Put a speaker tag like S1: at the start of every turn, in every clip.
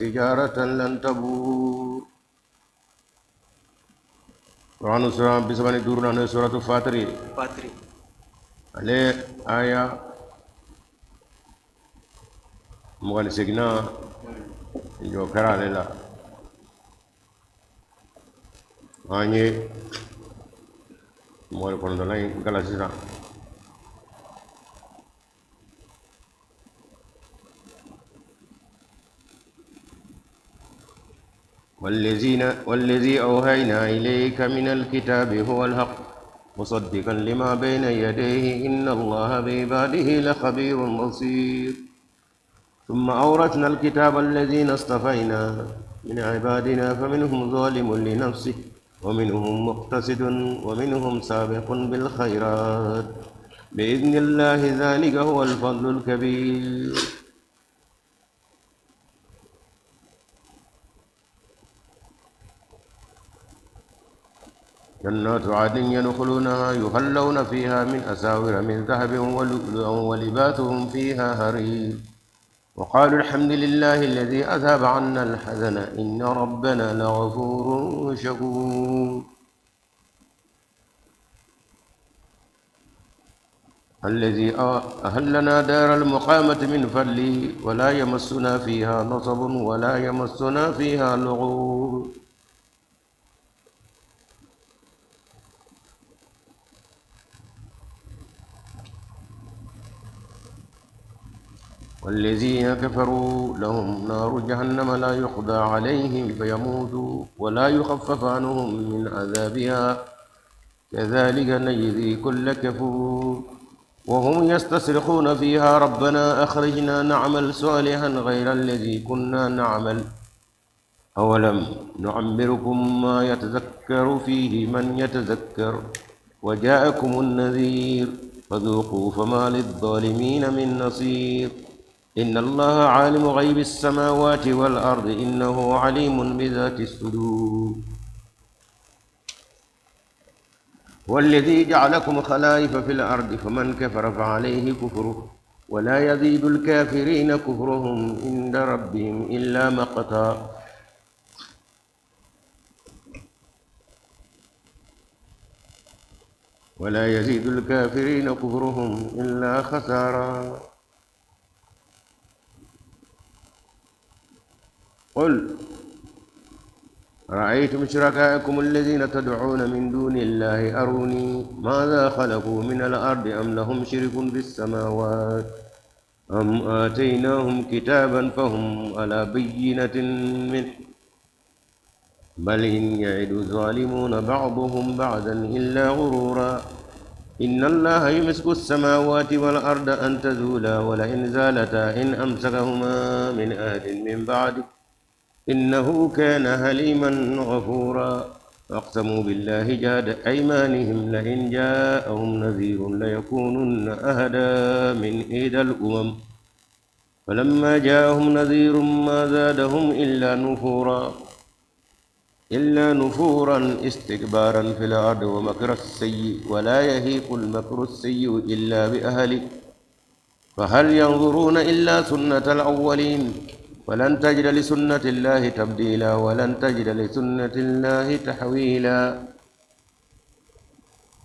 S1: تجارة لن تبور. Kuranu sura 35 n'o ye suratu Fatiri.
S2: Fatiri.
S1: Ale aya 28nan, jɔ kɛra ale la. An ye 29nan in kalan sisan. والذين والذي أوحينا إليك من الكتاب هو الحق مصدقا لما بين يديه إن الله بعباده لخبير بصير. ثم أورثنا الكتاب الذين اصطفينا من عبادنا، فمنهم ظالم لنفسه ومنهم مقتصد ومنهم سابق بالخيرات بإذن الله، ذلك هو الفضل الكبير. جنات عدن يدخلونها يحلون فيها من أساور من ذهب ولؤلؤا ولباسهم فيها حرير. وقالوا الحمد لله الذي أذهب عنا الحزن إن ربنا لغفور شكور. الذي أهلنا دار المقامة من فضله ولا يمسنا فيها نصب ولا يمسنا فيها لغوب. والذين كفروا لهم نار جهنم لا يقضى عليهم فيموتوا ولا يخفف عنهم من عذابها، كذلك نجزي كل كفور. وهم يستصرخون فيها ربنا أخرجنا نعمل صالحا غير الذي كنا نعمل، أولم نعمركم ما يتذكر فيه من يتذكر وجاءكم النذير فذوقوا فما للظالمين من نصير. إن الله عالم غيب السماوات والأرض إنه عليم بذات الصدور. هو الذي جعلكم خلائف في الأرض فمن كفر فعليه كفره ولا يزيد الكافرين كفرهم عند ربهم إلا مقتا. ولا يزيد الكافرين كفرهم إلا خسارا. قل رأيتم شركاءكم الذين تدعون من دون الله أروني ماذا خلقوا من الأرض أم لهم شرك في السماوات أم آتيناهم كتابا فهم على بينة منه، بل إن يعد الظالمون بعضهم بعضا إلا غرورا. إن الله يمسك السماوات والأرض أن تزولا ولئن زالتا إن أمسكهما من أحد من بعده إنه كان حليما غفورا. أقسموا بالله جهد أيمانهم لئن جاءهم نذير ليكونن أهدى من إحدى الأمم، فلما جاءهم نذير ما زادهم إلا نفورا استكبارا في الأرض ومكر السيء ولا يهيق المكر السيء إلا بأهله. فهل ينظرون إلا سنة الأولين ولن تجد لسنة الله تبديلا ولن تجد لسنة الله تحويلا.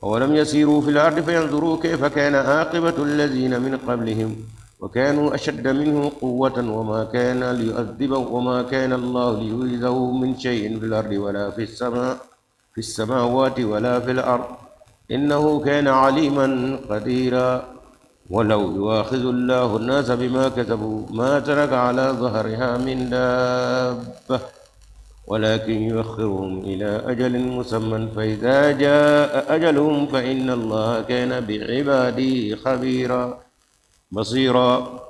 S1: أولم يسيروا في الأرض فينظروا كيف كان عاقبة الذين من قبلهم وكانوا أشد منهم قوة وما كان ليعذب وما كان الله ليعجزه من شيء في الأرض ولا في السماوات ولا في الأرض إنه كان عليما قديرا. ولو يؤاخذ الله الناس بما كسبوا ما ترك على ظهرها من دابة ولكن يؤخرهم إلى أجل مسمى فإذا جاء أجلهم فإن الله كان بعباده خبيرا بصيرا.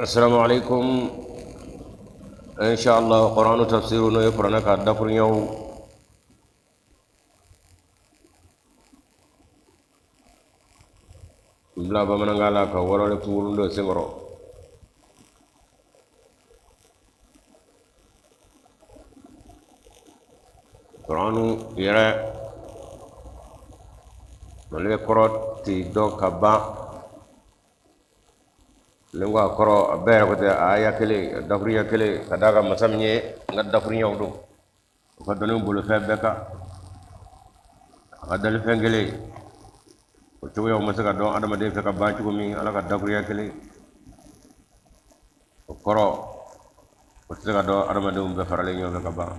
S1: السلام عليكم. إن شاء الله قرآن تفسير n'o ye kuranɛ ka dakuruɲɛw N bila bamanankan la ka walawalali kunkurun don senkɔrɔ. Kuranu yɛrɛ ale kɔrɔ tɛ dɔn ka ban. Ni ko a kɔrɔ, a bɛɛ yɛrɛ ko tɛ, a aya kelen, a dakuruɲɛ kelen, ka d'a kan masa min ye n ka dakuruɲɛw don, o ka dɔnni bolofɛn bɛɛ kan, a ka dalifɛn kelen, o cogoyaw ma se ka dɔn adamaden fɛ ka ban cogo min. Ala ka dakuruɲɛ kelen, o kɔrɔ o tɛ se ka dɔn adamadenw bɛɛ faralen ɲɔgɔn fɛ ka ban.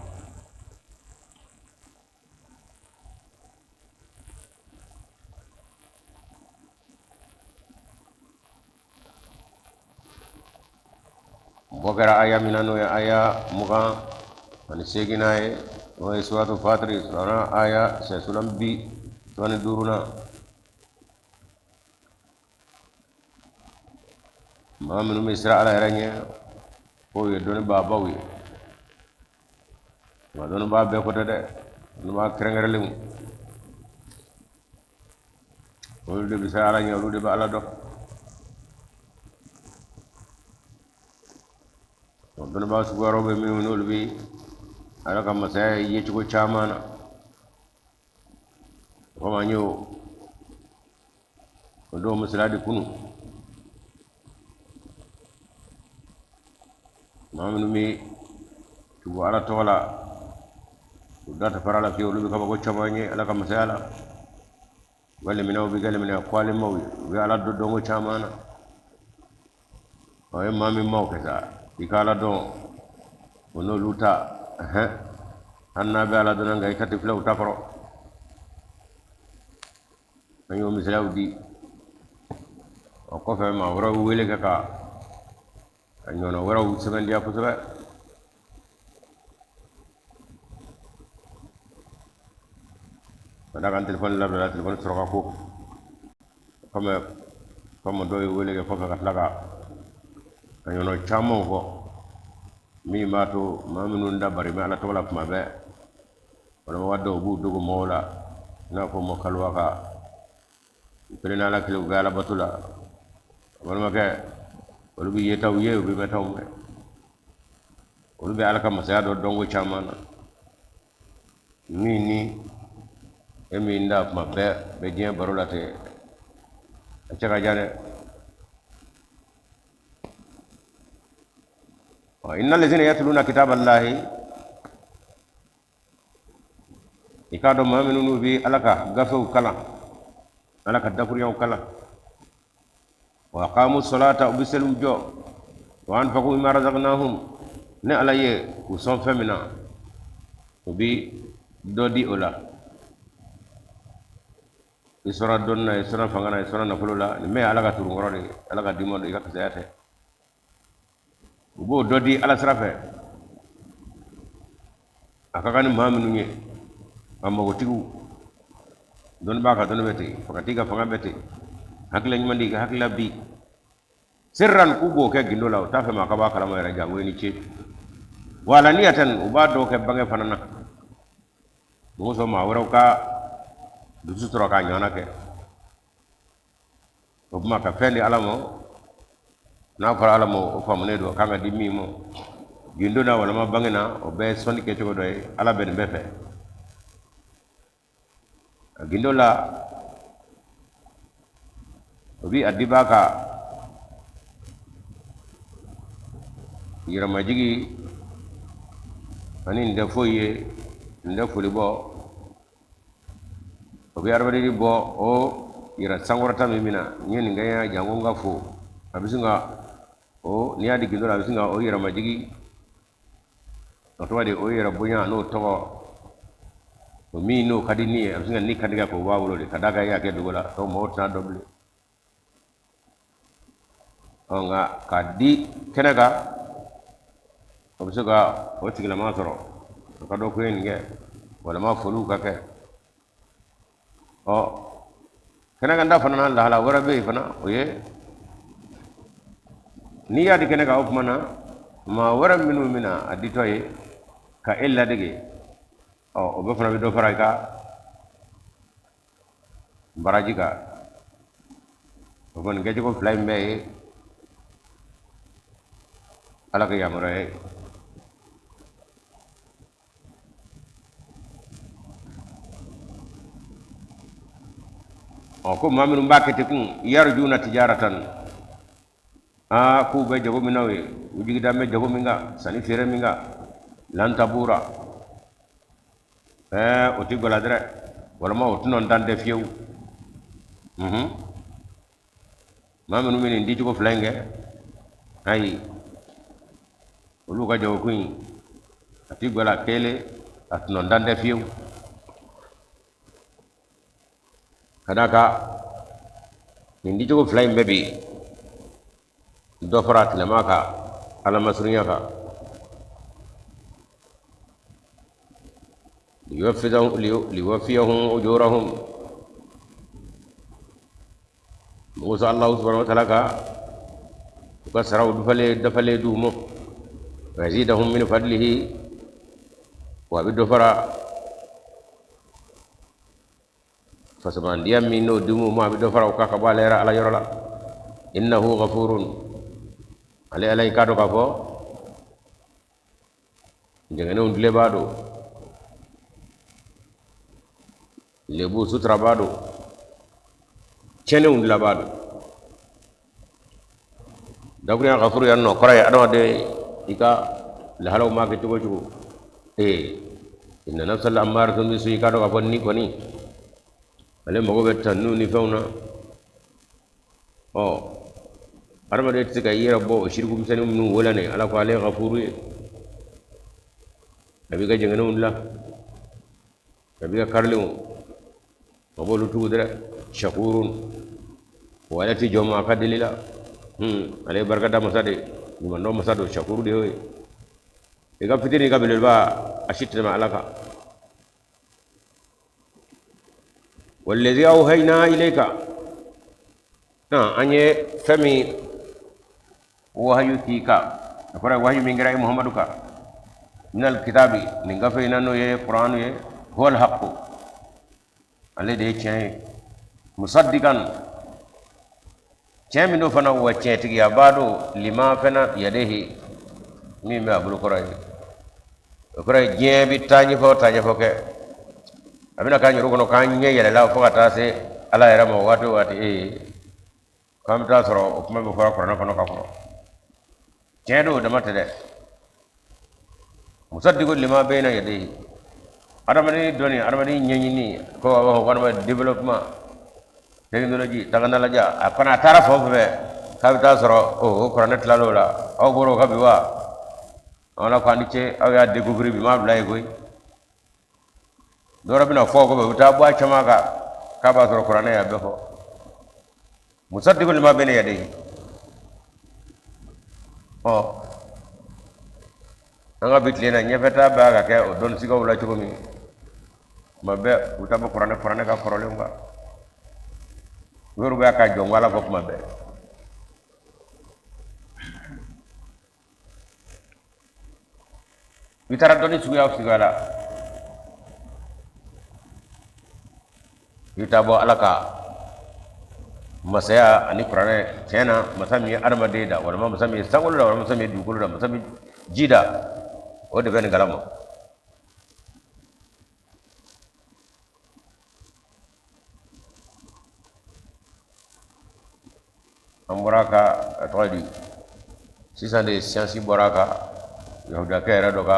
S1: Bɔ kɛra aya min na, n'o ye aya 28nan ye, n'o ye suratu Fatiri, surana aya sɛsulan 35nan. Maa minnu bɛ siran Ala yɛrɛ ɲɛ, k'o ye dɔnnibaabaw ye, nka dɔnnibaa bɛɛ ko tɛ dɛ, dɔnnibaa kɛrɛnkɛrɛnlenw, olu de bɛ siran Ala ɲɛ, olu de bɛ Ala dɔn. Dɔnnibaa sugu wɛrɛw bɛ minnu n'olu bɛ Ala ka masaya yecogo caman na, komi an y'o o dɔw misaliya di kunun. Maa minnu bɛ tugu Ala tɔgɔ la, u da tɛ fara la fiyewu, olu bɛ kabako caman ye Ala ka masaya la. U ka limaniyaw bɛ kɛ limaniya kwalemaw ye, u bɛ Ala dɔn dɔnko caman na. Ɔ, e maa min m'o kɛ sa, i ka Ala dɔn o n'olu ta, ɛhɛn, hali n'a bɛ Ala dɔn, nka i ka tɛ filɛ u ta kɔrɔ. An y'o misaliyaw di. O kɔfɛ, maa wɛrɛw wele kɛ ka a ɲɔgɔnna wɛrɛw sɛbɛntiya kosɛbɛ. Ka d'a kan telefɔni labilala, telefɔni sɔrɔ ka ko komi dɔw ye wele kɛ kɔfɛ ka tila ka a ɲɔgɔnna camanw fɔ, min b'a to maa minnu da bari bɛ Ala tɔgɔ la tuma bɛɛ, walima dɔw b'u dogo mɔgɔw la, i n'a fɔ mɔ kaluwa ka u kelen n'Ala kelen, u bɛ Ala bato la. Balimakɛ, olu bɛ yetaw ye, u bɛ mɛntaw mɛn, olu bɛ Ala ka masaya dɔn dɔnko caman na, min ni e min da kuma bɛɛ bɛ diɲɛ baro la ten, a cɛ ka jan dɛ. Inna lazina yatluna kitaballahi, i k'a dɔn maa minnu n'u bɛ Ala ka gafew kalan, Ala ka dakuruɲaw kalan, wa aqamu salata, u bɛ seliw jɔ, wa anfaqu mimma razaqnahum, ne Ala ye u sɔn fɛn min na, u bɛ dɔ di o la. I sɔnna dɔnni na, i sɔnna fanga na, i sɔnna nafolo la, nin bɛɛ ye Ala ka turunkɔrɔ de ye, Ala ka dima don, i ka kisaya tɛ. U b'o dɔ di Ala sira fɛ, a ka kan ni maa minnu ye, a magotigiw. Dɔnnibaa ka dɔnni bɛ ten, fangatigi ka fanga bɛ ten, hakilila ɲuman di ka hakilila bi sirran, k'u b'o kɛ gindo la, u t'a fɛ maa ka b'a kalama yɛrɛ, jango i ni ce. Wa alaniyatan, u b'a dɔw kɛ bange fana na, mɔgɔ sɔn maa wɛrɛw ka dusu sɔrɔ k'a ɲɔgɔnna kɛ. O tuma ka fɛn di Ala ma, n'a fɔra Ala ma, o faamunen don, kan ka di min ma gindo na walima bange na, o bɛɛ ye sɔnni kɛcogo dɔ ye. Ala bɛ nin bɛɛ fɛ. A gindo la, o bi a dibaa ka yɛrɛmajigi ani nin tɛ foyi ye, nin tɛ foli bɔ, o bɛ adamaden bɔ o yɛrɛ sankɔrɔta min bɛna n ye nin kɛ yan, janko n ka fo. A bɛ sin ka o, n'i y'a di gindo la, a bɛ sin ka o yɛrɛmajigi, o tɔgɔ de o yɛrɛ bonya n'o tɔgɔ o min n'o ka di ni ye, a bɛ sin ka ni kantigɛ k'o b'a bolo de, ka d'a kan e y'a kɛ dogo la, donc mɔgɔw tɛna dɔn bilen. Ɔ, nka k'a di kɛnɛ kan, o bɛ se ka o tigilama sɔrɔ, a ka dɔn ko ye nin kɛ, walima foliw ka kɛ. Ɔ, kɛnɛ kan ta fana na, lahala wɛrɛ bɛ yen fana, o ye n'i y'a di kɛnɛ kan, o tuma na maa wɛrɛ minnu bɛna a ditɔ ye ka e ladege, ɔ, o bɛɛ fana bɛ dɔ fara i ka baraji kan. O kɔni kɛcogo fila in bɛɛ ye Ala ka yamaruya ye. Ɔ, ko maa minnu b'a kɛ ten kun, yarjuna tijaratan, aa, k'u bɛ jago min na, o ye u jigi dalen bɛ jago min kan, sanni feere min kan, lan tabura, ɛɛ, o tɛ gɛlɛya dɛrɛ, walima o tɔnɔntan tɛ fiyewu. Maa minnu bɛ nin dicogo fila in kɛ, ayi, olu ka jagokun in a tɛ gɛlɛya kelen, a tɔnɔntan tɛ fiyewu, ka d'a kan nin dicogo fila in bɛɛ bi dɔ fara tilema kan Ala masurunya kan. Liyuwaffiyahum ujurahum, musa Allahu subhanahu wa ta'ala ka u ka saraw dafalen dafalen d'u ma, wa yazidahum min fadlihi, wa a bɛ dɔ fara fasamandiya min n'o di ma, a bɛ dɔ fara o kan ka bɔ ale yɛrɛ Ala yɔrɔ la. Innahu ghafurun, ale Ala, i k'a dɔn k'a fɔ jɛngɛnenw dilebaa don, lebu suturabaa don, tiɲɛnenw dilabaa don. Dakurunya ghafuru yan nɔ kɔrɔ ye adamaden i ka lahalaw maa kɛ cogo o cogo, ee, inna nafsa la ammaratun bisu, i k'a dɔn k'a fɔ ni kɔni ale mago bɛ tanu ni fɛnw na. Ɔ, adamaden tɛ se ka i yɛrɛ bɔ o siriku misɛnnin minnu wo la nin. Ala ko ale ye ghafuru ye, a b'i ka jɛngɛnenw dilan, a b'i ka karilenw, a b'olu tugu dɛrɛ. Shakurun, wa ale tɛ jɔ maa ka deli la. Ale ye barikada masa de ye, ɲumandɔn masa don, shakuru de y'o ye. I ka fitini, i ka belebeleba, a si tɛ tɛmɛ Ala kan. Wallazi awhayna ilayka, an ye fɛn min wahayu k'i kan, a kɔrɔ ye wahayu min kɛra i Muhamadu kan, minal kitabi, nin gafe in na, n'o ye Kuranu ye, huwal haqqu, ale de ye tiɲɛ ye, musaddiqan, tiɲɛ min don fana, wa tiɲɛtigiyabaa don, lima fana yadehi, min bɛ a bolo kɔrɔ ye. O kɔrɔ ye diɲɛ bɛ taa ɲɛfɛ o taa ɲɛfɛ kɛ, a bɛna k'an yɛrɛ kɔnɔ k'an ɲɛ yɛlɛla fo ka taa se Ala yɛrɛ ma waati o waati, ee, k'an bɛ taa sɔrɔ o kuma bɛ fɔra kuranɛ kɔnɔ ka kɔrɔ. Tiɲɛ don, o dama tɛ dɛ. Musaddiqu lima bayna yadayhi, adamaden dɔnni, adamaden ɲɛɲini, ko a b'a fɔ ko adamaden développement, technologie, taganalaja, a fana a taara fan o fan fɛ k'a bɛ taa sɔrɔ o kuranɛ tilal'o la. Aw bɔra o kan bi wa? Ala ko a ni ce, aw y'a découvrir bi, m'a bila yen koyi. Dɔwɛrɛ bɛna fɔ o kɔfɛ, u bɛ taa bɔ a caman kan k'a b'a sɔrɔ kuranɛ y'a bɛɛ fɔ. Musaddiqu lima bayna yadayhi. Ɔ, an ka bi tile na, ɲɛfɛtaa b'a ka kɛ o dɔnnisigaw la cogo min, tuma bɛɛ u bɛ taa bɔ kuranɛ ka kɔrɔlenw kan. U yɛrɛ bɛ ka jɔn ko Ala fɔ tuma bɛɛ. I taara dɔnni suguya o suguya la, i taa bɔ Ala ka masaya ani kuranɛ tiɲɛ na, masa min ye adamaden da, walima masa min ye sankolo da, walima masa min ye dugukolo da, masa min ji da, o de bɛ nin kalama. An bɔra ka a tɔgɔ di sisan de, siyansi bɔra ka yahudakɛ yɛrɛ dɔ ka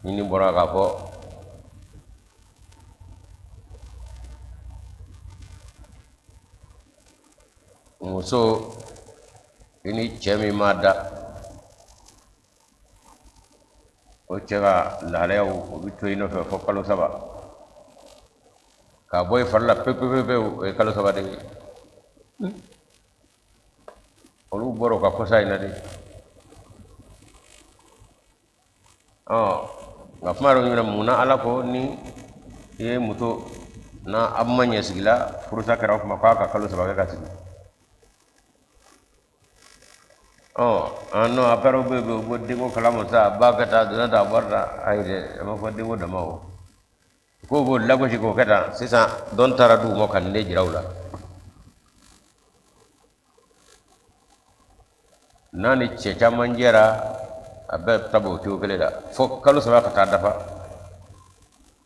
S1: ɲini bɔra k'a fɔ muso i ni cɛ min ma da, o cɛ ka lahalayaw o bɛ to i nɔfɛ fo kalo 3, k'a bɔ i fari la pewu pewu pewu, o ye kalo 3 de ye. Olu bɔra o ka kɔsa in na de. Ɔ, nka kuma dɔ ɲɛna, mun na Ala ko ni i ye muso n'a a ma ɲɛ sigi la, furusa kɛra o tuma k'a ka kalo 3 kɛ ka sigi? Ɔ, an nɔ apɛrɛw bɛ yen, u bɛ denko kalama sa, a ba kɛ tan, a donna tan, a bɔra tan. Ayi dɛ, a ma fɔ denko dama o k'o b'o lagosi k'o kɛ tan. Sisan dɔn taara dugu ma ka nin de jira u la. N'a ni cɛ caman jɛra, a bɛɛ ta b'o cogo kelen la fo kalo 3 ka taa dafa,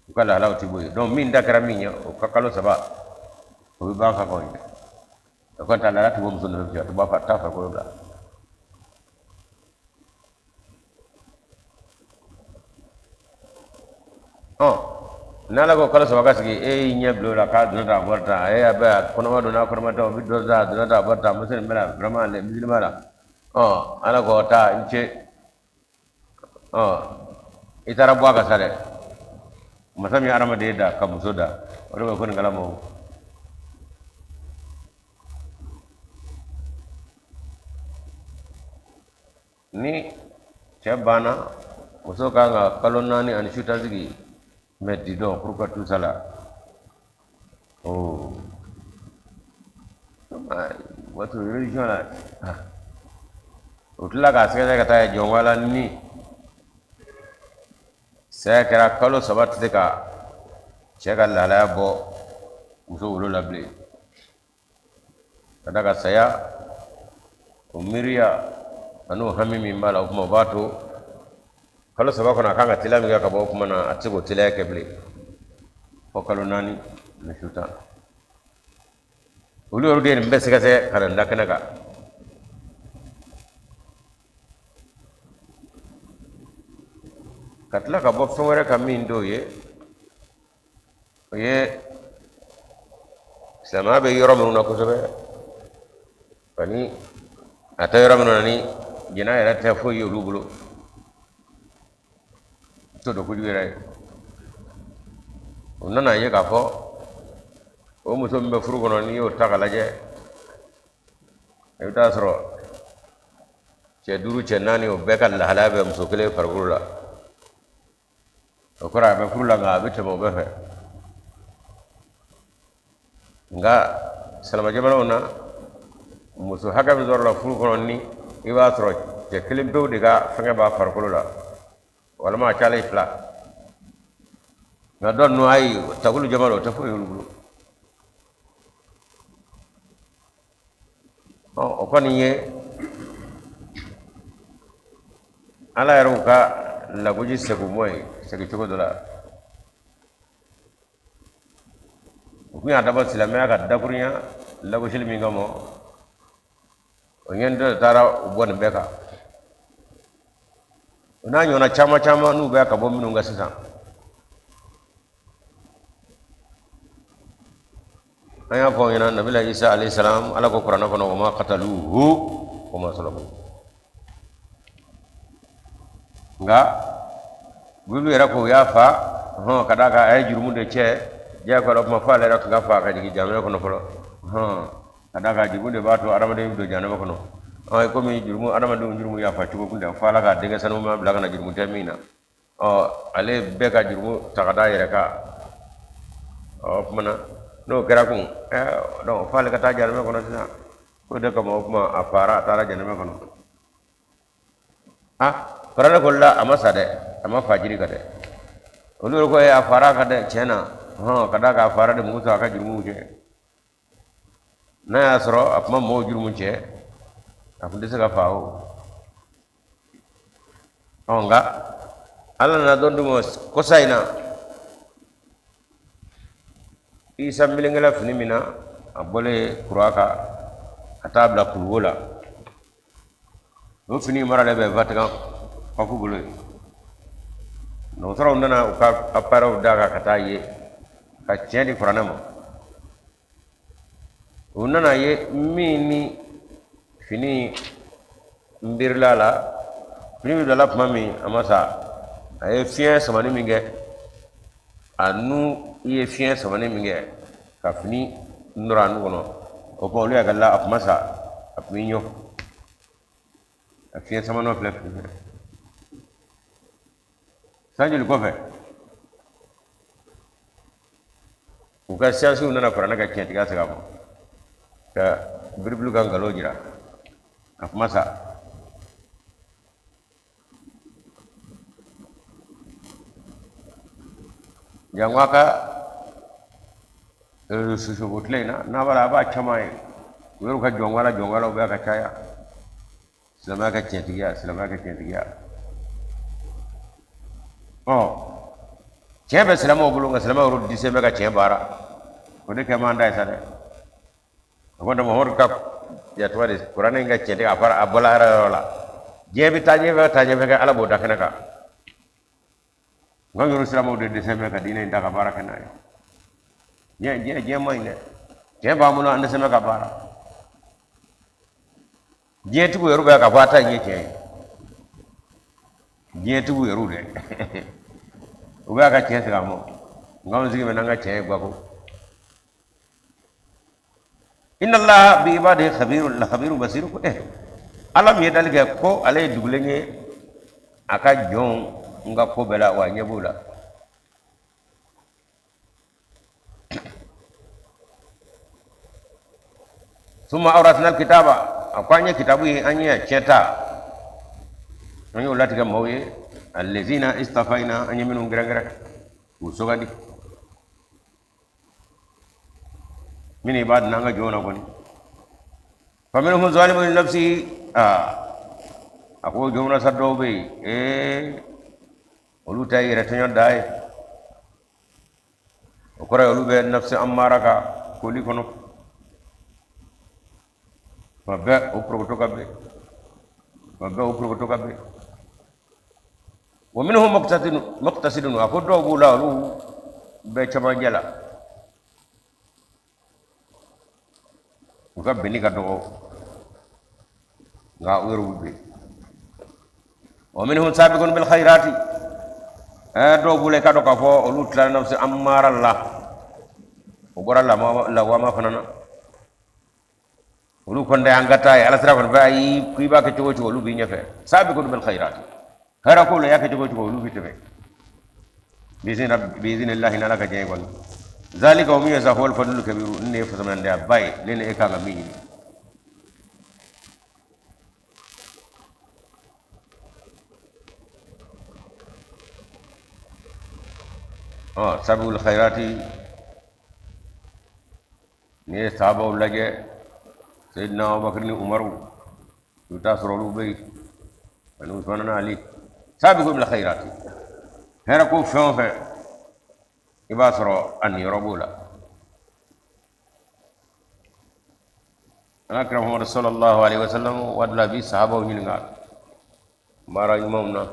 S1: u ka lahalaw ti bɔ yen. Donc min da kɛra min ye, o ka kalo 3 o bɛ ban ka kɔn ye. O kɔni ta lahala ti bɔ muso nɔfɛ fiyewu, a tɛ bɔ a t'a farikolo bila. Ɔ n'ala ko kalo 3 ka sigi, e y'i ɲɛ bila o la k'a donna tan, a bɔra tan, e a bɛ a kɔnɔma don n'a kɔnɔma tɛ, o bɛ dɔ ta, a donna tan, a bɔra tan, muso nin bɛna vraiment le musulman la. Ɔ ala ko taa n ce, ɔ i taara bɔ a kan sa dɛ. Masa min ye hadamaden da ka muso da, o de bɛ ko nin kalama o. Ni cɛ banna, muso ka kan ka kalo 4 ani su 10 sigi. Mais dis donc, pourquoi tout ça là? Oh, votre religion là. Ah. O tila k'a sɛgɛsɛgɛ ka taa jɔn wala ni saya kɛra, kalo 3 tɛ se ka cɛ ka lahalaya bɔ muso wolo la bilen. Ka d'a kan saya o miiriya an'o hami min b'a la, o tuma o b'a to kalo 3 kɔnɔ a kan ka teliya min kɛ ka bɔ o tuma na, a tɛ se k'o teliya kɛ bilen fo kalo 4 ni su 10. Olu yɛrɛ de ye nin bɛɛ sɛgɛsɛgɛ ka na da kɛnɛ kan. Ka tila ka bɔ fɛn wɛrɛ kan min t'o ye, o ye silamɛya bɛ yɔrɔ minnu na kosɛbɛ, ani a tɛ yɔrɔ minnu na, ni jɛnɛya yɛrɛ tɛ foyi ye olu bolo, t'o dɔn kojugu yɛrɛ ye. O nana ye k'a fɔ o muso min bɛ furu kɔnɔ, n'i y'o ta k'a lajɛ, i bɛ taa sɔrɔ cɛ duuru, cɛ naani, o bɛɛ ka lahalaya bɛ muso kelen farikolo la. O kɔrɔ a bɛ furu la, nka a bɛ tɛmɛ o bɛɛ fɛ. Nka silamɛ jamanaw na, muso hakɛ min sɔrɔla furu kɔnɔ, ni i b'a sɔrɔ cɛ kelen pewu de ka fɛngɛ b'a farikolo la, walima a cayalen fila. Nka dɔ ninnu, ayi, takulu jama o tɛ foyi y'olu bolo. Ɔ o kɔni ye ala yɛrɛ ka lagosi segin ye segin cogo dɔ la. U tun y'a dabɔ silamɛya ka dakurunya lagosili min kama, o ɲɛ dɔ de taara u bɔ nin bɛɛ kan. O n'a ɲɔgɔnna caman caman n'u bɛ ka bɔ minnu kan sisan. An y'a fɔ aw ɲɛna, nabila Isa alayhi salam, ala ko kuranɛ kɔnɔ: wama qataluhu wama salabuhu. Nka Bibulu yɛrɛ ko u y'a fa hɔn, ka d'a kan a ye jurumu de cɛ diyagoya la. O kuma fo ale yɛrɛ tun ka fa ka jigin jahanama kɔnɔ fɔlɔ hɔn, ka d'a kan jurumu de b'a to adamaden bɛ don jahanama kɔnɔ. Ɔn komi jurumu, adamadenw jurumu yafa cogo kun tɛ fo ala ka denkɛ sanuman bila ka na jurumu tɛ min na. Ɔ ale bɛɛ ka jurumu ta ka d'a yɛrɛ kan. Ɔ tuma na n'o kɛra kun, donc f'ale ka taa jahanama kɔnɔ sisan. O de kama o tuma a fara, a taara jahanama kɔnɔ. A kuranɛ ko la, a ma sa dɛ, a ma fa jiri kan dɛ. Olu yɛrɛ ko a fara kan dɛ, tiɲɛ na hɔn, ka d'a kan a fara de mun sɔrɔ a ka jurumuw cɛ. N'a y'a sɔrɔ a tun ma mɔgɔw jurumu cɛ, a tun tɛ se ka fa o. Ɔ nka ala nana dɔn d'u ma kɔsa in na, Isa melekela fini min na, a bɔlen kuruwa kan ka taa bila kuluwo la, o fini maralen bɛ Vatican papu bolo yen. Dɔgɔtɔrɔw nana u ka appareilw d'a kan ka taa ye ka tiɲɛ di kuranɛ ma. U nana ye min ni fini n birila la, fini bɛ bila tuma min a ma sa, a ye fiɲɛ samani min kɛ, a nun ye fiɲɛ samani min kɛ ka fini nɔrɔ a nun kɔnɔ, o tuma olu y'a la a tun ma sa, a tun bɛ ɲɔ a fiɲɛ samanɔ filɛ fini fɛ. San joli kɔfɛ, u ka siyansiw nana kuranɛ ka tiɲɛtigiya segin a ma ka Bibulu ka nkalon jira, a kuma sa. Jango a ka sosobo tile in na, n'a b'a la a b'a caman ye, u yɛrɛ ka jɔnwala jɔnwalaw bɛ ka caya. Silamɛya ka tiɲɛtigiya, silamɛya ka tiɲɛtigiya. Ɔ, tiɲɛ bɛ silamɛw bolo, nka silamɛw yɛrɛ dɛsɛ bɛ ka tiɲɛ baara. O de kɛ man da ye sa dɛ. O kɔni, Muhamadu ka yatuma de, kuranɛ in ka tiɲɛtigi, a fara a bɔla yɔrɔ yɔrɔ la, diɲɛ bɛ taa ɲɛfɛ, taa ɲɛfɛ kɛ, Ala b'o da kɛnɛ kan. Nka yɔrɔ silamɛw de dɛsɛ bɛ ka diinɛ in ta ka baara kɛ n'a ye. Diɲɛ man ɲi dɛ. Tiɲɛ b'an bolo, an dɛsɛ bɛ ka baara. Diɲɛtigiw yɛrɛ bɛ k'a fɔ a ta in ye tiɲɛ ye. Diɲɛtigiw yɛrɛ dɛ, u bɛ ka tiɲɛ segin a ma. Nka anw sigi bɛ n'an ka tiɲɛ ye gako. Inna Allaha bi ibadihi khabirun la khabirun basir. Ko Ala min ye dali kɛ ko ale ye dugulen ye a ka jɔnw n ka ko bɛɛ la, wa ɲɛ b'o la. Summa awrasna alkitaba, a ko an ye kitabu ye, an ye tiɲɛ ta, an y'o latigɛ maaw ye, allazina istafaina, an ye minnu gɛrɛgɛrɛ k'u sugandi, min ibadina, an ka jɔnw na kɔni. Faminhum zalimun li nafsihi, aa, a ko jɔnw na sa, dɔw bɛ yen, olu ta ye yɛrɛ tɔɲɔ da ye. O kɔrɔ ye olu bɛ nafsi amara ka koli kɔnɔ tuma bɛɛ, o porokoto ka bɛn tuma bɛɛ, o porokoto ka bɛn. Wa minhum muqtasidun, a ko dɔw b'u la, olu bɛ cɛmancɛ la, u ka binni ka dɔgɔ, nka u yɛrɛ b'u bin. Wa minhum sabiqun bil khairati, dɔw b'u la, i k'a dɔn k'a fɔ olu tilara nafsi amara la, o bɔra lawama fana na. Olu kɔni an ka taa ye ala sira kɔni fɛ, ayi, k'i b'a kɛ cogo o cogo, olu b'i ɲɛfɛ. Sabiqun bil khairati, hɛrɛ ko la, i y'a kɛ cogo o cogo, olu b'i tɛmɛ biiznillahi, n'Ala ka diɲɛ kɔni. Zalika, o min ye sa, huwal fadlul kabiru, nin de ye fasamandiyaba ye, ne ni e kan ka min ɲini. Ɔ, sabiqul khairati, n'i ye sahabaw lajɛ, Seyidina Abubakar ni Umaru, i bɛ taa sɔrɔ olu bɛ yen, ani Usumana ni Ali. Sabiqun bil khairati, hɛrɛ ko fɛn o fɛn, i b'a sɔrɔ a niyɔrɔ b'o la. Ala kira Muhammadu sallallahu alaihi wasallam, waati la a bi sahabaw ɲininka baara ɲumanw na.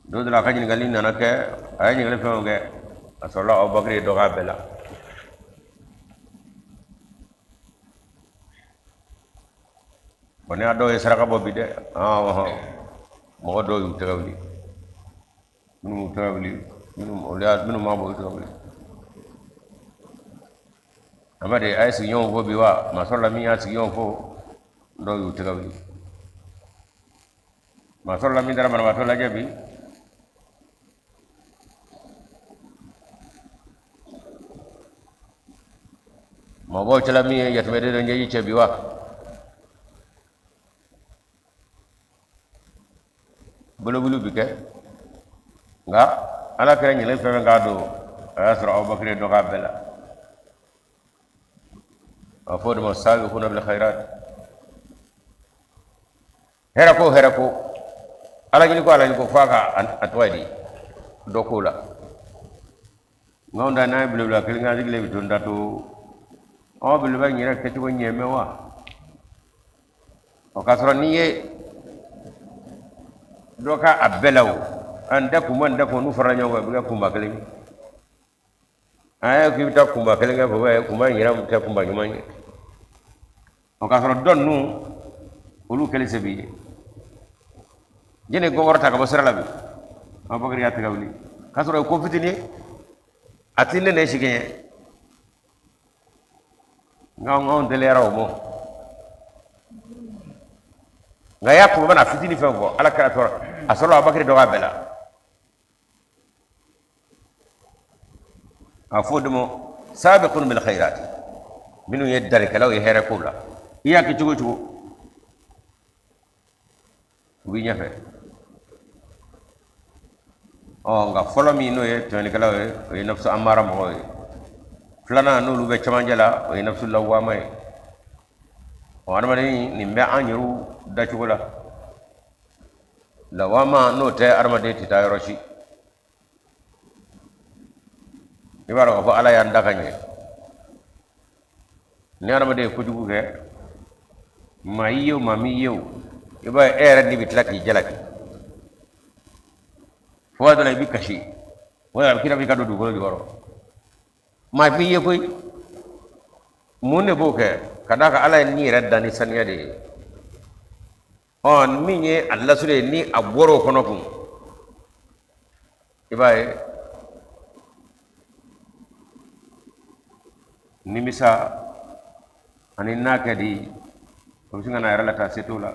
S1: Don dɔ la, a ka ɲininkali nana kɛ, a ye ɲininkali fɛn o kɛ, a sɔrɔla Abubakar ye dɔ k'a bɛɛ la. Bon, ne y'a dɔw ye saraka bɔ bi dɛ. Mɔgɔ dɔw y'u tɛgɛ wuli, minnu m'u tɛgɛ wuli, minnu m'a bɔ, u tɛgɛ wuli. Amadi, a ye sigiɲɔgɔnw fo bi wa? Maa sɔrɔla min y'a sigiɲɔgɔn fo? Dɔw y'u tɛgɛ wuli. Maa sɔrɔla min taara banabaatɔ lajɛ bi? Mɔgɔw cɛla min ye yatimɛden dɔ ɲɛji cɛ bi wa? Bolowuli bi kɛ, nka Ala kɛra ɲininkali fɛn fɛn k'a don, a y'a sɔrɔ Abubakar ye dɔ k'a bɛɛ la. A fɔ o de ma sabiquna bil khairat. Hɛrɛ ko, hɛrɛ ko, Ala ɲini ko, Ala ɲini ko, f'a ka a tɔgɔ ye di, dɔ k'o la. Nka anw ta, n'an ye belebeleba kelen kɛ, an sigilen bɛ to n da to aw belebeleba in yɛrɛ kɛcogo ɲɛ mɛn wa? O k'a sɔrɔ n'i ye dɔ ka a bɛɛ la, o an tɛ kunba, n tɛ kun, n'u farala ɲɔgɔn kan, i bɛ kɛ kunba kelen ye. A ye k'i bɛ taa kunba kelen kɛ fo kunba in yɛrɛ tɛ kunba ɲuman ye. O k'a sɔrɔ dɔ ninnu, olu kɛlen se b'i ye. Jɛnɛ gɔngɔrɔ ta ka bɔ sira la bi, Abubakar y'a tɛgɛ wuli, k'a sɔrɔ o ye ko fitinin ye, a ti ne ne sigi ye. Nka anw teliyara o ma. Nka y'a kunba na fitinin fɛn fɔ, Ala kɛra tɔɔrɔ a sɔrɔ Abubakar dɔ k'a bɛɛ la. A fɔ o de ma sabiqun bil khairati, minnu ye dalikɛlaw ye hɛrɛ kow la. I y'a kɛ cogo o cogo, u b'i ɲɛfɛ. Ɔ, nka fɔlɔ min, n'o ye tɔɲɔlikɛlaw ye, o ye nafsu amara mɔgɔw ye. Filanan, n'olu bɛ cɛmancɛ la, o ye nafsu lawama ye. Ɔ, adamaden, nin bɛ an yɛrɛw dacogo la. Lawama n'o tɛ, adamaden tɛ taa yɔrɔ si. I b'a dɔn k'a fɔ Ala y'an da ka ɲɛ. Ni adamaden ye kojugu kɛ, maa y'i ye o, maa m'i ye o, i b'a ye e yɛrɛ ni bɛ tila k'i jalaki. Fo waati dɔ la i bɛ kasi, wala a bɛ k'i n'a fɔ i ka don dugukolo jukɔrɔ. Maa m'i ye koyi. Mun de b'o kɛ? Ka d'a kan Ala ye ni yɛrɛ da ni saniya de ye. Ɔ, min ye a lasulu ye, ni a bɔra o kɔnɔ kun, i b'a ye nimisa ani n'a kɛ di, o bɛ sin ka na a yɛrɛ la ta, se t'o la.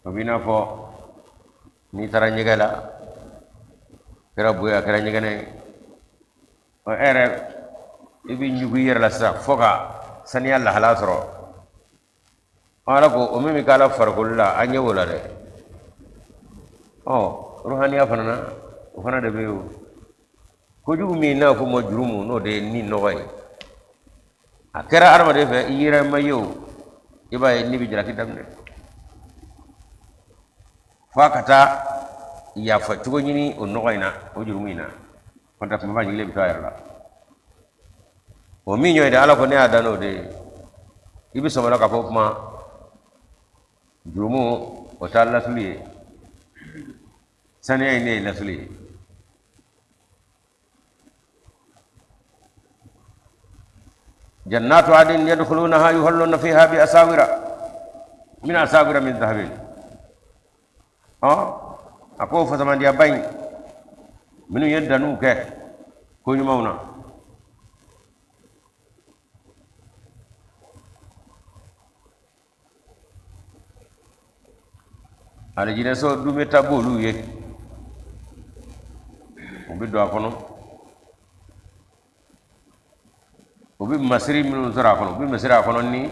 S1: O b'i n'a fɔ n'i taara ɲɛgɛn la, kɛra bo ye, a kɛra ɲɛgɛnɛ ye, ɔ, e yɛrɛ i bɛ ɲugu i yɛrɛ la sisan fo ka saniya lahala sɔrɔ. Ala ko o min bɛ k'ala farikolo la, an ɲɛ b'o la dɛ. Ɔ, ruhaniya fana na, o fana de bɛ yen. O kojugu min n'a fɔ ma jurumu, n'o de ye ni nɔgɔ ye, a kɛra adamaden fɛ, i yɛrɛ ma ye o, i b'a ye ni bɛ jalaki daminɛ f'a ka taa yafa cogo ɲini o nɔgɔ in na, o jurumu in na. Kɔntɛ kumaba ɲigilen bɛ to a yɛrɛ la. O min y'o ye dɛ, Ala ko ne y'a dan n'o de ye. I bɛ sɔn o la k'a fɔ o kuma jurumu o t'a lasulu ye, saniya in ne ye lasulu ye. Jannatu adin yadkhulunaha yuhalluna fiha bi asawira min asawira min dhahabin. Ɔ, a ko fasamandiyaba in, minnu ye danniw kɛ ko ɲumanw na, alijinɛso dumeta b'olu ye, u bɛ don a kɔnɔ, u bɛ masiri minnu sɔrɔ a kɔnɔ, u bɛ masiri a kɔnɔ ni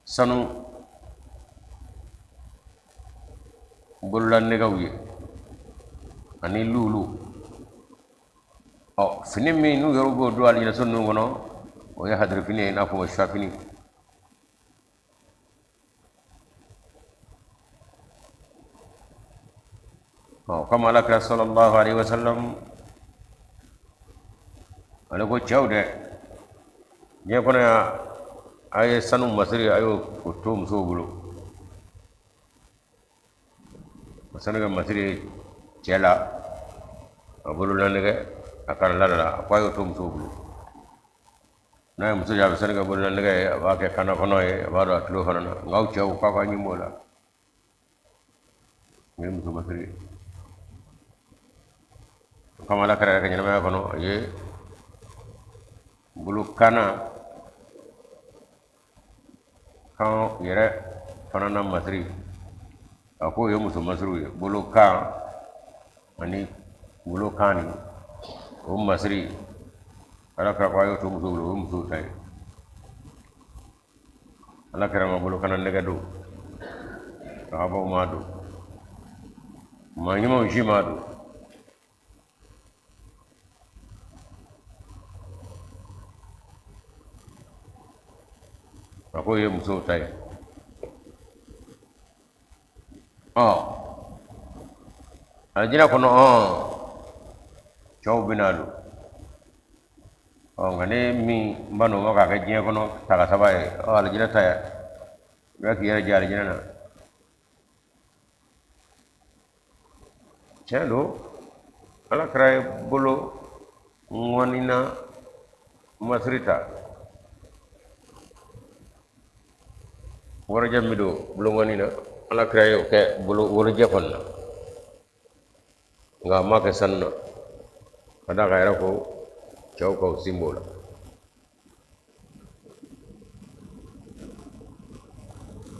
S1: sanu bololanɛgɛw ye ani luulu. Ɔ, fini min n'u yɛrɛ b'o don alijinɛso ninnu kɔnɔ, o ye hadirifini ye, i n'a fɔ suwafini. Ɔ, komi Ala kira sallallahu alaihi wasallam ale ko cɛw dɛ, diɲɛ kɔnɔ yan, a ye sanu masiri, a y'o to musow bolo. O sanu kɛ masiri ye cɛ la, a bololanɛgɛ, a kanala la, a ko a y'o to musow bolo. N'a ye muso jɛ, a bɛ sanu kɛ bololanɛgɛ ye, a b'a kɛ kanna kɔnɔ ye, a b'a don a tulo fana na. Nka aw cɛw, k'aw ka ɲi b'o la. O ye muso masiri ye. O kama Ala kira yɛrɛ ka ɲɛnamaya kɔnɔ, a ye bolo kanna kan yɛrɛ fana na masiri, a k'o ye muso masiriw ye. Bolo kan ani bolo kan nin, o masiri, Ala kira ko a y'o to musow bolo, o ye musow ta ye. Ala kira ma bolo kanna nɛgɛ don, sahabaw m'a don, maa ɲumanw si m'a don. A k'o ye musow ta ye. Ɔ, alijinɛ kɔnɔ, ɔ, cɛw bɛna don. Ɔ, nka ne min ba n'o ma k'a kɛ diɲɛ kɔnɔ taga saba ye, ɔ, alijinɛ ta ye, i bɛ k'i yɛrɛ jɛ alijinɛ na. Tiɲɛ don, Ala kira ye bolo ŋɔni na masiri ta, worojɛ min don bolo ŋɔni na, Ala kira y'o kɛ bolo worojɛ kɔni na, nka a m'a kɛ sanu na, ka d'a kan a yɛrɛ ko cɛw ka u sin b'o la.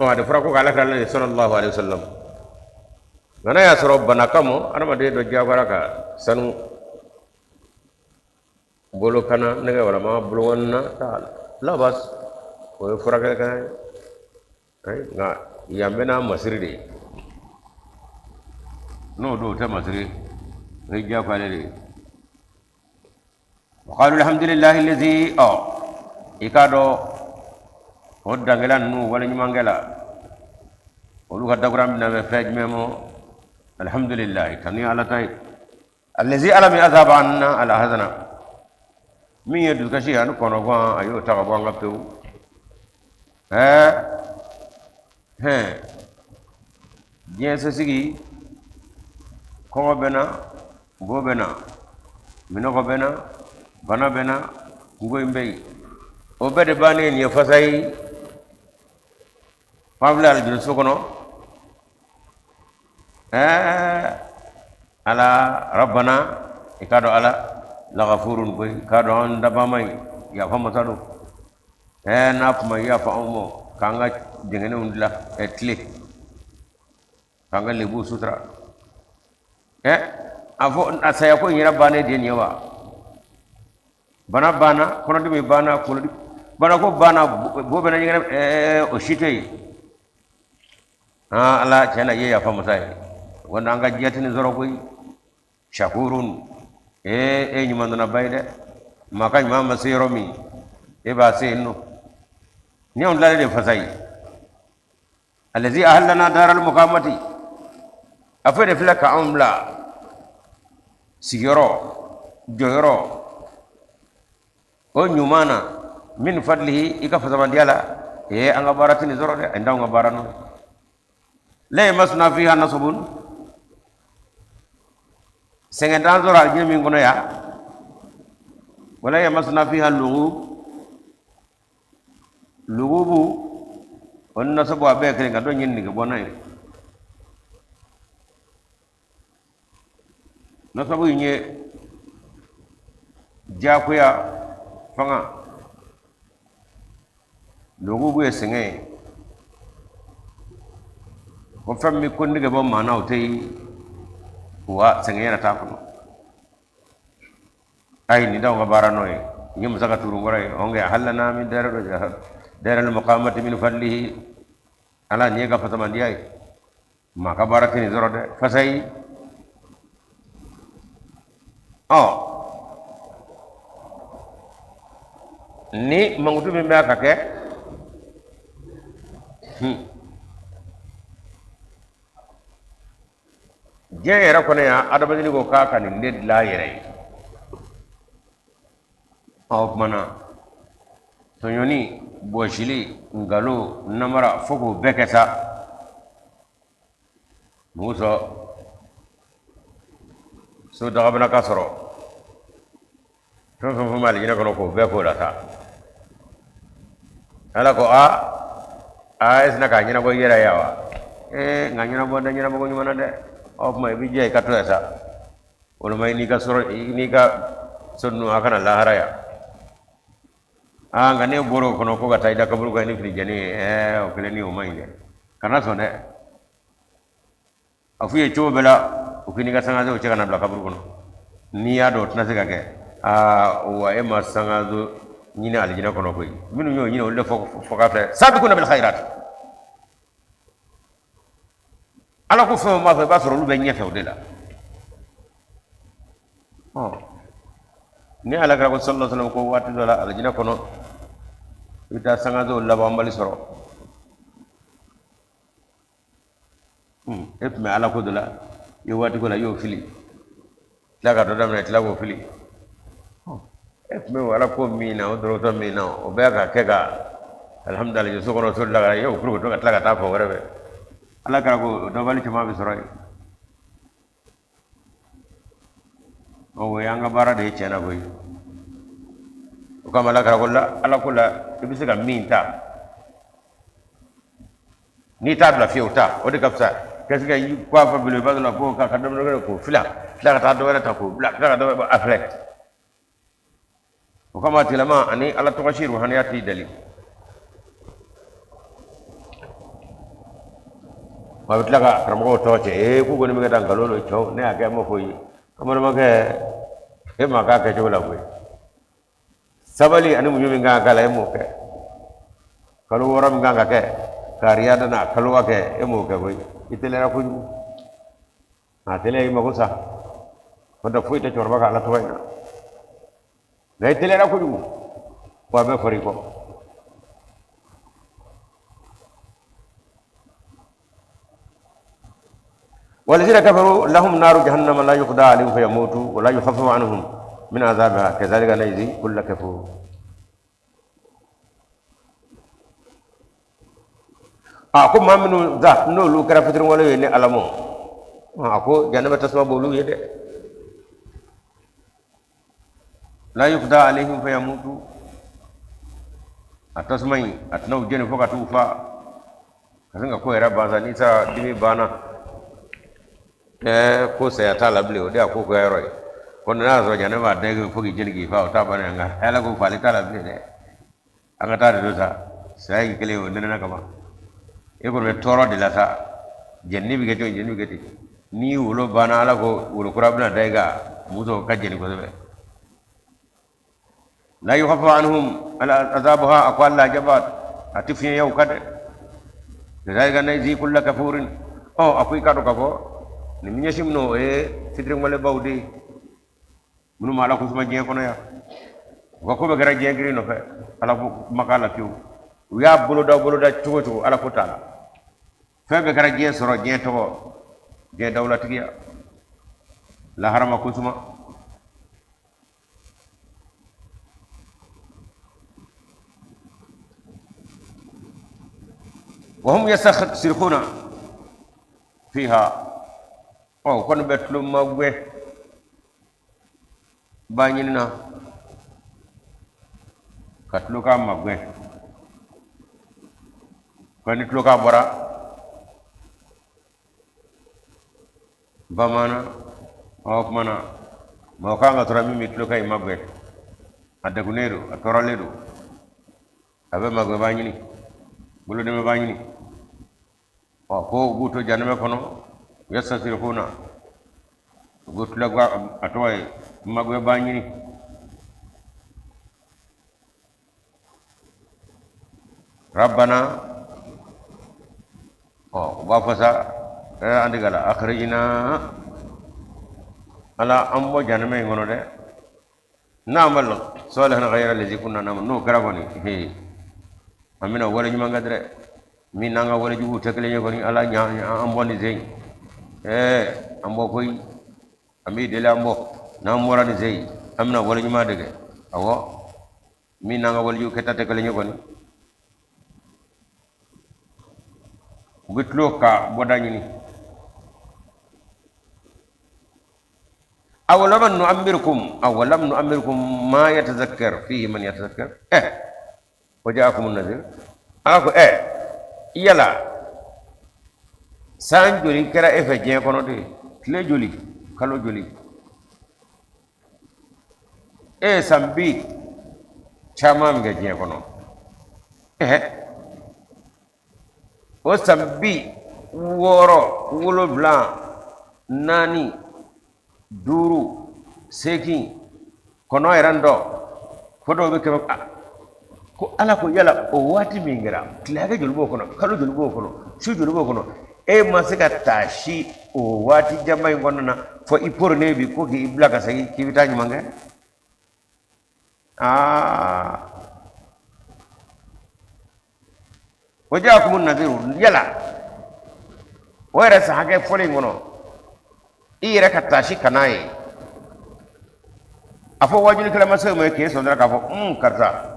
S1: Ɔ, a de fɔra ko k'Ala kira la sallallahu alaihi wasallam, nka n'a y'a sɔrɔ bana kama adamaden dɔ diyagoyara ka sanu bolo kana nɛgɛ walama bolo na ta, labas, o ye furakɛli kan ye. Nka yan bɛ n'a masiri de ye, n'o don o tɛ masiri, o ye diyagoyalen de ye. Wa qalu alhamdulillahi allazi, ɔ, i k'a dɔn O dangela ninnu waleɲumankɛla olu ka dakuran bɛna bɛn fɛn jumɛn ma? Alhamdulilayi, tanu ye Ala ta ye. Allazi, Ala min, azhaba anna alhazana, min ye dusukasi ani kɔnɔgan, a y'o ta ka bɔ an kan pewu. Ɛɛ hɛn, diɲɛ sosigi, kɔngɔ bɛ na, bo bɛ na, minɔgɔ bɛ na, bana bɛ na, kunko in bɛ yen, o bɛɛ de bannen nin ye fasa ye. Fan filɛ alijinɛ so kɔnɔ. Ɛɛ Ala, rabbana, i k'a dɔn Ala lagafurun koyi, i k'a dɔn an dabama ye yafa masa don. Ɛɛ, n'a kuma yafa anw ma k'an ka jɛngɛnenw dilan, ɛ tile k'an ka lebuw sutura. Ɛ, a fɔ a saya ko in yɛrɛ bannen de ye nin ye wa? Bana banna, kɔnɔdimi banna, kunkolodimi bana ko banna, bo bɛ na ɲɛgɛnɛ, ɛɛ, o si tɛ yen. Aa Ala, tiɲɛ na i ye yafa masa ye. Wa an ka diɲɛ tɛ nin sɔrɔ koyi. Shakurun, ee, e ɲuman donna ba ye dɛ. Maa ka ɲuman ma se yɔrɔ min, e b'a se yen nɔ. Ni anw tilalen de fasa ye. Allazi ahallana daral muqamati, a fɔ de filɛ ka anw bila sigiyɔrɔ jɔyɔrɔ o ɲuman na, min fadlihi, i ka fasamandiya la. Ee, an ka baara tɛ nin sɔrɔ dɛ, an t'anw ka baara nɔ. La yamasuna fiha nasabun, sɛgɛn t'an sɔrɔ alijinɛ min kɔnɔ yan. Wala yamasuna fiha lughub, lugubu o ni nasabu a bɛɛ kelen, ka dɔ ɲini nege bɔ n'a ye. Nasabu in ye diyagoya fanga, lugubu ye sɛgɛn ye. Ko fɛn min ko nege bɔ maa na, o tɛ yen wa sɛgɛn yɛrɛ t'a kɔnɔ. Ayi, nin t'anw ka baara nɔ ye, nin ye masa ka turu kɔrɔ ye. Ɔnkɛ ahallana min daral muqamati min fadlihi, Ala, nin ye ka fasamandiya ye. Maa ka baara tɛ nin sɔrɔ dɛ, fasa ye. Ɔ, ni mankutu min bɛ ka kɛ, diɲɛ yɛrɛ kɔnɔ yan, adamaden ko k'a ka nin de dilan a yɛrɛ ye. Ɔ, o tuma na tɔɲɔni, bɔsili, nkalon, namara, fo k'o bɛɛ kɛ sa. Mun sɔn so dagabana ka sɔrɔ fɛn fɛn fɛn bɛ alijinɛ kɔnɔ, k'o bɛɛ k'o la sa. Ala ko a a, e sina k'a ɲɛnabɔ i yɛrɛ ye wa? Ee, nka ɲɛnabɔ dɛ, ɲɛnabɔ ko ɲuman na dɛ. Ɔ tuma i bɛ jɛ i ka to yan sa. Walima i n'i ka sɔrɔ, i n'i ka so ninnu, a kana lahara yan. Aa, nka n'e bɔra o kɔnɔ ko ka taa i da kaburu kan ni fini jɛni ye, ɛɛ, o kelen ni o man ɲi dɛ. Kana sɔn dɛ. A f'u ye cogo bɛɛ la, u k'i n'i ka sangasow cɛ ka na bila kaburu kɔnɔ. N'i y'a dɔn o tɛna se ka kɛ, aa wa, e ma sangaso ɲini alijinɛ kɔnɔ koyi. Minnu y'o ɲini, olu de fɔ ka filɛ sabiquna bil khairat. Ala ko fɛn o b'a fɔ, i b'a sɔrɔ olu bɛ ɲɛfɛ o de la. Ɔ, ni Ala kira ko sallallahu alaihi wasallam ko waati dɔ la alijinɛ kɔnɔ, i bɛ taa sangasow labanbali sɔrɔ. E tun bɛ Ala ko dɔ la, i ye waati ko la, i y'o fili, tila ka dɔ daminɛ, tila k'o fili. E tun bɛ Ala ko min na, o dɔrɔtɔ min na, o bɛɛ ka kɛ ka alihamudulilayi so kɔnɔ, so la i y'o kuru ka tila ka taa fɔ wɛrɛ fɛ. Ala kira ko o dɔnbali caman bɛ sɔrɔ yen. O y'an ka baara de ye tiɲɛ na koyi. O kama Ala kira ko la, Ala ko la, i bɛ se ka min ta, n'i t'a bila fiyewu, ta o de ka fisa ka se ka i ko a fɔ bolo, i b'a dɔn ko ka dɔ wɛrɛ k'o fila, tila ka taa dɔ wɛrɛ ta k'o bila, tila ka dɔ wɛrɛ a filɛ. O kama a tigilama ani Ala tɔgɔ si ruhaniya t'i dali. A bɛ tila ka karamɔgɔw tɔgɔ cɛ. Ee, k'u kɔni bɛ ka taa nkalon don cɛw, ne y'a kɛ, ma fɔ ye an balimakɛ, e ma k'a kɛcogo la koyi. Sabali ani muɲu min kan ka k'a la, e m'o kɛ. Kalo 6 min kan ka kɛ ka riyada n'a kalowa kɛ, e m'o kɛ koyi. I teliyara kojugu. A teliya i mago sa, n'o tɛ foyi tɛ cɛkɔrɔba ka Ala tɔgɔ in na. Nka i teliyara kojugu, wa a bɛɛ fɔra i kɔ. والذين كفروا لهم نار جهنم لا يقضى عليهم فيموتوا ولا يخفف عنهم من عذابها كذلك نجزي كل كفور. A ko maa minnu da n'olu kɛra fitiriwale ye ni ala ma, a ko jahanama tasuma b'olu ye dɛ. La yuqda alayhim fayamutu, a tasuma in a tɛna u jeni fo ka t'u fa ka sin ka ko yɛrɛ ban sa. N'i sara, dimi banna, ɛɛ ko saya t'a la bilen, o de y'a ko kɛ yɔrɔ ye. Ko n'a y'a sɔrɔ jahanama b'a dɛgɛ fo k'i jeni k'i fa, o t'a bannen. Nka ala ko fali t'a la bilen dɛ, an ka taa de don sa. Saya in kelen o nɛnɛna kaban, e kɔni bɛ tɔɔrɔ de la sa. Jɛnini bɛ kɛ cogo, jɛnini bɛ kɛ ten. Ni wolo banna, ala ko wolo kura bɛna da i kan, muso ka jɛni kosɛbɛ. La yukhaffafu anhum azabuha, a ko ala jaba a tɛ fiɲɛya u kan dɛ. Kazalika najzi kulla kafurin. Ɔ a ko i k'a dɔn k'a fɔ nin bɛ ɲɛsin minnu, o ye fitiriwalebaw de ye, minnu ma ala kosuma diɲɛ kɔnɔ yan. U ka ko bɛɛ kɛra diɲɛ girin nɔfɛ, ala ko ma k'a la fiyewu. U y'a boloda boloda cogo cogo, ala ko t'a la. Fɛn bɛɛ kɛra diɲɛ sɔrɔ, diɲɛ tɔgɔ, diɲɛ dawulatigiya, lahara ma kosuma. Wahum yastasrihuna fiha, ɔ u kɔni bɛ tulo magɛn ba ɲini na ka tulokan magɛn. Ko ni tulokan bɔra bamanan, o tuma na mɔgɔ kan ka sɔrɔ min bɛ tulokan in magɛn. A degunnen don, a tɔɔrɔlen don, a bɛ magɛnbaa ɲini, bolodɛmɛbaa ɲini. Ɔ ko u b'u to janɛmɛ kɔnɔ, yastasirihuna, u b'u tulo a tɔgɔ ye magɛnbaa ɲini. Rabbana, ɔ u b'a fɔ sa, an tigi ala, akhrijina, ala an bɔ janɛmɛ in kɔnɔ dɛ. Na'mal salihan ghayra allazi kunna na'mal, n'o kɛra kɔni, he an bɛna wale ɲuman kɛ dɛ, min n'an ka wale juguw tɛ kelen ye kɔni. Ala ɲa an bɔ nin sen ɛɛ an bɔ koyi, an b'i deli an bɔ. N'an bɔra nin sen, an bɛna wale ɲuman de kɛ, awɔ, min n'an ka wale jugu kɛta tɛ kelen ye kɔni. U bɛ tulo ka bɔda ɲini. Awalam nu'ammirkum, awalam nu'ammirkum ma yatazakkar fihi man yatazakkar wa ja'akum an-nadhir. Ala ko yala san joli kɛra e fɛ diɲɛ kɔnɔ de, tile joli, kalo joli, e ye san bi caman min kɛ diɲɛ kɔnɔ, o san 60, 70, 4, 5, 8, kɔnɔ yɛrɛ dɔ fo dɔw bɛ kɛmɛ. Ko ala ko yala o waati min kɛra, tile hakɛ joli b'o kɔnɔ, kalo joli b'o kɔnɔ, su joli b'o kɔnɔ, e ma se ka taasi o waati janba in kɔnɔna na fo i poronnen bi ko k'i bila ka segin k'i bɛ taa ɲuman kɛ. Aa wa jaakumu nadiru, yala o yɛrɛ san hakɛ fɔlen in kɔnɔ, i yɛrɛ ka taasi ka n'a ye a fɔ waajulikɛla ma se ma k'e sɔn dɔrɔn k'a fɔ un karisa,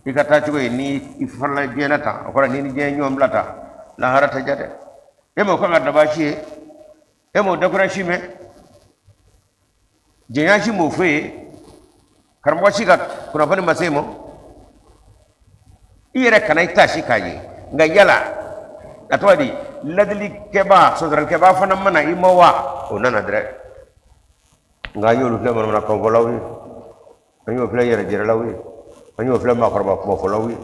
S1: i ka taa cogo ye ni i farala diɲɛ na tan, o kɔrɔ ni ni diɲɛ ɲɔgɔn bila tan, lahara tɛ ja dɛ. E m'o kan ka daba si ye, e m'o dakura si mɛn, jɛnya si m'o fɔ ye, karamɔgɔ si ka kunnafoni ma se ma, i yɛrɛ kana i taasi k'a ye. Nka yala a tɔgɔ di, ladilikɛbaa, sɔsɔlikɛbaa fana ma na i ma wa? O nana dɛrɛ. Nka an y'olu filɛ manamanakanfɔlaw ye, an y'o filɛ yɛrɛ jɛrɛlaw ye, an y'o filɛ maakɔrɔba kumafɔlaw ye.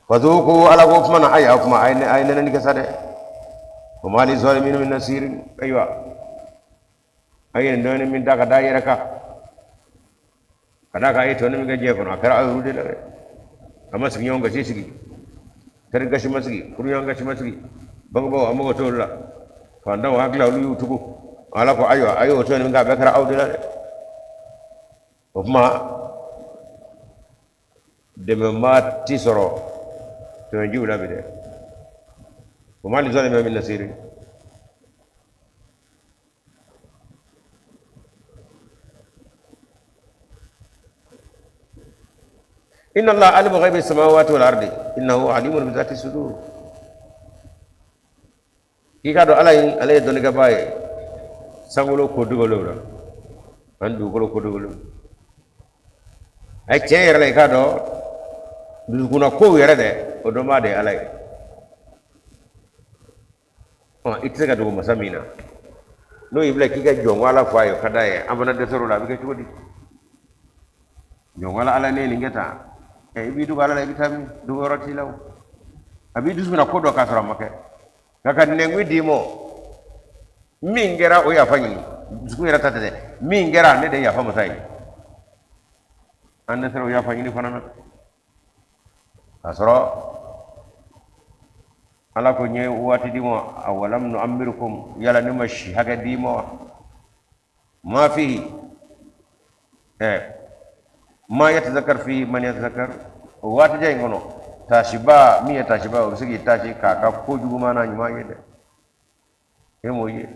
S1: Fazuku, ala ko kuma na, a y'a kuma, a ye nɛnɛni kɛ sa dɛ. Wa ma lizalimina min nasirin. Ayiwa, a ye nin dɔɔnin min ta ka da yɛrɛ kan, ka d'a kan a ye tɔni min kɛ diɲɛ kɔnɔ, a kɛra aw yɛrɛ de la dɛ. A ma sigiɲɔgɔn gasi sigi, teri gasi ma sigi, furuɲɔgɔn gasi ma sigi, bangebaaw a mago t'olu la, fantanw hakili olu y'u tugu. Ala ko ayiwa, a y'o tɔni min kɛ, a bɛɛ kɛra aw de la dɛ. O tuma dɛmɛbaa ti sɔrɔ tɔɲɔjiw la bi dɛ. Wa ma lizalimina min nasirin. Inna Allah alimu ghaibi samawati wal ardi innahu alimun bi dhati sudur. K'i k'a dɔn Ala in, ale ye dɔnnikɛbaa ye sankolo ko dogolenw la ani dugukolo ko dogolenw. A ye tiɲɛ yɛrɛ la, i k'a dɔn dusukunna kow yɛrɛ dɛ, o dɔnbaa de ye Ala ye. Ɔ, i tɛ se ka dogo masa min na, n'o y'i bila k'i ka jɔn ko Ala fɔ a ye, o ka d'a ye. An fana dɛsɛr'o la, a bɛ kɛ cogo di? Jɔn ko Ala, ne ye nin kɛ tan. Ɛ, i b'i dogo Ala la, i bɛ taa min? Dogo yɔrɔ t'i la o. A b'i dusu na ko dɔ k'a sɔrɔ a ma kɛ, nka ka nɛnkun d'i ma, min kɛra, o yafa ɲini. Dusukun yɛrɛ ta tɛ dɛ, min kɛra, ne de ye yafa masa ye. An dɛsɛra o yafa ɲini fana na, k'a sɔrɔ Ala ko n ye waati d'i ma. Awalam nu'ammirkum, yala ne ma si hakɛ d'i ma wa? Ma fihi ma yatazakar fihi man yatazakar. O waati jan in kɔnɔ, taasiba min ye taasiba, o bɛ se k'i taasi k'a ka ko juguman n'a ɲuman ye dɛ. E m'o ye?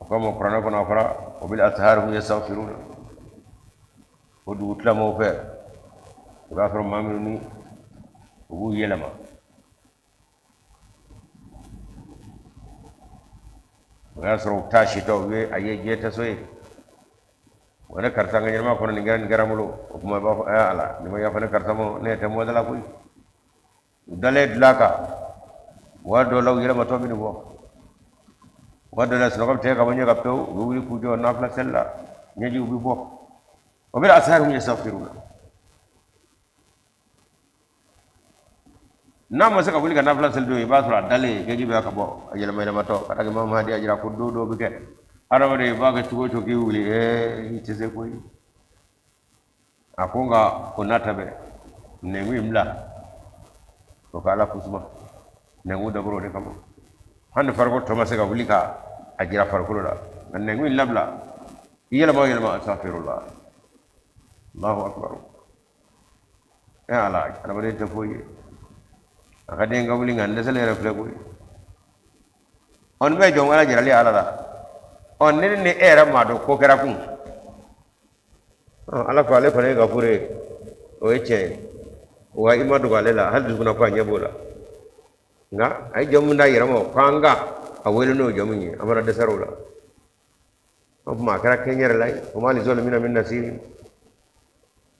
S1: O kama kuranɛ kɔnɔ a fɔra wa bil ashari hum yastaghfiruna. O dugu tilamaw fɛ, i b'a sɔrɔ maa minnu ni u b'u yɛlɛma, o y'a sɔrɔ u taasitɔ, u ye a ye diɲɛ tɛ so ye. Wa ne karisa, n ka ɲɛnama kɔnɔ nin kɛra, nin kɛra n bolo. O tuma i b'a fɔ ɛ Ala, nin ma yafa ne karisa ma, ne yɛrɛ tɛ mɔdala la koyi. U dalen dilan kan, waati dɔw la u yɛlɛmatɔ bɛ nin bɔ, waati dɔw la sunɔgɔ bɛ tigɛ ka bɔ ɲɛ kan pewu, u bɛ wuli k'u jɔ nafila seli la, ɲɛjiw bɛ bɔ. Wa bil ashari hum yastaghfiruna. N'a ma se ka wuli ka nafila seli don, i b'a sɔrɔ a dalen, ɲɛji bɛ ka bɔ, a yɛlɛma yɛlɛmatɔ ka da Imam Mahdi y'a jira ko don dɔw bɛ kɛ, adamaden i b'a kɛ cogo o cogo k'i wuli, i tɛ se koyi. A ko nka o n'a ta bɛɛ, nɛnkun in bila o ka Ala kusuma. Nɛnkun dabɔra o de kama. Hali ni farikolo tɔ ma se ka wuli ka a jira farikolo la, nka nɛnkun in labila, i yɛlɛma o yɛlɛma, astaghfirullah, Allahu akbar. E Ala, adamaden tɛ foyi ye. A ka den ka wuli, nka n dɛsɛlen yɛrɛ filɛ koyi. Ɔ, nin bɛɛ jɔn ala jirali Ala la. Ɔ, ne ni e yɛrɛ m'a dɔn ko kɛra kun. Ala ko ale fana ye gafuru ye, o ye tiɲɛ ye. Wa i ma dogo ale la, hali dusukunna ko a ɲɛ b'o la. Nka a ye jamu min d'a yɛrɛ ma, k'an ka a wele n'o jamu ye, an fana dɛsɛra o la. O tuma a kɛra kɛɲɛrɛ la ye. Wa ma lizalimina min nasiri.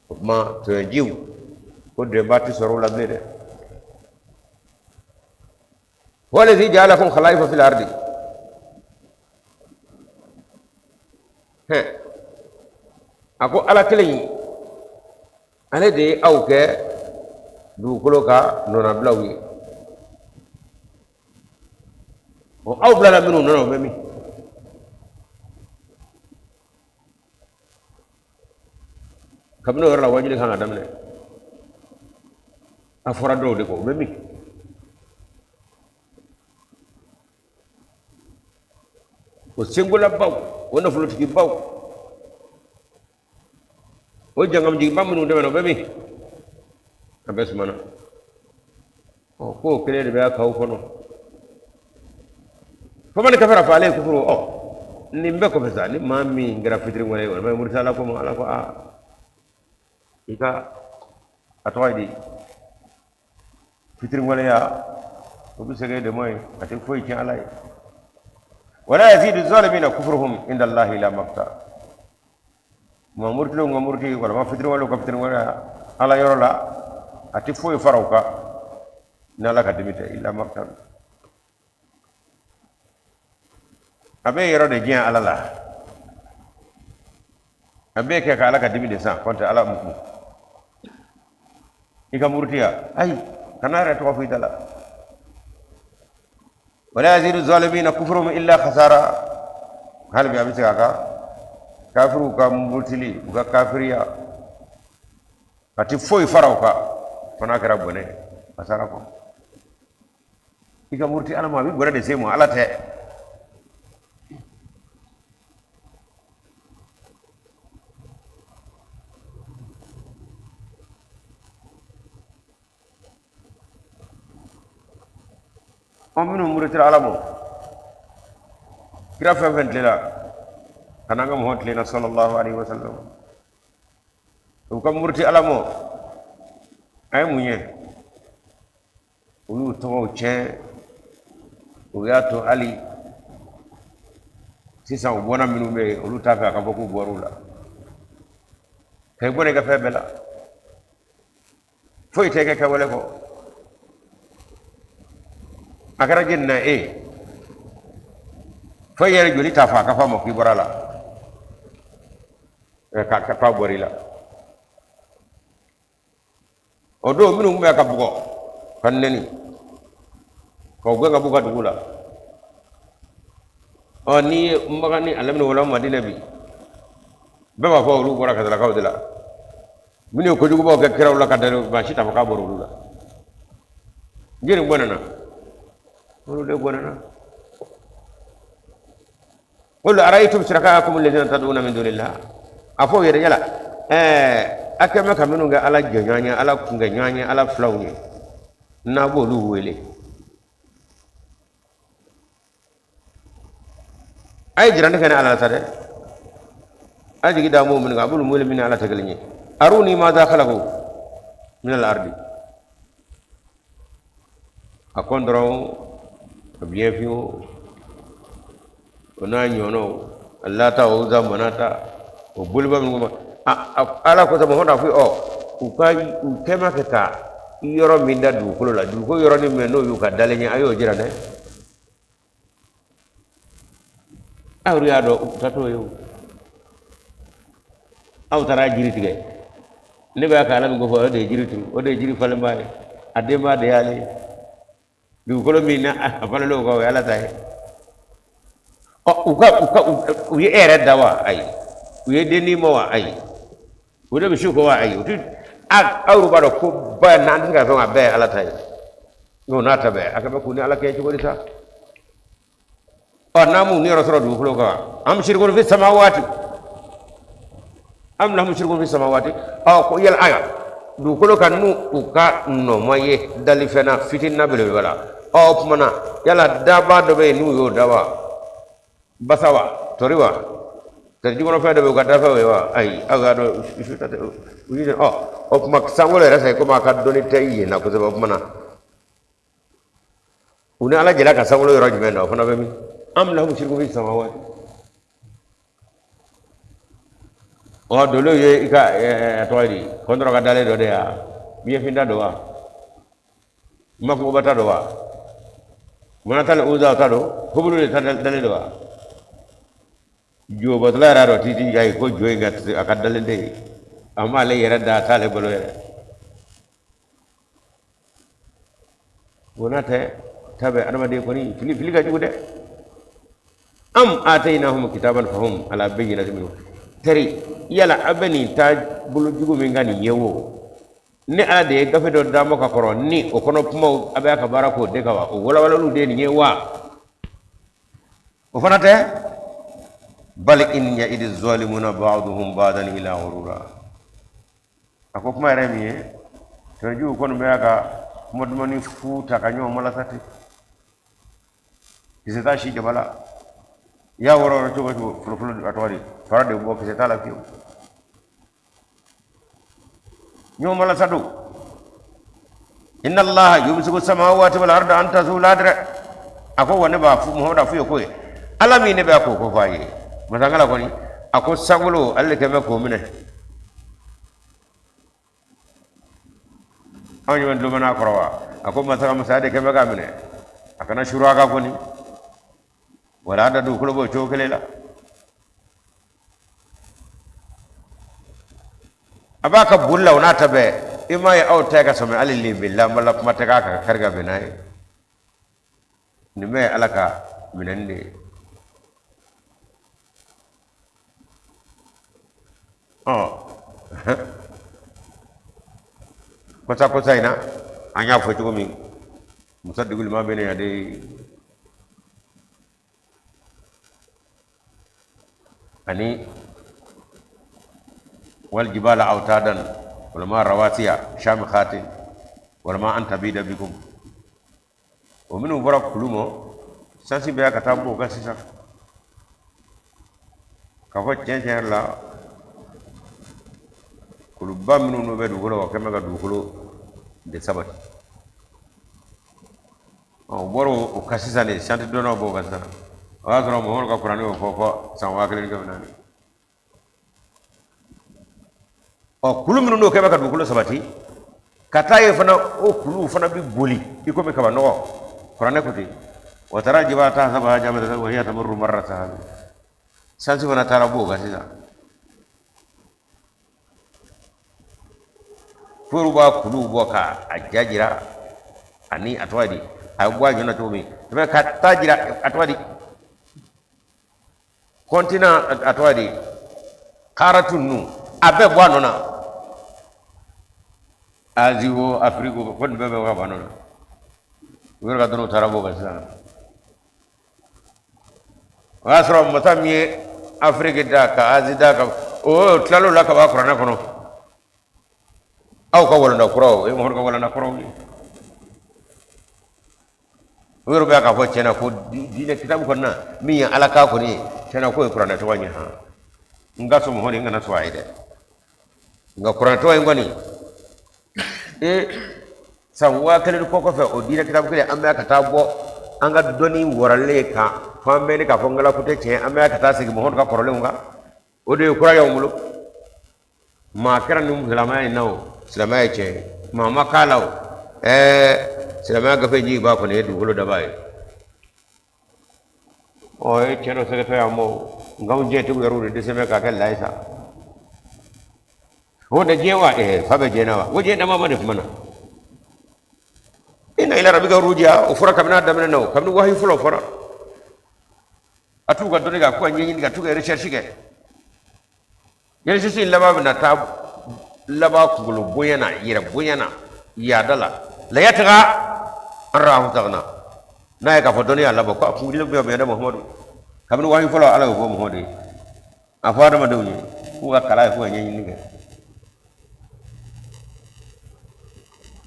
S1: O tuma tɔɲɔjiw ko dɛmɛba tɛ sɔrɔ o la bilen dɛ. Huwa allazi ja'alakum khala'ifa fil ardi. Hɛn, a ko Ala kelen in, ale de ye aw kɛ dugukolo kan nɔnabilaw ye. O aw bilala minnu nɔ na, o bɛ min? Kabini o yɔrɔ la, wajuli kan ka daminɛ. A fɔra dɔw de kɔ, o bɛ min? O sengolabaw, o nafolotigibaw, o jankamujigiba minnu tɛmɛna, o bɛ min? A bɛɛ sumana. Ɔ, k'o kelen de bɛ k'aw kɔnɔ. Faman kafara fa alayhi kufuru. Ɔ, nin bɛɛ kɔfɛ sa, ni maa min kɛra fitiriwale ye, walima muruti Ala ko ma, Ala ko aa, i ka a tɔgɔ ye di, fitiriwaleya, o bɛ segin de ma ye, a tɛ foyi tiɲɛ Ala ye. Wala yazidu zalimina kufruhum inda Allahi illa maqta. Maa murutilenw ka muruti walima fitiriwalew ka fitiriwaleya, Ala yɔrɔ la a tɛ foyi fara u kan ni Ala ka dimi tɛ, illa maqta. A bɛ yɔrɔ de diɲɛ Ala la, a bɛ kɛ ka Ala ka dimi de san kɔntɛ. Ala mugu i ka murutiya, ayi, kana yɛrɛ tɔgɔ fɔ i da la. Wala yazidu zalimina kufruhum illa khasara. Hali bi a bɛ segin a kan, kafiriw ka murutili, u ka kafiriya, a tɛ foyi fara u kan fo n'a kɛra bɔnɛ, khasara kɔ. I ka muruti Ala ma, a bɛ bɔnɛ de se ma, Ala tɛ. An minnu murutira Ala ma, kira fɛn fɛn tilela, Ka na an ka mɔgɔ tilenna sallallahu alaihi wasallam. U ka muruti Ala mɔ, a ye mun ye? U y'u tɔgɔw tiɲɛ, u y'a to hali sisan u bɔnna minnu bɛ yen, olu t'a fɛ a ka fɔ k'u bɔr'u la. Ka i bɔnɛ i ka fɛn bɛɛ la, foyi tɛ kɛ kɛwale kɔ. A kɛra jeni na e fo i yɛrɛ joli t'a fɔ a ka fɔ a ma k'i bɔra a la, ka k'a bɔra i la. O don minnu tun bɛ ka bugɔ ka nɛni k'u gɛn ka b'u ka dugu la, ɔ n'i ye Makan ni a lamini wala Madinɛ bi, bɛɛ b'a fɔ olu bɔra kasalakaw de la. Minnu ye kojugubaw kɛ kiraw la ka da maa si t'a fɔ k'a bɔra olu la. Jeli bɔnɛna, olu de bɔnɛna. Qul ara'aytum shuraka'akum alladhina tad'una min dunillah. A fɔ yɛrɛ yala ɛɛ a kɛ bɛ ka minnu kɛ Ala jɛɲɔgɔn ye, Ala kunkɛɲɔgɔn ye, Ala filanw ye, n'a b'olu wele, a ye jirani kɛ ni Ala la sa dɛ. A jigi da m'o minnu kan, a b'olu wele min ni Ala tɛ kelen ye. Aruni madha khalaqu min al-ardi. A kɔn dɔrɔn a biɲɛ fiyewu o n'a ɲɔgɔnnaw, Lata o Uza Manata o boliba minnu ma, Ala ko sama fɔ ɔ u ka u kɛma kɛ ka yɔrɔ min da dugukolo la, dugukolo yɔrɔnin min n'o y'u ka dalen ye, a y'o jira dɛ. Aw yɛrɛ y'a dɔn u ta t'o ye o. Aw taara jiri tigɛ, ne b'a ka Ala min ko fɔ, o de ye jiri turu, o de ye jiri falenba ye, a denba de y'ale ye. Dugukolo min na a falelen o kan, o ye Ala ta ye. Ɔ u ka u ka u ye e yɛrɛ da wa? Ayi. U ye den d'i ma wa? Ayi. U de bɛ su ko wa? Ayi. U ti aw yɛrɛ b'a dɔn ko ba n'an tɛ se ka fɛn a bɛɛ ye Ala ta ye. N'o n'a ta bɛɛ, a ka bɛ k'u ni Ala kɛ cogo di sa? Ɔ n'a m'u niyɔrɔ sɔrɔ dugukolo kan, am shirkun fi samawati am lahum shirkun fi samawati. Ɔ ko yala ayiwa dugukolo kan n'u u ka nɔ ma ye dalifɛn na fitinin na belebeleba la, ɔ o tuma na yala dabaa dɔ bɛ yen n'u y'o da wa? Basa wa? Tori wa? Tari jikɔnɔfɛn dɔ bɛ yen u ka dafɛn o ye wa? Ayi, aw y'a dɔn su ta tɛ u ye. Ɔ o tuma sankolo yɛrɛ fɛ, komi a ka dɔnni tɛ yen na kosɛbɛ, o tuma na u ni Ala jɛra ka sankolo yɔrɔ jumɛn na, o fana bɛ min? Am lahum shirkun fi samawati. Ɔ dolo ye i ka a tɔgɔ ye di, kɔntɔrɔ ka dalen dɔ de ya, biɲɛfin ta don wa, makunba ta don wa, manata ni uza ta don, hubulu de ta dalen don wa? Jobatɔla yɛrɛ dɔ t'i jija ye ko jo in ka a ka dalen tɛ yen, a m'ale yɛrɛ da, a t'ale bolo yɛrɛ. O n'a tɛ ta bɛ adamaden kɔni fili fili ka jugu dɛ. Am atainahum kitaban fahum ala bayyinatin minhu. Tari yala a bɛ nin taabolo jugu min kan nin ye wo, ni Ala de ye gafe dɔ d'a ma ka kɔrɔ, ni o kɔnɔ kumaw a bɛ a ka baara k'o de kan wa, o walawalaliw de ye nin ye wa? O fana tɛ. Bal in yaidi zalimuna ba'duhum ba'dan illa ghurura. A ko kuma yɛrɛ min ye, tɔnjuguw kɔni bɛ ka kuma dumani fu ta ka ɲɔgɔn malasa ten, kisɛ t'a si jaba la. I y'a wɔrɔ wɔrɔ cogo o cogo, fɔlɔfɔlɔ a tɔgɔ di, fara de bɔ, kisɛ t'a la fiyewu. Ɲɔgɔn malasa don. Inna allaha yumsiku samawati wal arda an tazula dɛ. A ko wa ne b'a fɔ Muhamadu, a f'u ye ko ye Ala min ne bɛ k'o ko fɔ a ye masakala kɔni. A ko sankolo ale de kɛn bɛ k'o minɛ. Anw ɲɛ bɛ dulon n'a kɔrɔ wa? A ko masa ka masaya de kɛn bɛ k'a minɛ, a kana suru a kan kɔni. Wala da dugukolo b'o cogo kelen la. A b'a ka boli la, o n'a ta bɛɛ, i m'a ye aw ta ka sɔmi hali lenbe lanba kuma tɛ k'a ka kari ka bɛn n'a ye. Nin bɛɛ ye Ala ka minɛni de ye. Ɔ kɔsa kɔsa in na, an y'a fɔ cogo min, musa dugulima bɛ ne yan de. Ani wal jibala autadan walama rawasiya shamikhatin walama an tabida bikum. O minnu bɔra kulu ma, sansi bɛ ka taa bɔ o kan sisan. K'a fɔ tiɲɛ tiɲɛ yɛrɛ la, kuluba minnu bɛ dugukolo kan, o kɛn bɛ ka dugukolo de sabati. O bɔra o kan sisan de, science dɔnnaw b'o kan sisan. O y'a sɔrɔ Muhamadu ka kuranɛ y'o fɔ fɔ san 1400. Ɔ, kulu minnu n'o kɛ bɛ ka dugukolo sabati, ka taa ye fana, o kuluw fana bɛ boli i komi kaba nɔgɔ. Kuranɛ ko ten: wa tara jibala tahsabuha jamidatan wa hiya tamurru marra sahabi. Science fana taara b'o kan sisan. F'olu b'a kuluw bɔ ka a ja jira, ani a tɔgɔ di, a bɛ bɔ a ɲɔgɔn na cogo min, ka taa jira, a tɔgɔ di, continent, a tɔgɔ di, karatu ninnu, a bɛɛ bɔ a nɔ na. Azi o, Afiriki o, ko nin bɛɛ bɛ ka bɔ a nɔ na. U yɛrɛ ka dɔnniw taara b'o kan sisan. O y'a sɔrɔ masa min ye Afiriki da ka Azi da ka o tilal'o la ka bɔ kuranɛ kɔnɔ. Aw ka walanda kuraw, o ye Mamadu ka walanda kuraw ye. O yɛrɛ bɛ k'a fɔ tiɲɛna ko diinɛ kitabu kɔni na, min ye Ala kan kɔni ye, tiɲɛna k'o ye kuranɛ tɔgɔ ye. Han, n ka sɔn Mamadu, n kana sɔn a ye dɛ, nka kuranɛ tɔgɔ in kɔni, ee, san 1000 ni kɔ kɔfɛ, o diinɛ kitabu kelen, an bɛ ka taa bɔ an ka dɔnni waralen kan fo an bɛ ne k'a fɔ n ko tɛ tiɲɛ. An bɛ ka taa segin Mamadu ka kɔrɔlenw kan, o de ye kura y'anw bolo. Maa kɛra nin silamɛya in na, o silamɛya ye tiɲɛ ye, maa ma k'a la o. Ɛɛ, silamɛya gafe jigi b'a kɔni ye dugukolo daba ye. Ɔ, e cɛ dɔ sɛgɛtɔ y'an ma o, nka anw diɲɛtigiw yɛrɛw de dɛsɛ bɛ k'a kɛ layi sa. O tɛ diɲɛ wa? Ɛɛ, fa bɛ diɲɛ na wa? Ko diɲɛ dama ma de kuma na. Inna ila rabbika rujia, o fɔra kabini a daminɛ na o, kabini wahayu fɔlɔ fɔra. A t'u ka dɔnni kɛ, a k'u ka ɲɛɲini, ka t'u ka recherche kɛ. Recherche in laban bɛna taa laban kunkolo bonya na, yɛrɛ bonya na, yaada la. La yatgha an ra'ahu istaghna. N'a ye k'a fɔ dɔnni y'a labɔ ko a kunkolo bɛ bonya dɛ Muhamadu. Kabini wahayu fɔlɔ, Ala y'o fɔ Muhamadu ye. A fɔ adamadenw ye k'u ka kalan ye, k'u ka ɲɛɲini kɛ,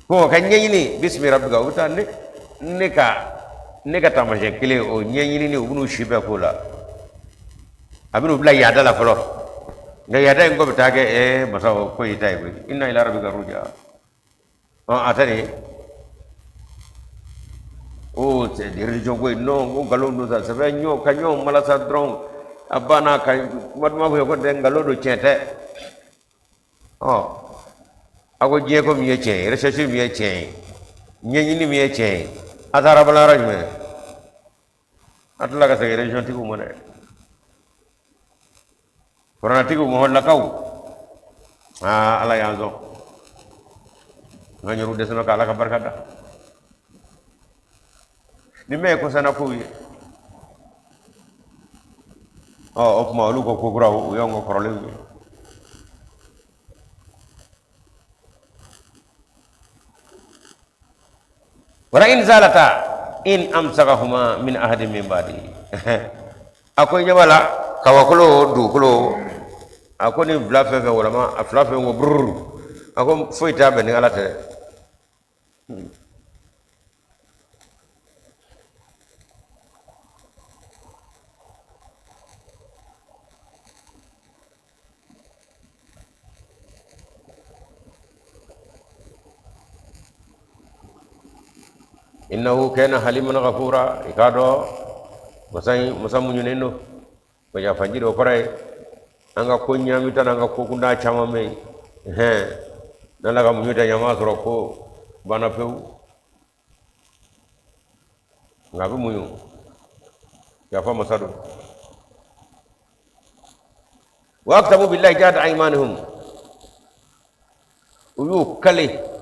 S1: ko ka ɲɛɲini bisimi rabbika. O bɛ taa ne ka taamasiyɛn kelen o ɲɛɲinini, u bɛn'u si bɛɛ k'o la. A bɛn'u bila yaada la fɔlɔ, nka yaada in ko bɛ taa kɛ ɛɛ masa o ko y'i ta ye koyi. Inna ila rabbika rujaa. Ɔ, a tɛ nin ye o, c'est des religions ko ye. Non, ko nkalon don sa, sɛbɛ ɲɔ ka ɲɔgɔn malasa dɔrɔn, a banna ka kuma duman fɔ ye ko tɛ nkalon don, tiɲɛ tɛ. Ɔ, a ko diɲɛ ko min ye tiɲɛ ye, recherche min ye tiɲɛ ye, ɲɛɲini min ye tiɲɛ ye, a taara bala yɔrɔ jumɛn? A tila ka segin religion tigiw ma dɛ, kuranɛtigiw, Muhamadulakaw. Aa, Ala y'an sɔn, n ka ɲɔrɔ dɛsɛ ka Ala ka barika da. Nin bɛɛ ye kɔsana kow ye. Ɔ, o tuma olu ko ko kuraw, o y'anw ka kɔrɔlenw ye. Wala in zalata in amsakahuma min ahadin min ba'di. A ko i ɲɛ b'a la, kabakolo, dugukolo, a ko nin fila fɛn fɛn woloma, a fila fɛn ko bururu, a ko foyi t'a bɛn ni Ala tɛ. Innahu kana haliman ghafura. I k'a dɔn masa in, masa muɲunen don, ko yafaji de. O kɔrɔ ye an ka ko ɲaami ta n'an ka ko kunda caman bɛ yen. Hɛn, n'Ala ka muɲu tɛ, ɲama sɔrɔ ko banna pewu, nka a bɛ muɲu, yafa masa don. Wa aqsamu billahi jahda aymanihim, u y'u kale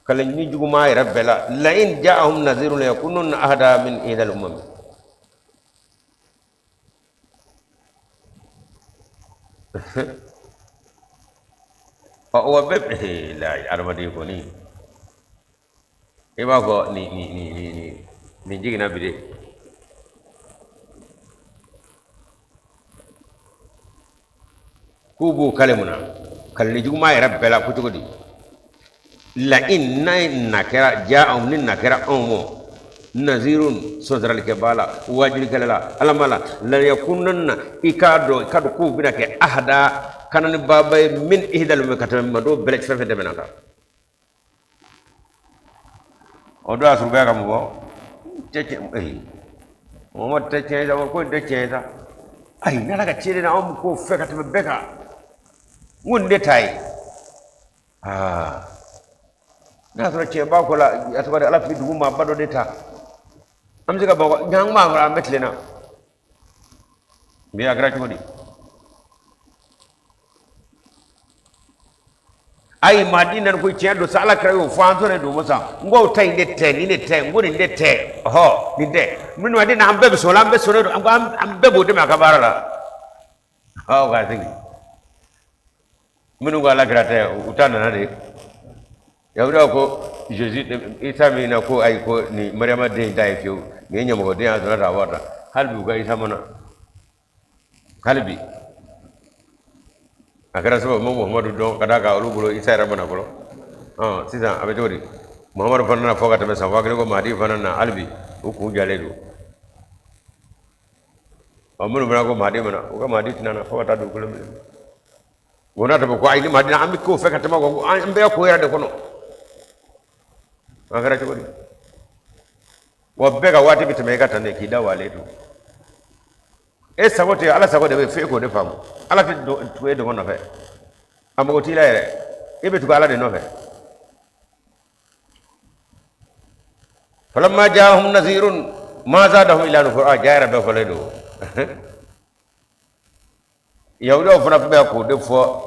S1: kale ni juguman yɛrɛ bɛɛ la. La in ja'ahum nazirun la yakununna ahda min ihdal umam. Ɔ, wa bɛɛ la adamaden kɔni, i b'a fɔ nin jiginna bi de. K'u b'o kale mun na, kaleli juguman yɛrɛ bɛɛ la, ko cogo di? La in, n'a na kɛra, ja'ahum, ni na kɛra anw ma. Nazirun, sɔnsaralikɛbaa la, waajulikɛla la, alama la, layakunanna, i k'a dɔn, i k'a dɔn k'u bɛna kɛ ahada kanani baaba ye min ihdal umami, ka tɛmɛ mando bɛɛ fɛn fɛn tɛmɛna kan. O don a sɔrɔ bɛɛ ka mun fɔ? Tɛ tiɲɛ, ee, Muhamadu tɛ tiɲɛ sa, ko in tɛ tiɲɛ sa. Ayi, n'Ala ka ciden na, anw k'o fɛ ka tɛmɛ bɛɛ kan. N ko nin de ta ye. Aa, n'a y'a sɔrɔ tiɲɛ b'a ko la, a tɔgɔ di, Ala tun bɛ dugu maaba dɔ de ta. An bɛ se ka bɔ ɲan maa fɔra, an bɛ tilen na. Bi a kɛra cogo di? Ayi, Mahadi nana ko tiɲɛ don sa, Ala kira y'o fɔ, an sɔnnen don sa. N ko ta in de tɛ, nin de tɛ, n ko nin de tɛ, ɔhɔ, nin tɛ. Minnu Mahadi na, an bɛɛ bɛ sɔn o la, an bɛɛ sɔnnen don, an ko an bɛɛ b'o dɛmɛ a ka baara la. Ɔ, k'a sigi. Minnu ko Ala kira tɛ, u ta nana de. Yahudiyaw ko Jésus, Isa min na ko ayi, ko nin Mariyama den ta ye fiyewu, nin ye ɲɛmɔgɔden ye, a sɔrɔ ta wari ta. Hali bi u ka Isa mana. Hali bi a kɛra sababu ma Muhamadu dɔn ka d'a kan olu bolo Isa yɛrɛ mana fɔlɔ. Sisan a bɛ cogo di? Muhamadu fana na fɔ ka tɛmɛ san 1000 ko Mahadi fana na, hali bi u kun jalen don. Ɔ, minnu fana ko Mahadi mana, u ka Mahadi tɛna na fo ka taa dugukolo minɛ. O n'a tɛmɛ ko ayi, ni Mahadi na, an bɛ k'o fɛ ka tɛmɛ o kan, an bɛɛ ko yɛrɛ de kɔnɔ. A kɛra cogo di? Wa bɛɛ ka waati bɛ tɛmɛ i ka tan de k'i da walen to. E sago tɛ, Ala sago de bɛ, f'e k'o de faamu. Ala tɛ tugu e dɔgɔ nɔfɛ, a mago t'i la yɛrɛ, e bɛ tugu Ala de nɔfɛ. Falamma jaahum nazirun ma zadahum illa nufura. A ja yɛrɛ bɛɛ fɔlen don. Yahudiyaw fana tun bɛ k'o de fɔ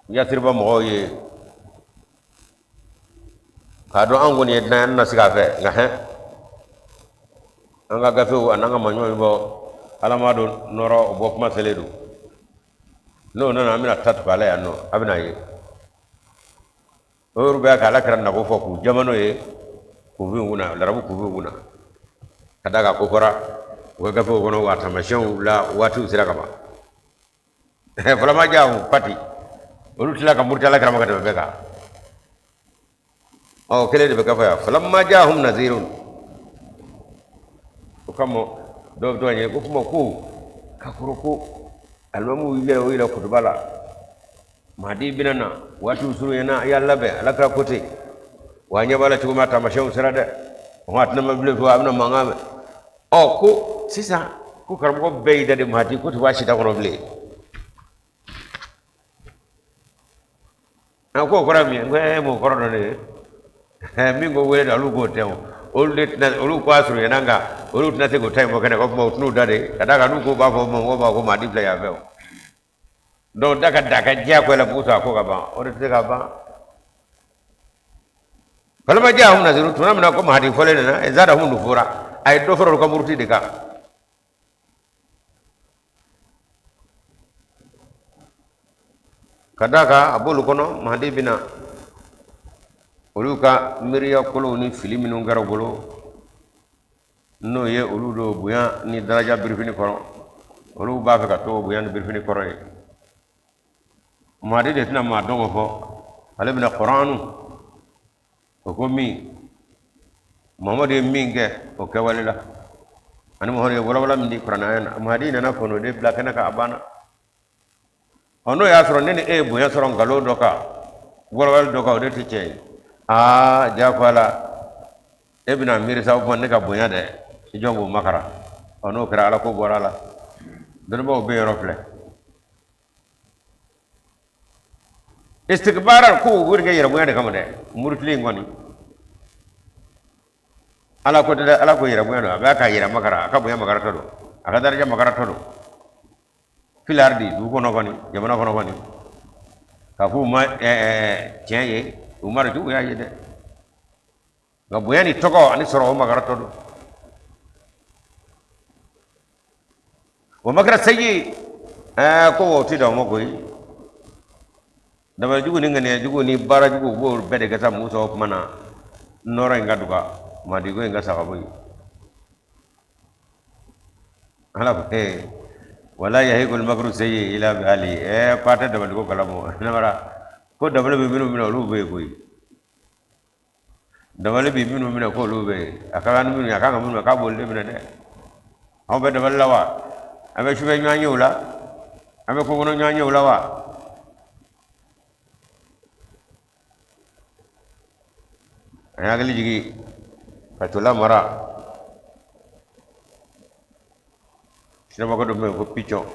S1: Yasiriba mɔgɔw ye, k'a dɔn an kɔni ye dunan ye, an na sigi a fɛ, nka hɛn, an ka gafew an'an ka maɲuman bɔ, Ala m'a dɔn nɔrɔ o bɔ kuma selen don. N'o nana, an bɛna ta tugu a la yan nɔ, a bɛna ye. O yɛrɛ bɛ ka Ala kira nako fɔ k'u jama n'o ye kunfinw kunna, larabu kunfinw kunna, ka d'a kan ko fɔra u ka gafew kɔnɔ, wa taamasiyɛnw la waatiw sera ka ban. Falamma jaahum pati, olu tila ka muruti Ala kira ma ka tɛmɛ bɛɛ kan. Ɔ, kelen de bɛ gafe yan, falamma jaahum nazirun. O kama dɔw bɛ to ka ɲɛ ko kuma ko ka kɔrɔ ko alimamuw yɛrɛ o yɛrɛ kutuba la, Mahadi bɛna na, waatiw surunyana, a y'a labɛn. Ala kira ko ten wa, ɲɛ b'a la cogo min, a taamasiyɛnw sera dɛ. O a tɛna mɛn bilen, a bɛna mankan mɛn. Ɔ, ko sisan ko karamɔgɔ bɛɛ y'i da de Mahadi ko tɛ b'a sida kɔnɔ bilen. A ko o kɔrɔ ye min ye? N ko e m'o kɔrɔ dɔn de ye. Min ko wele don, olu k'o tɛ o, olu de tɛna, olu ko a surunyana, nka olu tɛna se k'o ta in bɔ kɛnɛ kan. O tuma u tɛn'u da de, ka d'a kan n'u ko b'a fɔ mɔgɔw b'a fɔ ko Mahadi filɛ yan fɛ. O donc da ka da ka diyagoya la bugu a ko ka ban, o de tɛ se ka ban. Falamma jaahum naziru, tuma min na ko Mahadi fɔlen nana, zadahum nufura, a ye dɔ fara olu ka muruti de kan. Ka d'a kan a b'olu kɔnɔ Mahadi bɛna olu ka miiriya kolow ni fili minnu kɛra u bolo, n'o ye olu don bonya ni daraja birifini kɔrɔ, olu b'a fɛ ka to bonya ni birifini kɔrɔ ye. Mahadi de tɛna maa dɔn o fɔ, ale bɛna Kuranu o ko min Muhamadu ye min kɛ o kɛwale la, ani Muhamadu ye walawala min di kuranɛ na, Mahadi nana kɔnɔ de bila kɛnɛ kan, a banna. Ɔ, n'o y'a sɔrɔ ne ni e ye bonya sɔrɔ nkalon dɔ kan, walawali dɔ kan, o de tɛ tiɲɛ ye. Aa, jagoya la e bɛna miiri sa, o tuma ne ka bonya dɛ, i jɔn k'o makara. Ɔ, n'o kɛra, Ala ko bɔra a la. Dɔnnibaaw bɛ yɔrɔ filɛ istikbara ko u b'o kɛ yɛrɛbonya de kama dɛ. Murutili in kɔni, Ala ko tɛ dɛ, Ala ko yɛrɛbonya don. A b'a ka yɛrɛ makara, a ka bonya makaratɔ don, a ka daraja makaratɔ don. Fil ardi, dugu kɔnɔ kɔni, jamana kɔnɔ kɔni, k'a fɔ u ma tiɲɛ ye, u ma u y'a ye dɛ, nka bonya ni tɔgɔ ani sɔrɔ, o makaratɔ don. Wa makara sayi, ko o tɛ dan o ma koyi. Dabali jugu ni ŋaniya jugu ni baara jugu, u b'o bɛɛ de kɛ sa. Musa, o tuma na nɔrɔ in ka duga, Mahadiko in ka sa ka bɔ yen. Ala ko ee, wala yahiqul makru sayyi illa bi ahli. Ko a tɛ dabaliko kalama namara, ko dabali bɛ minnu minɛ, olu bɛ yen koyi. Dabali bɛ minnu minɛ k'olu bɛ yen, a ka kan ni minnu ye, a kan ka minnu minɛ k'a b'olu de minɛ dɛ. Aw bɛ dabali la wa? An bɛ sufɛ ɲɔgɔnyew la, an bɛ kungo kɔnɔ ɲɔgɔnyew la wa? An hakili jigin ka mara sinabakɔ dɔ bɛ yen ko picɔn.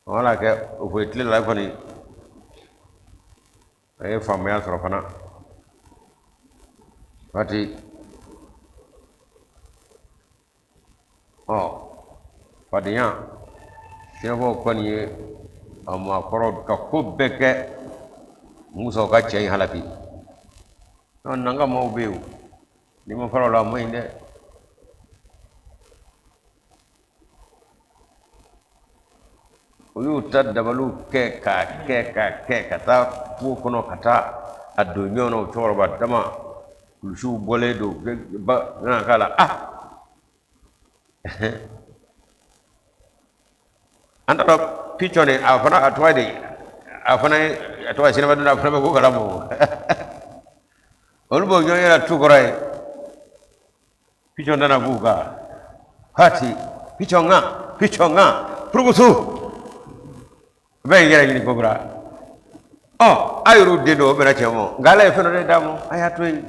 S1: Wala kɛ o fɔ tile la kɔni, a ye faamuya sɔrɔ fana waati. Ɔ, fadenya sinafɔw kɔni ye a maakɔrɔ ka ko bɛɛ kɛ musa ka cɛ in halaki. N'an ka maaw bɛ yen, n'i ma fara o la, a man ɲi dɛ. U y'u ta dabaliw kɛ k'a kɛ k'a kɛ ka taa kungo kɔnɔ, ka taa a don ɲɔgɔn na. O cɛkɔrɔba dama kulusiw bɔlen don ba nana k'a la. Ah, an t'a dɔn picɔn de, a fana a tɔgɔ de, a fana ye a tɔgɔ ye sinaba dun, a fana bɛ ko kalama. Olu b'o ɲɔgɔn yɛrɛ tu kɔrɔ ye. Picɔn nana b'u kan hati, picɔn kan, picɔn kan, purukusu bɛɛ y'i yɛrɛ ɲini kokura. Ɔ, a yɛrɛw den don, o bɛnna cɛ ma, nka ala ye fɛn dɔ de d'a ma, a y'a to yen.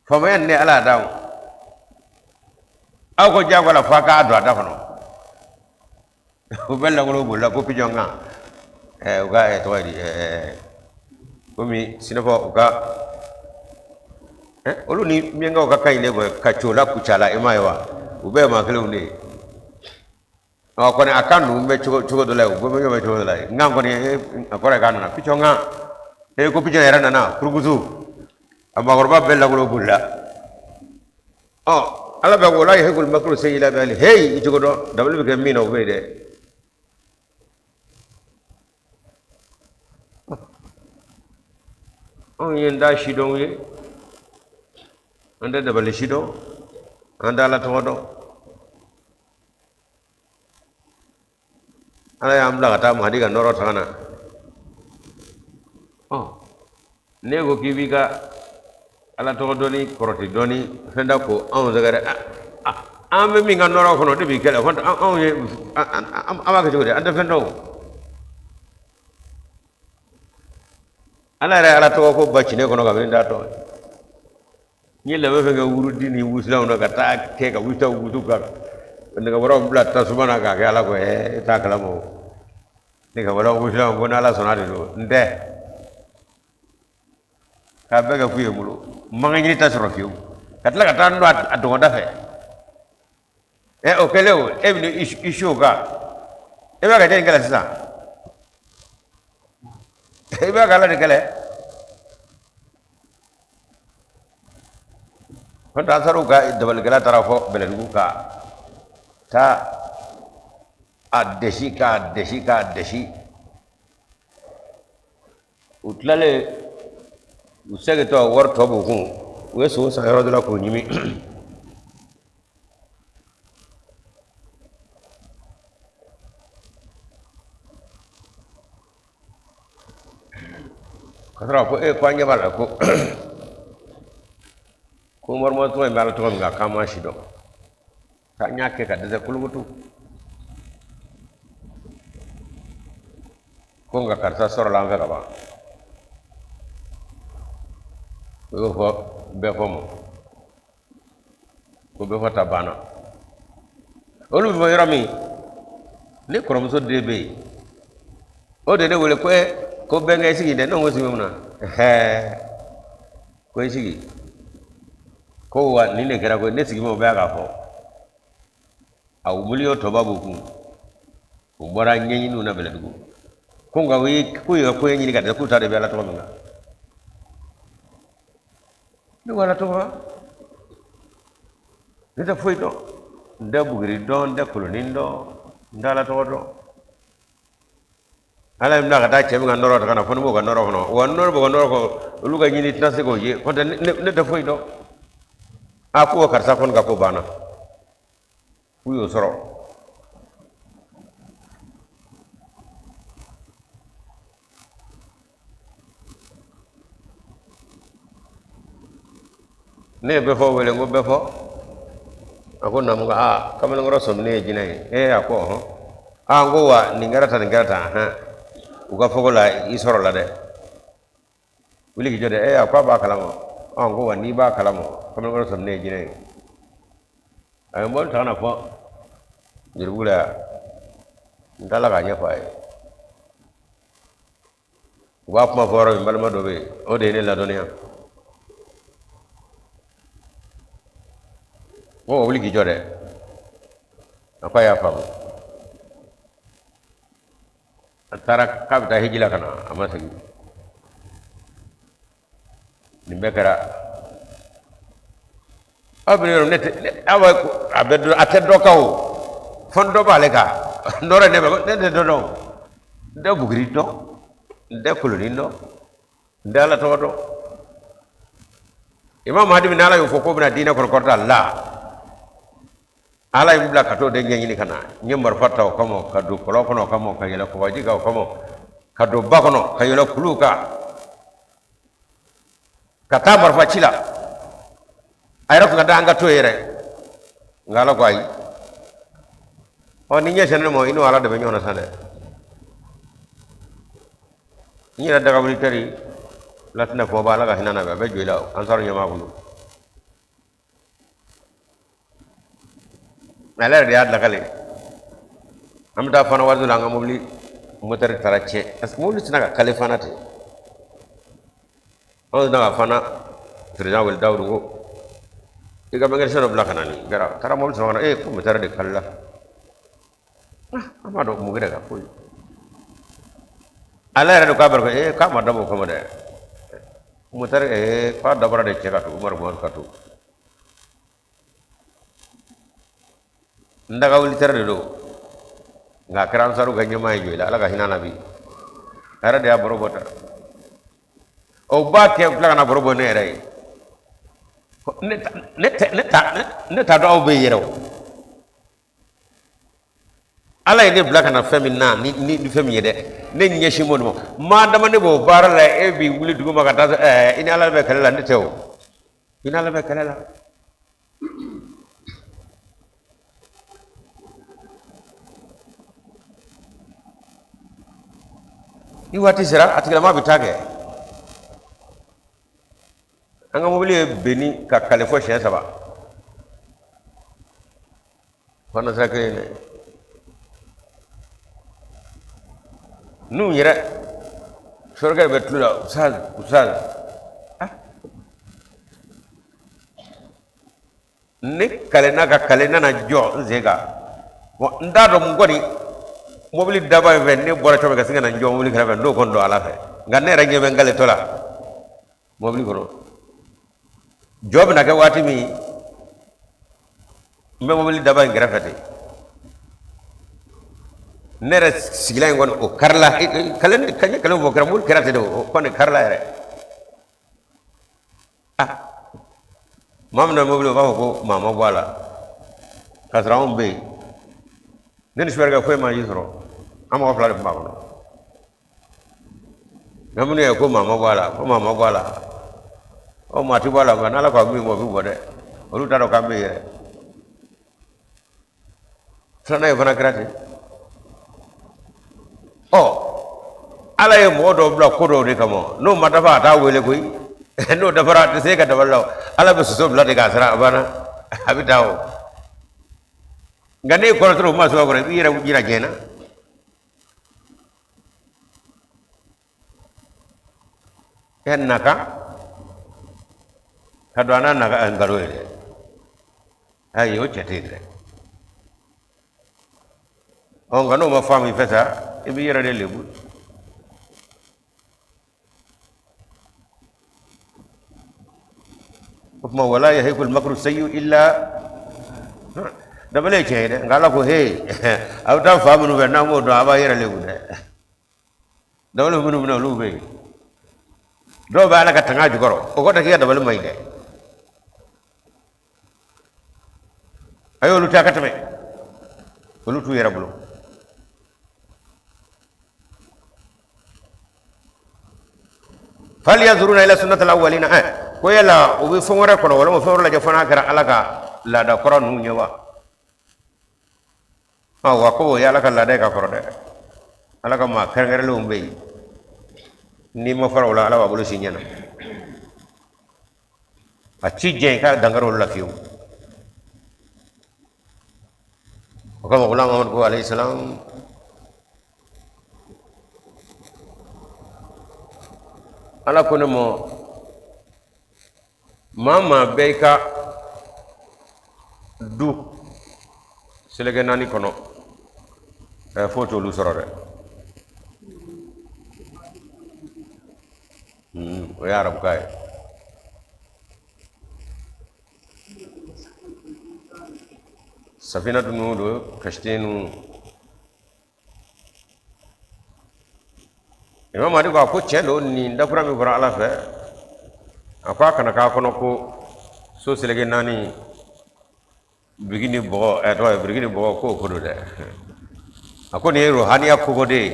S1: Faamaya nin de ala y'a d'a ma. Aw ko diyagoya la fo a k'a don a da kɔnɔ. U bɛɛ lankolon bolila ko picɔn kan. U ka tɔgɔ ye di, komi sinafɔ u ka olu ni miyankaw ka kan ɲi bɔ ka cola kucala, i m'a ye wa? U bɛɛ ye maa kelenw de ye. Ɔ, kɔni a kan ninnu bɛ cogo cogo dɔ la, u bɛɛ bɛ ɲɔgɔn cogo dɔ la. Nka kɔni a kɔrɔ ye k'a nana picɔn kan. E ko picɔn yɛrɛ nana kurukusu, a maakɔrɔba bɛɛ lankolon bolila. Ɔ, ala bɛ wala yahikul makru sayyi illa bi ahli. Hey, i cogo dɔn dabali bɛ kɛ min na, o bɛ yen dɛ. Anw ye n da sidɔnw ye, an tɛ dabali sidɔn, an tɛ ala tɔgɔ dɔn. Ala y'an bila ka taa Mahadi ka nɔɔrɔ ta ka na. Ɔ, ne ko k'i b'i ka ala tɔgɔ dɔnni kɔrɔti dɔɔni fɛn da ko anw sɛgɛrɛ, an bɛ min ka nɔɔrɔ kɔnɔ de b'i kɛlɛ. Anw ye an b'a kɛ cogo di? An tɛ fɛn dɔn o. Ala yɛrɛ ala tɔgɔ ko ba cinɛ kɔnɔ kabini da tɔ n ye labɛn fɛn kɛ wurudi ni wusulanw na ka taa kɛ ka wusa wusu ka nɛgɛbɔrɔw bila tasuma na k'a kɛ ala ko e t'a kalama o nɛgɛbɔrɔ wusulanw ko n'ala sɔnna de don n tɛ k'a bɛɛ kɛ fu ye n bolo n man ka ɲini ta sɔrɔ fiyewu ka tila ka taa n don a dɔgɔda fɛ. Ɛ, o kɛlen o, e bɛ i su o kan, e b'a ka jɔni kɛlɛ sisan? I b'a ka ala de kɛlɛ. N'o tɛ ansaruw ka dabalikɛla taara fɔ Bɛlɛdugu ka taa a dɛsi k'a dɛsi k'a dɛsi. U tilalen, u segintɔ, wari tɔ b'u kun, u ye sogo san yɔrɔ dɔ la k'o ɲimi. Ka sɔrɔ ko e ko an ɲɛ b'a la ko Umaru tɔgɔ in bɛ ala tɔgɔ min kan, k'an m'a si dɔn, k'an y'a kɛ ka dɛsɛ kolokoto, ko nka karisa sɔrɔla an fɛ ka ban. O y'o fɔ bɛɛ fɔ ma ko bɛɛ fɔ ta banna. Olu bɛ fɔ yɔrɔ min, ne kɔrɔmuso den bɛ yen, o de ne wele ko ko bɛnkɛ i sigi dɛ. Ne ko sigi mun na? Ɛɛ, ko i sigi ko wa nin de kɛra ko ne sigi ma. O bɛɛ k'a fɔ a miliyɔn tɔba b'u kun, u bɔra ɲɛɲiniw na Bɛlɛdugu, ko nka u ye k'u ye ka koɲɛ ɲini ka dɛsɛ, k'u ta de bɛ ala tɔgɔ min kan. Ne ko ala tɔgɔ wa? Ne tɛ foyi dɔn, n tɛ buguri dɔn, n tɛ kolonin dɔn, n tɛ ala tɔgɔ dɔn. Ala ye n bila ka taa cɛ min ka nɔrɔ ta ka na, fo ne b'o ka nɔrɔ kɔnɔ wa, nɔrɔ b'o ka nɔrɔ kɔnɔ, olu ka ɲini tɛna se k'o ye, n'o tɛ ne tɛ foyi dɔn. A ko karisa kɔni ka ko banna, k'u y'o sɔrɔ. Ne ye bɛfɔ wele, n ko bɛfɔ, a ko naamu. Ko aa, kamalenkɔrɔ sɔminen ye jinɛ ye. Ee, a ko ɔhɔn. Aa, n ko wa nin kɛra tan, nin kɛra tan, ahan, u ka fɔko la i sɔrɔla dɛ, wuli k'i jɔ dɛ. Ee, a ko a b'a kalama. Ɔ, n ko wa n'i b'a kalama, kamalenkɔrɔ sɔminen ye jinɛ ye. A ye mobili ta ka na fɔ Jelibugu la yan, n taara k'a ɲɛfɔ a ye. U b'a kuma fɔ yɔrɔ min, balima dɔ bɛ yen, o de ye ne ladɔnniya. N ko wuli k'i jɔ dɛ. A ko a y'a faamu. A taara k'a bɛ taa hiji la ka na, a ma segin. Nin bɛɛ kɛra aw bɛ yɔrɔ ne tɛ aw bɛ a bɛ a tɛ dɔ kan o, fo n dɔ b'ale kan. N dɔra ne bɛ ne tɛ dɔ dɔn, n tɛ buguri dɔn, n tɛ kolonin dɔn, n tɛ ala tɔgɔ dɔn. Imam Mahdi min Ala y'o fɔ k'o bɛna diinɛ kɔnɔ kɔrɔta la, Ala ye n bila ka t'o de ɲɛɲini ka na. N ye marifa ta o kama, ka don kɔlɔn kɔnɔ o kama, ka yɛlɛ kɔgɔji kan o kama, ka don ba kɔnɔ, ka yɛlɛ kuluw kan, ka taa marifa ci la. A yɛrɛ tun ka da an ka to yen yɛrɛ, nka Ala ko ayi. Ɔ, ni ɲɛ sɛnɛ ma, i n'o Ala de bɛ ɲɔgɔn na sa dɛ. N yɛrɛ dagawuli teri latinɛ fɔ ba, Ala ka hinɛ na, a bɛ jɔ i la ansaru ɲɛmaa bolo. Ale yɛrɛ de y'a lakale. An bɛ taa fana waati la, an ka mobili motɛri taara tiɲɛ, parce que mobili tɛna ka kale fana ten. Anw tɛna ka fana président wele, Dawudu, ko i ka mécanicien dɔ bila ka na. Nin kɛra, taara mobili sɔrɔ ka na. Ee, ko motɛri de kalila. An b'a dɔn mun kɛra ka foyi. Ale yɛrɛ de k'a bɛ ee k'a ma dabɔ o kama dɛ, motɛri. Ee, k'a dabɔra de cɛ ka to Umaru Muhammadu ka to n daga wuli tɛrɛ de don, nka a kɛra ansaru ka ɲɛmaa ye Joyila. Ala ka hinɛ na bi, a yɛrɛ de y'a baro bɔ tan. O b'a kɛ tila ka na baro bɔ ne yɛrɛ ye. Ne t'a dɔn aw bɛ yen yɛrɛ o. Ala ye ne bila ka na fɛn min na ni fɛn min ye dɛ, ne ɲɛsin b'o de ma. Maa dama ne b'o baara la, e b'i wuli dugu ma ka taa i ni Ala bɛ kɛlɛ la. Ne tɛ o, i ni Ala bɛ kɛlɛ la. Ni waati sera, a tigilama bɛ taa kɛ. An ka mobili ye benni ka kale fɔ siɲɛ saba fana, sira kelen dɛ. N'u yɛrɛ sɔrɔkɛ bɛ tulo la, ustaz, ustaz, ah, ne kalenna ka kale, nana jɔ n sen kan. Bon, n t'a dɔn mun kɔni mobili daba in fɛ, ne bɔra cogo min ka sin ka na n jɔ mobili kɛrɛfɛ, n t'o kɔni dɔn Ala fɛ. Nka ne yɛrɛ ɲɛ bɛ n kaletɔ la mobili kɔnɔ. Jɔ bɛna kɛ waati min, n bɛ mobili daba in kɛrɛfɛ ten, ne yɛrɛ sigilan in kɔni o karila. Kale kale kale fɔ kɛra, mobili kɛra ten de, o kɔni karila yɛrɛ. Ah, maa min na mobili, o b'a fɔ ko maa ma bɔ a la, k'a sɔrɔ anw bɛ yen. Ne ni sufɛrikɛ foyi ma ji sɔrɔ, an mɔgɔ fila de tun b'a kɔnɔ. Nka minnu ye ko maa ma bɔ a la, ko maa ma bɔ a la, ɔ, maa ti bɔ a la, nka n'Ala ko a bɛ min bɔ, o bɛ bɔ dɛ. Olu t'a dɔn k'an bɛ yen yɛrɛ. Filanan in fana kɛra ten. Ɔ, Ala ye mɔgɔ dɔw bila ko dɔw de kama, n'o ma dafa, a t'a wele koyi. N'o dafara, a tɛ se ka dabali la. Ala bɛ soso bila de k'a sara, a banna, a bɛ taa o. Nka n'e kɔrɔtɔra o ma sɔrɔ kɔrɔ, i b'i yɛrɛ jira diɲɛ na. E naka ka don a n'a naka nkalon ye dɛ. Ayi, o cɛ tɛ yen dɛ. Ɔ, nka n'o ma faamu i fɛ sa, i b'i yɛrɛ de lebu. O tuma, wala yahiqul makru sayyi illa. Dabali ye tiɲɛ ye dɛ, nka Ala ko he, a bɛ taa fa minnu fɛ, n'an m'o dɔn, a b'a yɛrɛ lebu dɛ. Dabali minnu bɛ na, olu bɛ yen. Dɔw bɛ Ala ka tanga jukɔrɔ, o kɔrɔ tɛ k'i ka dabali man ɲi dɛ. A y'olu ta ka tɛmɛ, olu t'u yɛrɛ bolo. Fal yanzuruna ila sunnatil awwalina. Ko yala u bɛ fɛn wɛrɛ kɔnɔ walima fɛn wɛrɛ lajɛ fo n'a kɛra Ala ka laada kɔrɔ ninnu ye wa? Wa ko o ye Ala ka laada ye ka kɔrɔ dɛ. Ala ka maa kɛrɛnkɛrɛnlenw bɛ yen, n'i ma fara o la, Ala b'a bolo sin ɲɛ na. A ti jɛn i ka dankari olu la fiyewu. O kama Gulam Mamadu ko alayhi salam, Ala ko ne ma, maa maa bɛ i ka du seleke naani kɔnɔ, foyi t'olu sɔrɔ dɛ. O ye arabukan ye. Safina ninnu don, kashti ninnu. Imam Mahdi ko a ko tiɲɛ don, nin dakura min fɔra Ala fɛ, a ko a kana k'a kɔnɔ ko so seleke naani, biriki ni bɔgɔ, ɛ tɔgɔ ye biriki ni bɔgɔ, k'o ko don dɛ. A ko nin ye ruhaniya kogo de ye.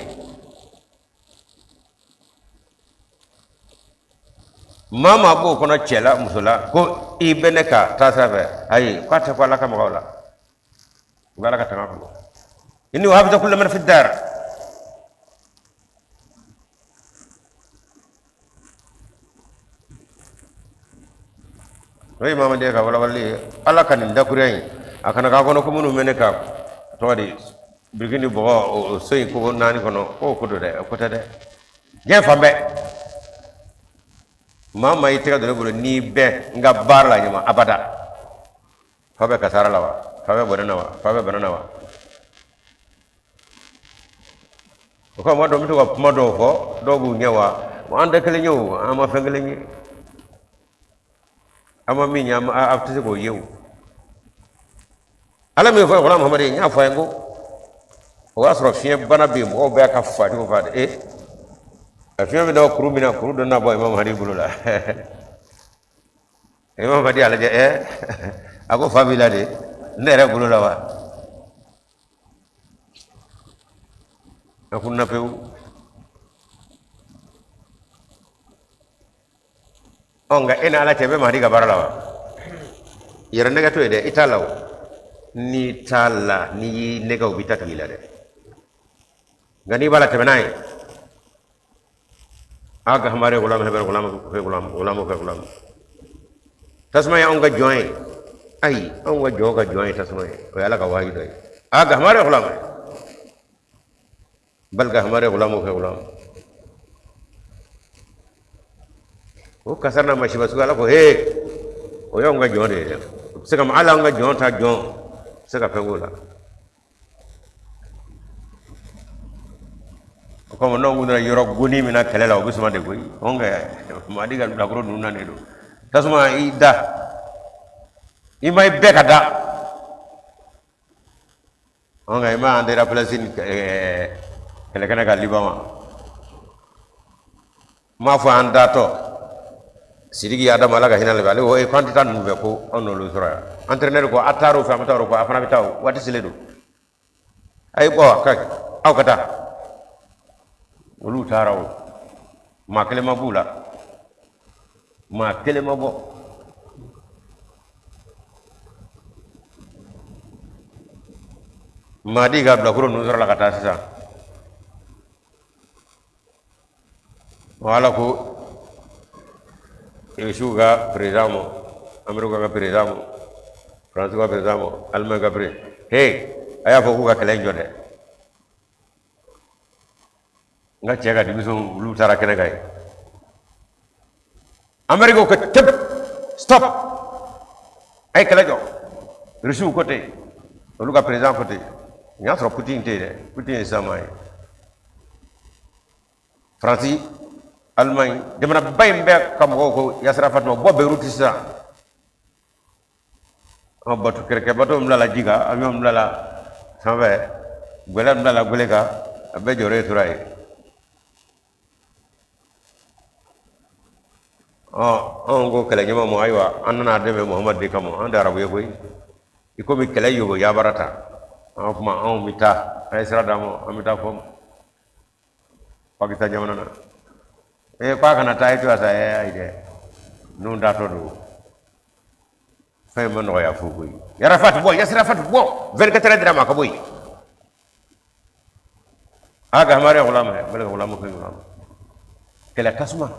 S1: Maa maa b'o kɔnɔ, cɛ la, muso la, ko i bɛ ne ka taasira fɛ, ayi, k'a tɛ ko Ala ka mɔgɔw la, u bɛ Ala ka tanga kɔnɔ. Inni uhafizu kulla man fi dar. O ye Mamadi ka walawalali ye. Ala ka nin dakuruya in, a kana k'a kɔnɔ ko minnu bɛ ne ka tɔgɔ di biriki ni bɔgɔ o so in kogo naani kɔnɔ, k'o ko don dɛ, o ko tɛ dɛ. Diɲɛ fan bɛɛ, maa maa y'i tɛgɛ don ne bolo, n'i bɛ n ka baara la ɲuman abada, fa bɛ kasara la wa, fa bɛ bɔnɛ na wa, fa bɛ bana na wa. O kama dɔw bɛ to ka kuma dɔw fɔ, dɔw b'u ɲɛ wa, an tɛ kelen ye o, an ma fɛn kelen ye, an ma min ye, a tɛ se k'o ye o. Ala min fɔ Gulam Muhamadi ye, n y'a fɔ a ye ko o y'a sɔrɔ fiɲɛ bana bɛ yen, mɔgɔw bɛ ka fa cogo fa de. A fiɲɛ bɛ da kuru min na, kuru dɔ na bɔ Imam Mahdi bolo la. Imam Mahdi y'a lajɛ, a ko fa b'i la de, ne yɛrɛ bolo la wa? A kunna pewu. Ɔ, nka e ni Ala cɛ, bɛ Mahdi ka baara la wa? Yɛrɛ nɛgɛ to yen dɛ, i t'a la o. N'i t'a la, n'i y'i nɛgɛ, o b'i ta tigi la dɛ. Nka n'i b'a la, tɛmɛ n'a ye. Aga hamare gulam heber gulam fe gulam gulam fe gulam. Tasuma ye anw ka jɔn ye. Ayi, anw ka jɔn ka jɔn ye tasuma ye. O ye Ala ka wahayi dɔ ye. Aga hamare gulam, balka hamare gulam fe gulam. O kasara n'a masiba sugu, Ala ko he, o y'anw ka jɔn de ye dɛ. O bɛ se ka hali anw ka jɔn ta, jɔn tɛ se ka fɛn k'o la. O kama n'anw kun nana yɔrɔ goni min na kɛlɛ la, o bɛ suma de koyi. Anw ka Mahdi ka bilakoro ninnu na de don. Tasuma i da, i ma i bɛɛ ka da. Anw ka i ma an tɛra Palestine kɛlɛkɛnɛ kan Liban wa? N m'a fɔ an datɔ Sidiki Adamu, Ala ka hinɛ la, ale ko e k'an tɛ taa ninnu fɛ, ko anw n'olu sɔrɔ yan. Entraîneur ko a taar'o fɛ, an bɛ taa o ko a fana bɛ taa, o waati selen don. A ye bɔ ka aw ka taa. Olu taara o, maa kelen ma b'u la, maa kelen ma bɔ. Mahdi ka bilakoro ninnu sɔrɔla ka taa sisan. Ala ko Irisiw ka président ma, Ameriki ka président ma, Faransi ka président ma, Allemagne ka président, he, a y'a fɔ k'u ka kɛlɛ in jɔ dɛ. N ka cɛ ka denmisɛnw, olu taara kɛnɛ kan yen. Ameriki ko tep, stop, a ye kɛlɛ jɔ. Irisiw ko ten, olu ka président ko ten. N y'a sɔrɔ Putin tɛ yen dɛ, Putin ye sisan maa ye. Faransi, Allemagne, jamanaba in bɛɛ ka mɔgɔw ko Yasser Arafat ma, bɔ Beyrouth sisan. An bato kɛrɛkɛ bato bilala ji kan, avion bilala sanfɛ, gwɛlɛ bilala gwɛlɛ kan, a bɛɛ jɔyɔrɔ ye tora yen. Ɔ, anw ko kɛlɛ ɲɛmaa ma, ayiwa, an nana dɛmɛ Muhamadu de kama, an tɛ arabu ye koyi. I komi kɛlɛ yobo yabara ta, an kuma anw bɛ taa, a ye sira d'an ma, an bɛ taa fɔ Pakistan jamana na. Ee, k'a kana taa, e to sa, ee, ayi dɛ. Ninnu taatɔ don, fɛn ma nɔgɔya fo koyi. Arafat bɔ, Yasir Arafat bɔ, 24 heures dira ma ka bɔ yen. Aga hamari gulama bala gulama ko gulama kɛlɛ tasuma,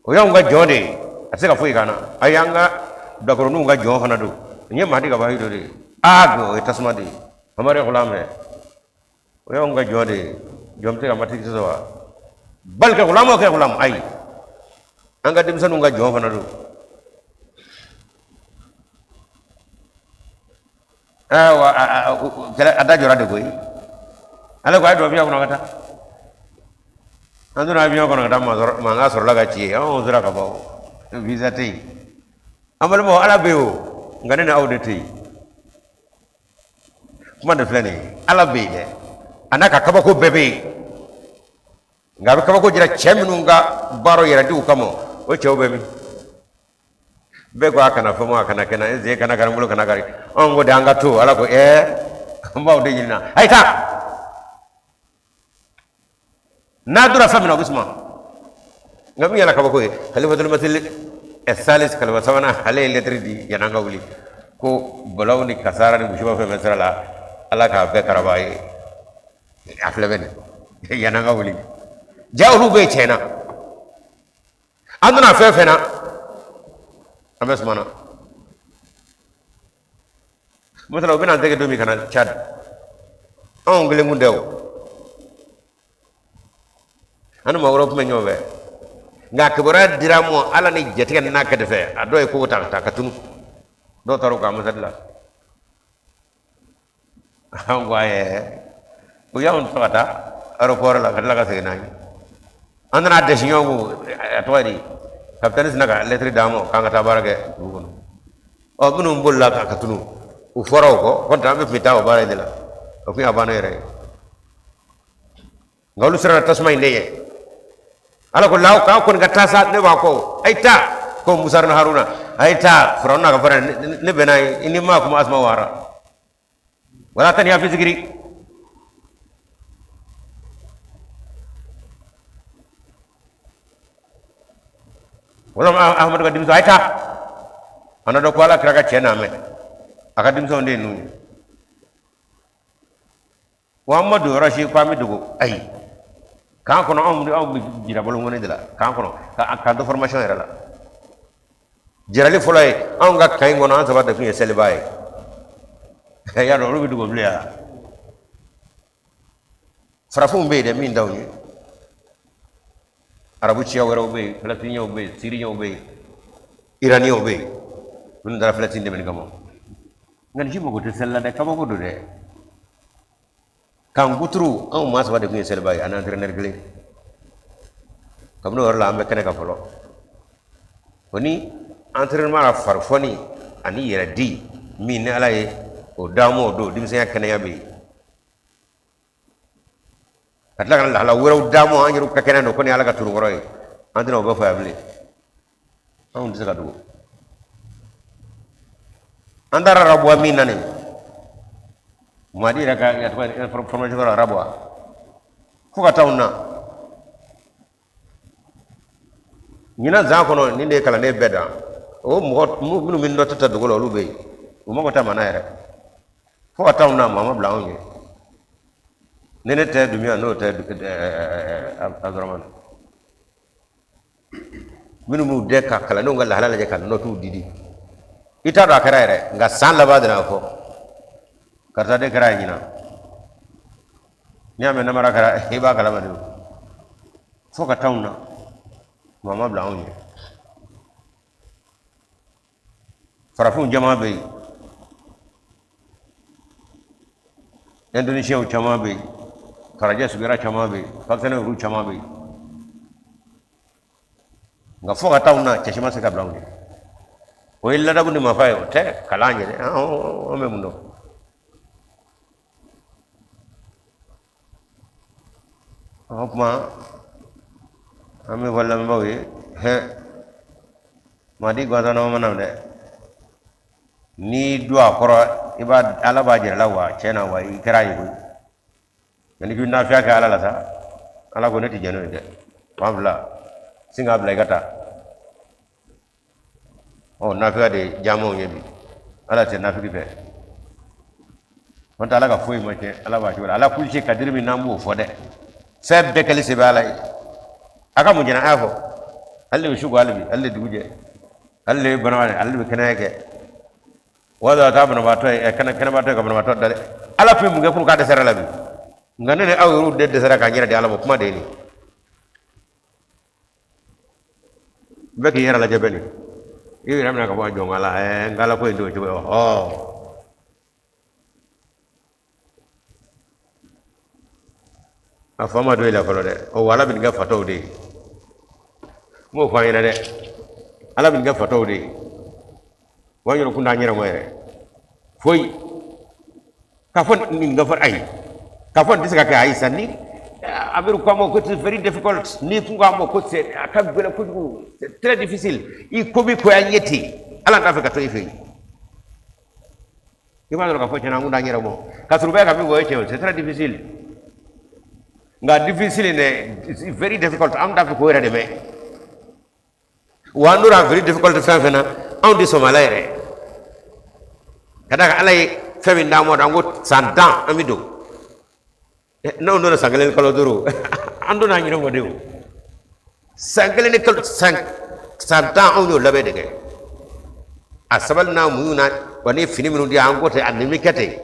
S1: o y'anw ka jɔn de ye, a tɛ se ka foyi k'an na. A y'an ka bilakoroninw ka jɔn fana don. N ye Mahadi ka wahayi dɔ de ye. Aga o ye tasuma de ye. Hamari gulama, o y'anw ka jɔn de ye. Jɔn bɛ se ka matigi sɔsɔ wa? Bali kɛ gulama kɛ gulama. Ayi, an ka denmisɛnninw ka jɔn fana don. Ayiwa, kɛlɛ a da jɔra de koyi. Ale ko a ye don avion kɔnɔ ka taa. An donna avion kɔnɔ ka taa, mankan sɔrɔla ka ci yen. Anw sera ka bɔ, visa tɛ yen. An balimaw, Ala bɛ yen o, nka ne ni aw de tɛ yen. Kuma de filɛ nin ye, Ala bɛ yen dɛ, a n'a ka kabako bɛɛ bɛ yen, nka a bɛ kabako jira cɛ minnu ka baaraw yɛrɛ diw kama, o cɛw bɛ min? Bɛɛ ko a kana fɔ ma, a kana kɛ na, n sen kana kari, n bolo kana kari. Anw ko de an ka to. Ala ko ɛɛ, n b'aw de ɲinina, a ye taa. N'a donna fɛn min na, o bɛ suma. Nka min yɛrɛ kabako ye, Khalifatul Masih Salis, khalifa sabanan, ale ye lɛtiri di yan'an ka wuli ko balaw ni kasara ni musiba fɛn fɛn sira la, Ala k'a bɛɛ karaba ye. A filɛ bɛ nin yan'an ka wuli ja, olu bɛ yen tiɲɛ na. An donna fɛn fɛn na, an bɛ suma na. Masala, u bɛna an tɛgɛ don min ka na Tchad, anw kelen kun tɛ o, an ni maa wɛrɛw tun bɛ ɲɔgɔn fɛ. Nka kibaruya dira an ma Ala ni jatigɛ n'a kɛ fɛ, a dɔw ye kogo ta ka taa ka tunu, dɔw taara u ka ambassade la. An ko ayi, u y'anw ta ka taa aéroport la ka tila ka segin n'an ye. An nana dɛsɛ ɲɔgɔn kun, a tɔgɔ ye di, capitaine sinna ka lettre d'an ma k'an ka taa baara kɛ dugu kɔnɔ. Ɔ, minnu bolila ka tunu, u fɔra o kɔ, kɔntɛ an bɛ tun bɛ taa o baara in de la, o tun y'a bannen yɛrɛ ye. Nka olu siranna tasuma in de ɲɛ. Ala ko law k'aw kɔni ka taa sa, ne b'a kɔ, a ye taa. Ko Musa ni Haruna, a ye taa. Firawuna ka fara ne bɛnna ye, i ni maa kuma asuma wara wala tani ya fi zikiri. Wala Ahmadu ka denmisɛnw, a ye taa. A na dɔn ko Ala kira ka cɛ n'a mɛn, a ka denmisɛnw de ye ninnu ye. Wa an ma don yɔrɔ si ko an bɛ dogo, ayi. Camp kɔnɔ, anw bɛ jira bolonkɔni de la camp kɔnɔ, k'an to formation yɛrɛ la. Jirali fɔlɔ ye, anw ka camp in kɔnɔ, an saba de tun ye seliba ye. Y'a dɔn olu bɛ dogo bilen yan. Farafinw bɛ yen dɛ, min t'anw ye. Arabu siya wɛrɛw bɛ yen, Palestiniens bɛ yen, Syriens bɛ yen, Iraniens bɛ yen, minnu taara Palestine dɛmɛni kama. Nka nin si mago tɛ seli la dɛ, kabako don dɛ. Camp kuturu, anw maa saba de tun ye seliba ye ani entraîneur kelen. Kabini o yɔrɔ la, an bɛ kɛnɛ kan fɔlɔ. O ni entraînement la, farifoni ani yɛrɛ di min ni Ala ye o d'an ma, o don denmisɛnya kɛnɛya bɛ yen. Ka tila ka na lahala wɛrɛw d'an ma, an yɛrɛw ka kɛnɛ don ko ni Ala ka turukɔrɔ ye, an tɛna o bɛɛ fɔ yan bilen. Anw tɛ se ka dogo. An taara Rabuwa min na nin, Madi yɛrɛ ka formation kɛra Rabuwa fo ka taa anw na ɲinan san kɔnɔ. Nin de ye kalanden bɛɛ dan. O mɔgɔ minnu bɛ nɔti ta dogo la, olu bɛ yen, u mago tɛ mana yɛrɛ. Fo ka taa anw na, maa ma bila anw ye. Ni ne tɛ Dumiya, n'o tɛ Abdurahmani, minnu b'u dɛ ka kalandenw ka lahala lajɛ ka nɔtiw di di, i t'a dɔn a kɛra yɛrɛ. Nka san laban de n'a fɔ karisa de kɛra ye ɲinan. N'i y'a mɛn namara kɛra, i b'a kalama de. Fo ka taa anw na, maa ma bila anw ye. Farafinw caman bɛ yen, Indonesiens caman bɛ yen, farajɛ suguya caman bɛ yen, Pakistanais olu caman bɛ yen. Nka fo ka taa anw na, cɛ si ma se ka bila anw ye. O ye ladabu ni mafa ye, o tɛ kalan ye dɛ. An bɛ mun dɔn? O tuma, an bɛ fɔ lamɛnbaaw ye hɛn, Madi gansan ma na dɛ. N'i don a kɔrɔ, i b'a Ala b'a jira la wa tiɲɛ na wa i kɛra ye koyi. Nka n'i k'i nafiya kɛ Ala la sa, Ala ko ne tɛ jɛn n'o ye dɛ. Fan fila sin k'a bila i ka taa. Ɔ, nafigiya de ye jamaw ye bi. Ala tɛ nafigi fɛ. N'o tɛ, Ala ka foyi ma tiɲɛ. Ala b'a cogo la. Ala kulisi kadiri min n'an b'o fɔ dɛ, fɛn bɛɛ kɛli se bɛ Ala ye. A ka mun jɛnɛ, a y'a fɔ ale de bɛ su ko, hali bi ale de dugu jɛ, ale de bɛ banabaatɔ, ale de bɛ kɛnɛya kɛ. Wala taa banabaatɔ ye, kɛnɛbaatɔ ye ka banabaatɔ da dɛ. Ala tun ye mun kɛ pour k'a dɛsɛra la bi? Nka ne ni aw yɛrɛw de dɛsɛra k'an yɛrɛ di Ala ma. Kuma de ye nin. Bɛɛ k'i yɛrɛ lajɛ bɛ nin i yɛrɛ minɛ ka bɔ a jɔn la. N ka Ala ko in t'o cogo ye. Ɔ, a fa ma don i la fɔlɔ dɛ. O Ala bɛ nin kɛ fatɔw de ye. N b'o fɔ an ɲɛna dɛ, Ala bɛ nin kɛ fatɔw de ye. Wa yɔrɔ kun t'an yɛrɛ ma yɛrɛ foyi k'a fɔ nin ka fɔ, ayi, k'a fɔ nin tɛ se ka kɛ. Ayi sa, ni Amiru ko a ma ko c'est very difficult, ni kun ko a ma ko c'est a ka gɛlɛn kojugu, c'est très difficile, i ko bɛ koya ɲɛ ten, Ala t'a fɛ ka to i fɛ yen. I b'a dɔn k'a fɔ tiɲɛna, an kun t'an yɛrɛ bɔ ka sɔrɔ bɛɛ ka min fɔ, o ye tiɲɛ ye, c'est très difficile. Nka difficile dɛ, very difficult, an t'a fɛ k'o yɛrɛ de mɛn. Wa an donna very difficult fɛn fɛn na, anw tɛ sɔn a la yɛrɛ. Ka d'a kan Ala ye fɛn min d'an ma, an ko san 10 an bɛ don. N'anw donna san 1 ni kalo 5, an donna an yɛrɛ mɔ de. O san 1 ni kalo, san 10, anw y'o labɛn de kɛ. A sabali n'a muɲu na wa, ni fini minnu di an ko ten, a nin bɛ kɛ ten,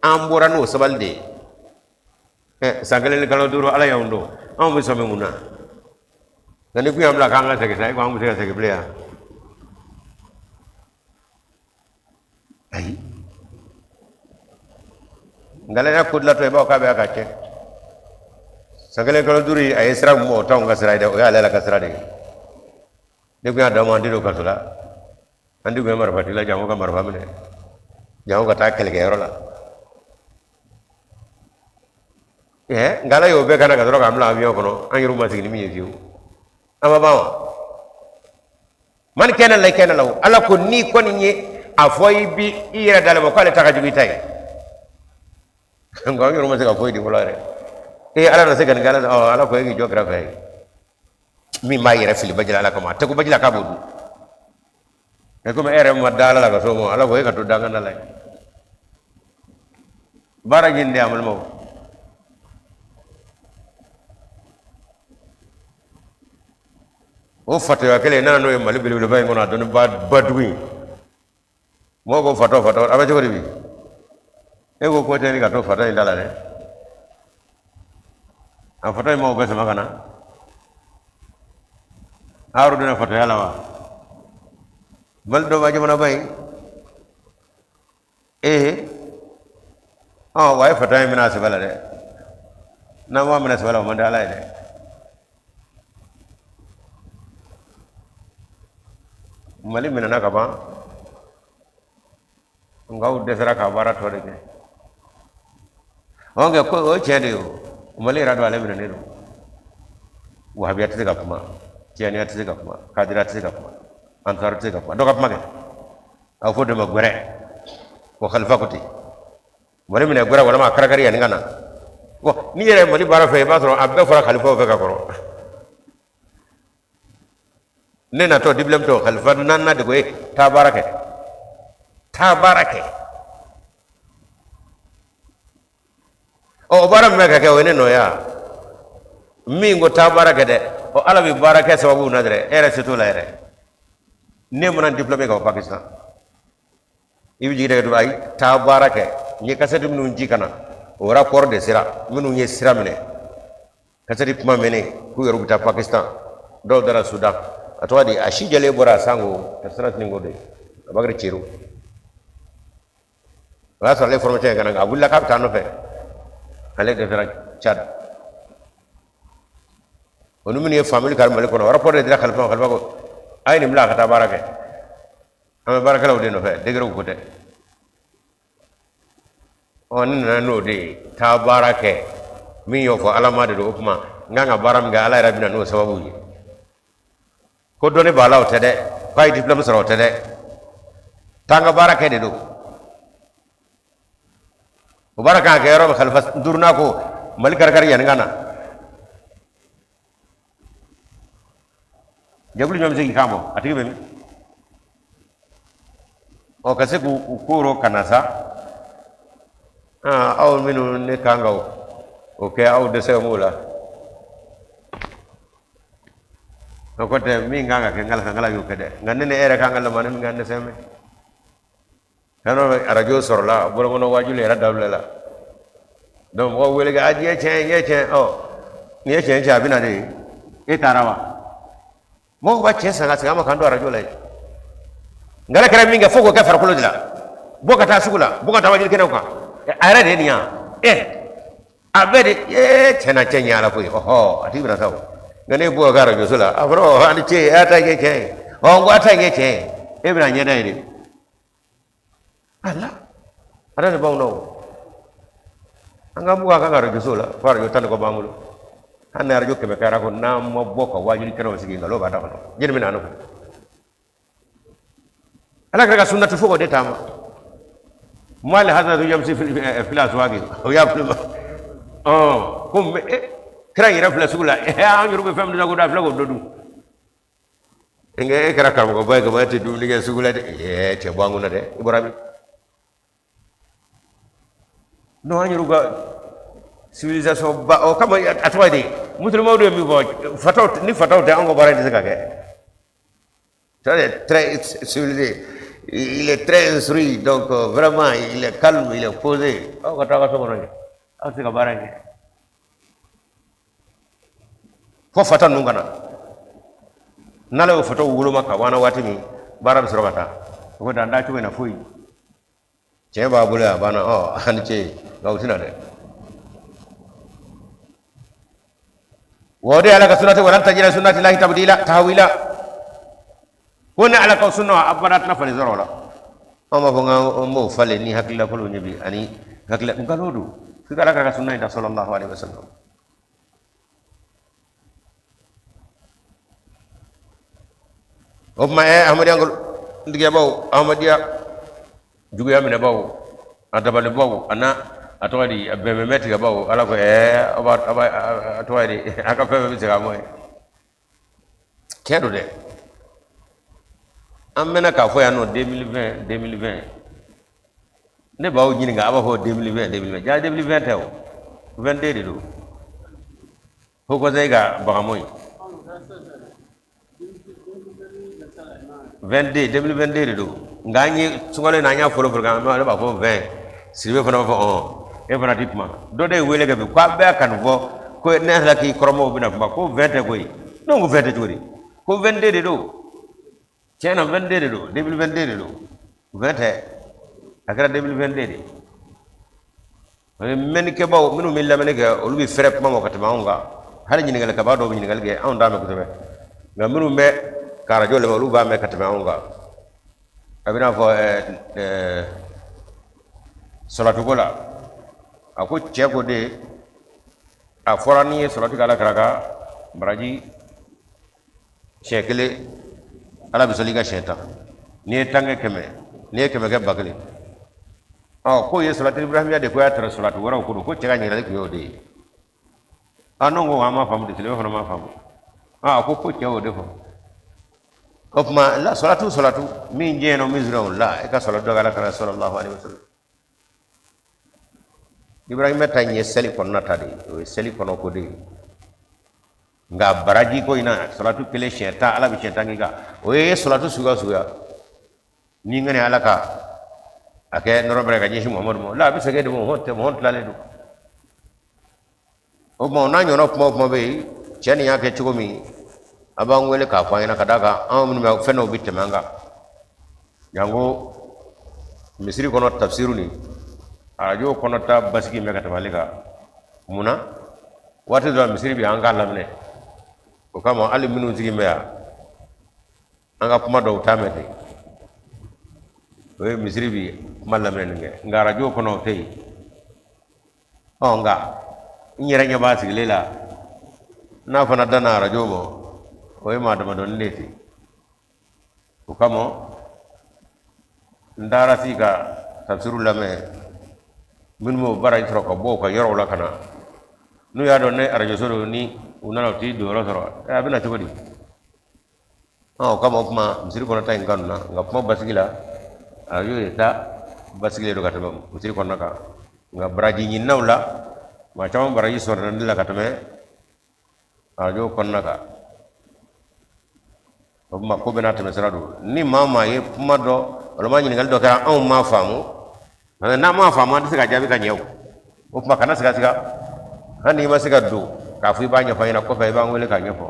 S1: an bɔra n'o sabali de ye. San 1 ni kalo 5, Ala y'anw dɔn, anw bɛ sɔmi mun na? Nka ni kun y'an bila k'an ka segin sa, e ko an bɛ se ka segin bilen yan? Ayi. Nka ala ko dilatɔ, i b'a fɔ k'a bɛ ka kɛ san 1 kalo 5, a ye sira min bɔ, o t'anw ka sira ye dɛ, o y'ale la ka sira de ye. Ne kun y'a d'an ma, an tɛ don kaso la, an tɛ kun ye marifatigi la, janko ka marifa minɛ, janko ka taa kɛlɛkɛyɔrɔ la. Nka Ala y'o bɛɛ kana ka sɔrɔ k'an bila avion kɔnɔ, an yɛrɛw ma sigi ni min ye fiyewu. An ma ban wa? Man kɛnɛ la, i kɛnɛ la. O Ala ko n'i kɔni ye a fɔ i bi i yɛrɛ dalen ma k'ale ta ka jugu i ta ye. Nka an yɛrɛ ma se ka foyi di fɔlɔ yɛrɛ. Ee, Ala na se ka nin kɛ. Ala, ɔ, Ala ko e k'i jɔ kɛrɛfɛ ye. Min b'a yɛrɛ fili baji la Ala kama, a tɛ ko baji la k'a b'o dun. Mɛ komi e yɛrɛ ma da Ala la ka s'o ma, Ala ko e ka to dangan da la ye. Baara ɲini de, an balimaw. O fatɔya kelen nana n'o ye Mali belebeleba in kɔnɔ, a dɔnni ba dugu in. Mɔgɔw ko fatɔ, fatɔ, a bɛ cogo di bi? E ko ko tɛ ni ka to fatɔ in da la dɛ. A fatɔ in m'aw bɛɛ sama ka na aw donna fatɔya la wa? Mali dɔ b'a jamanaba in. Ee, ɔ, wa a ye fatɔya in minɛ a sɛbɛ la dɛ. N'an m'a minɛ sɛbɛ la, o man di Ala ye dɛ. Mali minɛna ka ban, nka aw dɛsɛra ka baara tɔ de kɛ. Ɔ, nka ko o ye tiɲɛ de ye. O Mali yɛrɛ don, ale minɛnen don. Wahabiya tɛ se ka kuma, tijaniya tɛ se ka kuma, kadiriya tɛ se ka kuma, ansar tɛ se ka kuma. Dɔ ka kuma kɛ, a bɛ fɔ o de ma gwɛrɛ. O khalifa ko ten, Mali minɛ gwɛrɛ walima a karakari yanni ka na. Bon, n'i yɛrɛ ye Mali baara fɛ, i b'a sɔrɔ a bɛɛ fɔra khalifaw fɛ ka kɔrɔ. Ne natɔ diplôme tɔ, khalifa naaninan de ko e taa baara kɛ, taa baara kɛ. Ɔ, o baara min bɛ ka kɛ, o ye ne nɔ ye wa? Min ko taa baara kɛ dɛ, ɔ, Ala bɛ baara kɛ sababu na dɛ, e yɛrɛ se t'o la yɛrɛ. Ne mana diplôme ka bɔ Pakistan, i bɛ jigi dɛ, ayi, taa baara kɛ. N ye kasɛti minnu ci ka na, o rapport de sera minnu ye sira minɛ. Kasɛti kuma mɛnnen k'u yɛrɛ bɛ taa Pakistan, dɔw dara Sudan. A tɔgɔ di, a si jɛlen bɔra a sango ka sira ko de Abakari Cero. O y'a sɔrɔ ale formation ye ka na, a wulila k'a bɛ taa nɔfɛ, ale dɛsɛra Tchad. O ni minnu ye faamuli kari Mali kɔnɔ, rapport de dira khalifa ma. Khalifa ko a ye nin bila a ka taa baara kɛ, an bɛ baarakɛlaw de nɔfɛ, degerew ko tɛ. Ɔ, ne nana n'o de ye, taa baara kɛ. Min y'o fɔ, Ala ma de don. O tuma n kan ka baara min kɛ, Ala yɛrɛ bɛna n'o sababu ye. Ko dɔnni b'a la, o tɛ dɛ. K'a ye diplôme sɔrɔ, o tɛ dɛ. Taa n ka baara kɛ de don. O baara kan ka kɛ yɔrɔ min, khalifa duurunan ko Mali karikari yanni ka na. Jɛkulu jumɛn bɛ se k'i kan bɔ? A tigi bɛ min? Ɔ, ka se k'u koro ka na sa, aw minnu ne kan ka o kɛ, aw dɛsɛ m'o la. O ko tɛ min kan ka kɛ, ngala ngala y'o kɛ dɛ. Nka ne ni e yɛrɛ kan ka lamani min kɛ, an dɛsɛ mɛ. Fɛn dɔ bɛ arajo sɔrɔla, bɔlɔnkɔnɔ waajuli yɛrɛ dabila la. Donc mɔgɔw wele kɛ, a nin ye tiɲɛ ye, nin ye tiɲɛ. Ɔ, nin ye tiɲɛ tiɲɛ, a bɛ na de e taara wa? Mɔgɔw b'a tiɲɛ san ka segin an ma k'an don arajo la yen. Nkala kɛra min kɛ, fo k'o kɛ farikolo de la. Bɔ ka taa sugu la, bɔ ka taa waajuli kɛnɛw kan. A yɛrɛ de ye nin yan. A bɛɛ de ee tiɲɛ na, cɛ ɲɛ ala koyi. Ɔhɔ, a tigi bɛna sa o. Nka ne bɔ ka arajoso la, a fɔra ɔhɔ, a ni ce, a ta kɛ tiɲɛ ye. Ɔ, n ko a ta kɛ tiɲɛ ye. E bɛna ɲɛda ye de. Ala, ala de b'anw na o. An ka bɔ a kan ka arajoso la, fo arajo 10 ni kɔ b'an bolo. Hali ni arajo 100 kɛra ko n'an ma bɔ ka waajuli kɛnɛw sigi, nkalon b'a da kɔnɔ. Jeli bɛna an nɔfɛ. Ala kira ka sunnatu fo k'o de taama. Mali hasanatu yamsi fil aswaqi, o y'a fili ma. Ɔ, ko kira yɛrɛ filɛ sugu la, an yɛrɛ bɛ fɛn min ko da filɛ k'o dɔ dun. Nka e kɛra karamɔgɔba ye kaban, e tɛ dumuni kɛ sugu la dɛ. Ɛɛ, cɛ, bɔ an kunna dɛ, i bɔra min? Non, an yɛrɛ ka civilisation ba o kama, a tɔgɔ ye di, musulmanw de ye min fɔ, fataw ni fataw tɛ, an ka baara in tɛ se ka kɛ. Très, très civilisé. Il est très instruit, donc vraiment, il est calme, il est posé. Aw ka taa aw ka so kɔnɔ yen, aw tɛ se ka baara in kɛ. Fo fata ninnu ka na. N'ala y'o fataw woloma ka bɔ an na waati min, baara bɛ sɔrɔ ka taa. O ko dan da cogo in na foyi. Tiɲɛ b'a bolo yan, a banna, ɔ, a ni ce, nka u tɛna dɛ. Wa o de ye ala ka sunnati, walan tajida sunnati lahi tabdila tahwila. Ko ni ala ka sunna abada tɛna falen sɔrɔ o la. Anw b'a fɔ k'an b'o falen ni hakilila kolon ye bi, ani hakilila nkalon don. F'i ka ala ka sunna in ta, sallallahu alaihi wasallam. O tuma ahmadiyya ntigiyabaw, ahmadiyya juguya minɛbaw, a dabalibaw, a n'a a tɔgɔ di, a bɛnbɛnbɛn tigɛbaw, ala ko aw b'a aw b'a a tɔgɔ di, a ka fɛn bɛɛ bɛ segin a mɔ ye. Tiɲɛ don dɛ. An mɛnna k'a fɔ yan nɔ 2020, 2020. Ne b'aw ɲininka, a b'a fɔ 2020, 2020. Ja 2020 tɛ o, 22 de don. Haut Conseil ka bagamɔ ye 22, 2022 de don. Nka an ye sunkalo in na, an y'a fɔlɔ fɔlɔ kan, ale b'a fɔ 20, Sidibe fana b'a fɔ e fana ti kuma. Dɔ de ye wele kɛ bi k'a bɛɛ ka nin fɔ, ko ne hakili k'i kɔrɔmɔgɔw bɛna kuma ko 20 tɛ koyi. Ne ko 20 tɛ cogo di? Ko 22 de don. Tiɲɛ na, 22 de don, 2022 de don, 20 tɛ, a kɛra 2022 de. O ye mɛnnikɛbaaw minnu bɛ lamɛnni kɛ, olu bɛ fɛrɛ kuma ma ka tɛmɛ anw kan. Hali ɲininkalikɛbaa dɔw bɛ ɲininkali kɛ, anw t'a mɛn kosɛbɛ, nka minnu bɛ ka arajo lamɛn, olu b'a mɛn ka tɛmɛ anw kan. A bɛ n'a fɔ sɔlatuko la, a ko cɛ ko de a fɔra n'i ye sɔlatu kɛ ala kira kan baraji siɲɛ kelen, ala bɛ sɔli i kan siɲɛ 10. N'i ye 10 kɛ 100, n'i ye 100 kɛ 1000. Ɔ, k'o ye sɔlatu ibrahimiya de, ko y'a tɛrɛ sɔlatu wɛrɛw ko don. Ko cɛ ka ɲininkali tun y'o de ye. A n'o ko an m'a faamu de, silamɛ fana m'a faamu. A ko cɛ y'o de fɔ. O tuma la sɔlatu sɔlatu min diɲɛ nɔ min sɔrɔ o la, e ka sɔlatu dɔ ala kira sallallahu alaihi wasallam. Ibrahima ta in ye seli kɔnɔna ta de ye, o ye seli kɔnɔ ko de ye. Nka baraji ko in na, sɔlatu kelen siɲɛ 10, ala bɛ siɲɛ 10 k'i kan, o ye sɔlatu suguya suguya. N'i ŋaniya ala ka a kɛ nɔrɔ bɛrɛ ka ɲɛsin Muhamadu ma la, a bɛ segin de ma, hɔn tɛ hɔn tilalen don. O tuma o n'a ɲɔgɔnna kuma o kuma bɛ yen, cɛ nin y'a kɛ cogo min, a b'an wele k'a fɔ an ɲɛna, ka d'a kan anw minnu bɛ fɛn dɔw bɛ tɛmɛ an kan, janko misiri kɔnɔ tafsiru ni arajo kɔnɔ ta basigi bɛ ka tɛmɛ ale kan. Mun na waati dɔ la misiri bɛ an k'a laminɛ? O kama hali minnu sigi bɛ yan, an ka kuma dɔw t'a mɛn ten, o ye misiri bi kuma laminɛ nin kɛ, nka arajo kɔnɔ o tɛ yen. Ɔ, nka n yɛrɛ ɲɛ b'a sigilen la, n'a fana danna arajo ma, o ye maa damadɔnin de ye ten. O kama n taara sigi ka tafsiru lamɛn, minnu b'o baraji sɔrɔ ka bɔ u ka yɔrɔw la ka na, n'u y'a dɔn ne arajoso don, ni u nana u t'i don yɔrɔ sɔrɔ, a bɛ na cogo di? O kama o kuma misiri kɔnɔ ta in kanu na, nka kuma basigi la Arajo de ta basigilen don ka tɛmɛ misiri kɔnɔna kan, nka baraji ɲininaw la, maa caman baraji sɔrɔ ne la ka tɛmɛ arajo kɔnɔna kan. O tuma ko bɛɛ n'a tɛmɛsira don. Ni maa o maa ye kuma dɔ walima ɲininkali dɔ kɛra, anw m'a faamu, parce que n'an m'a faamu, an tɛ se ka jaabi ka ɲɛ. O o tuma kana siga siga, hali n'i ma se ka don k'a fɔ i b'a ɲɛfɔ an ɲɛna, kɔfɛ i b'an wele k'a ɲɛfɔ.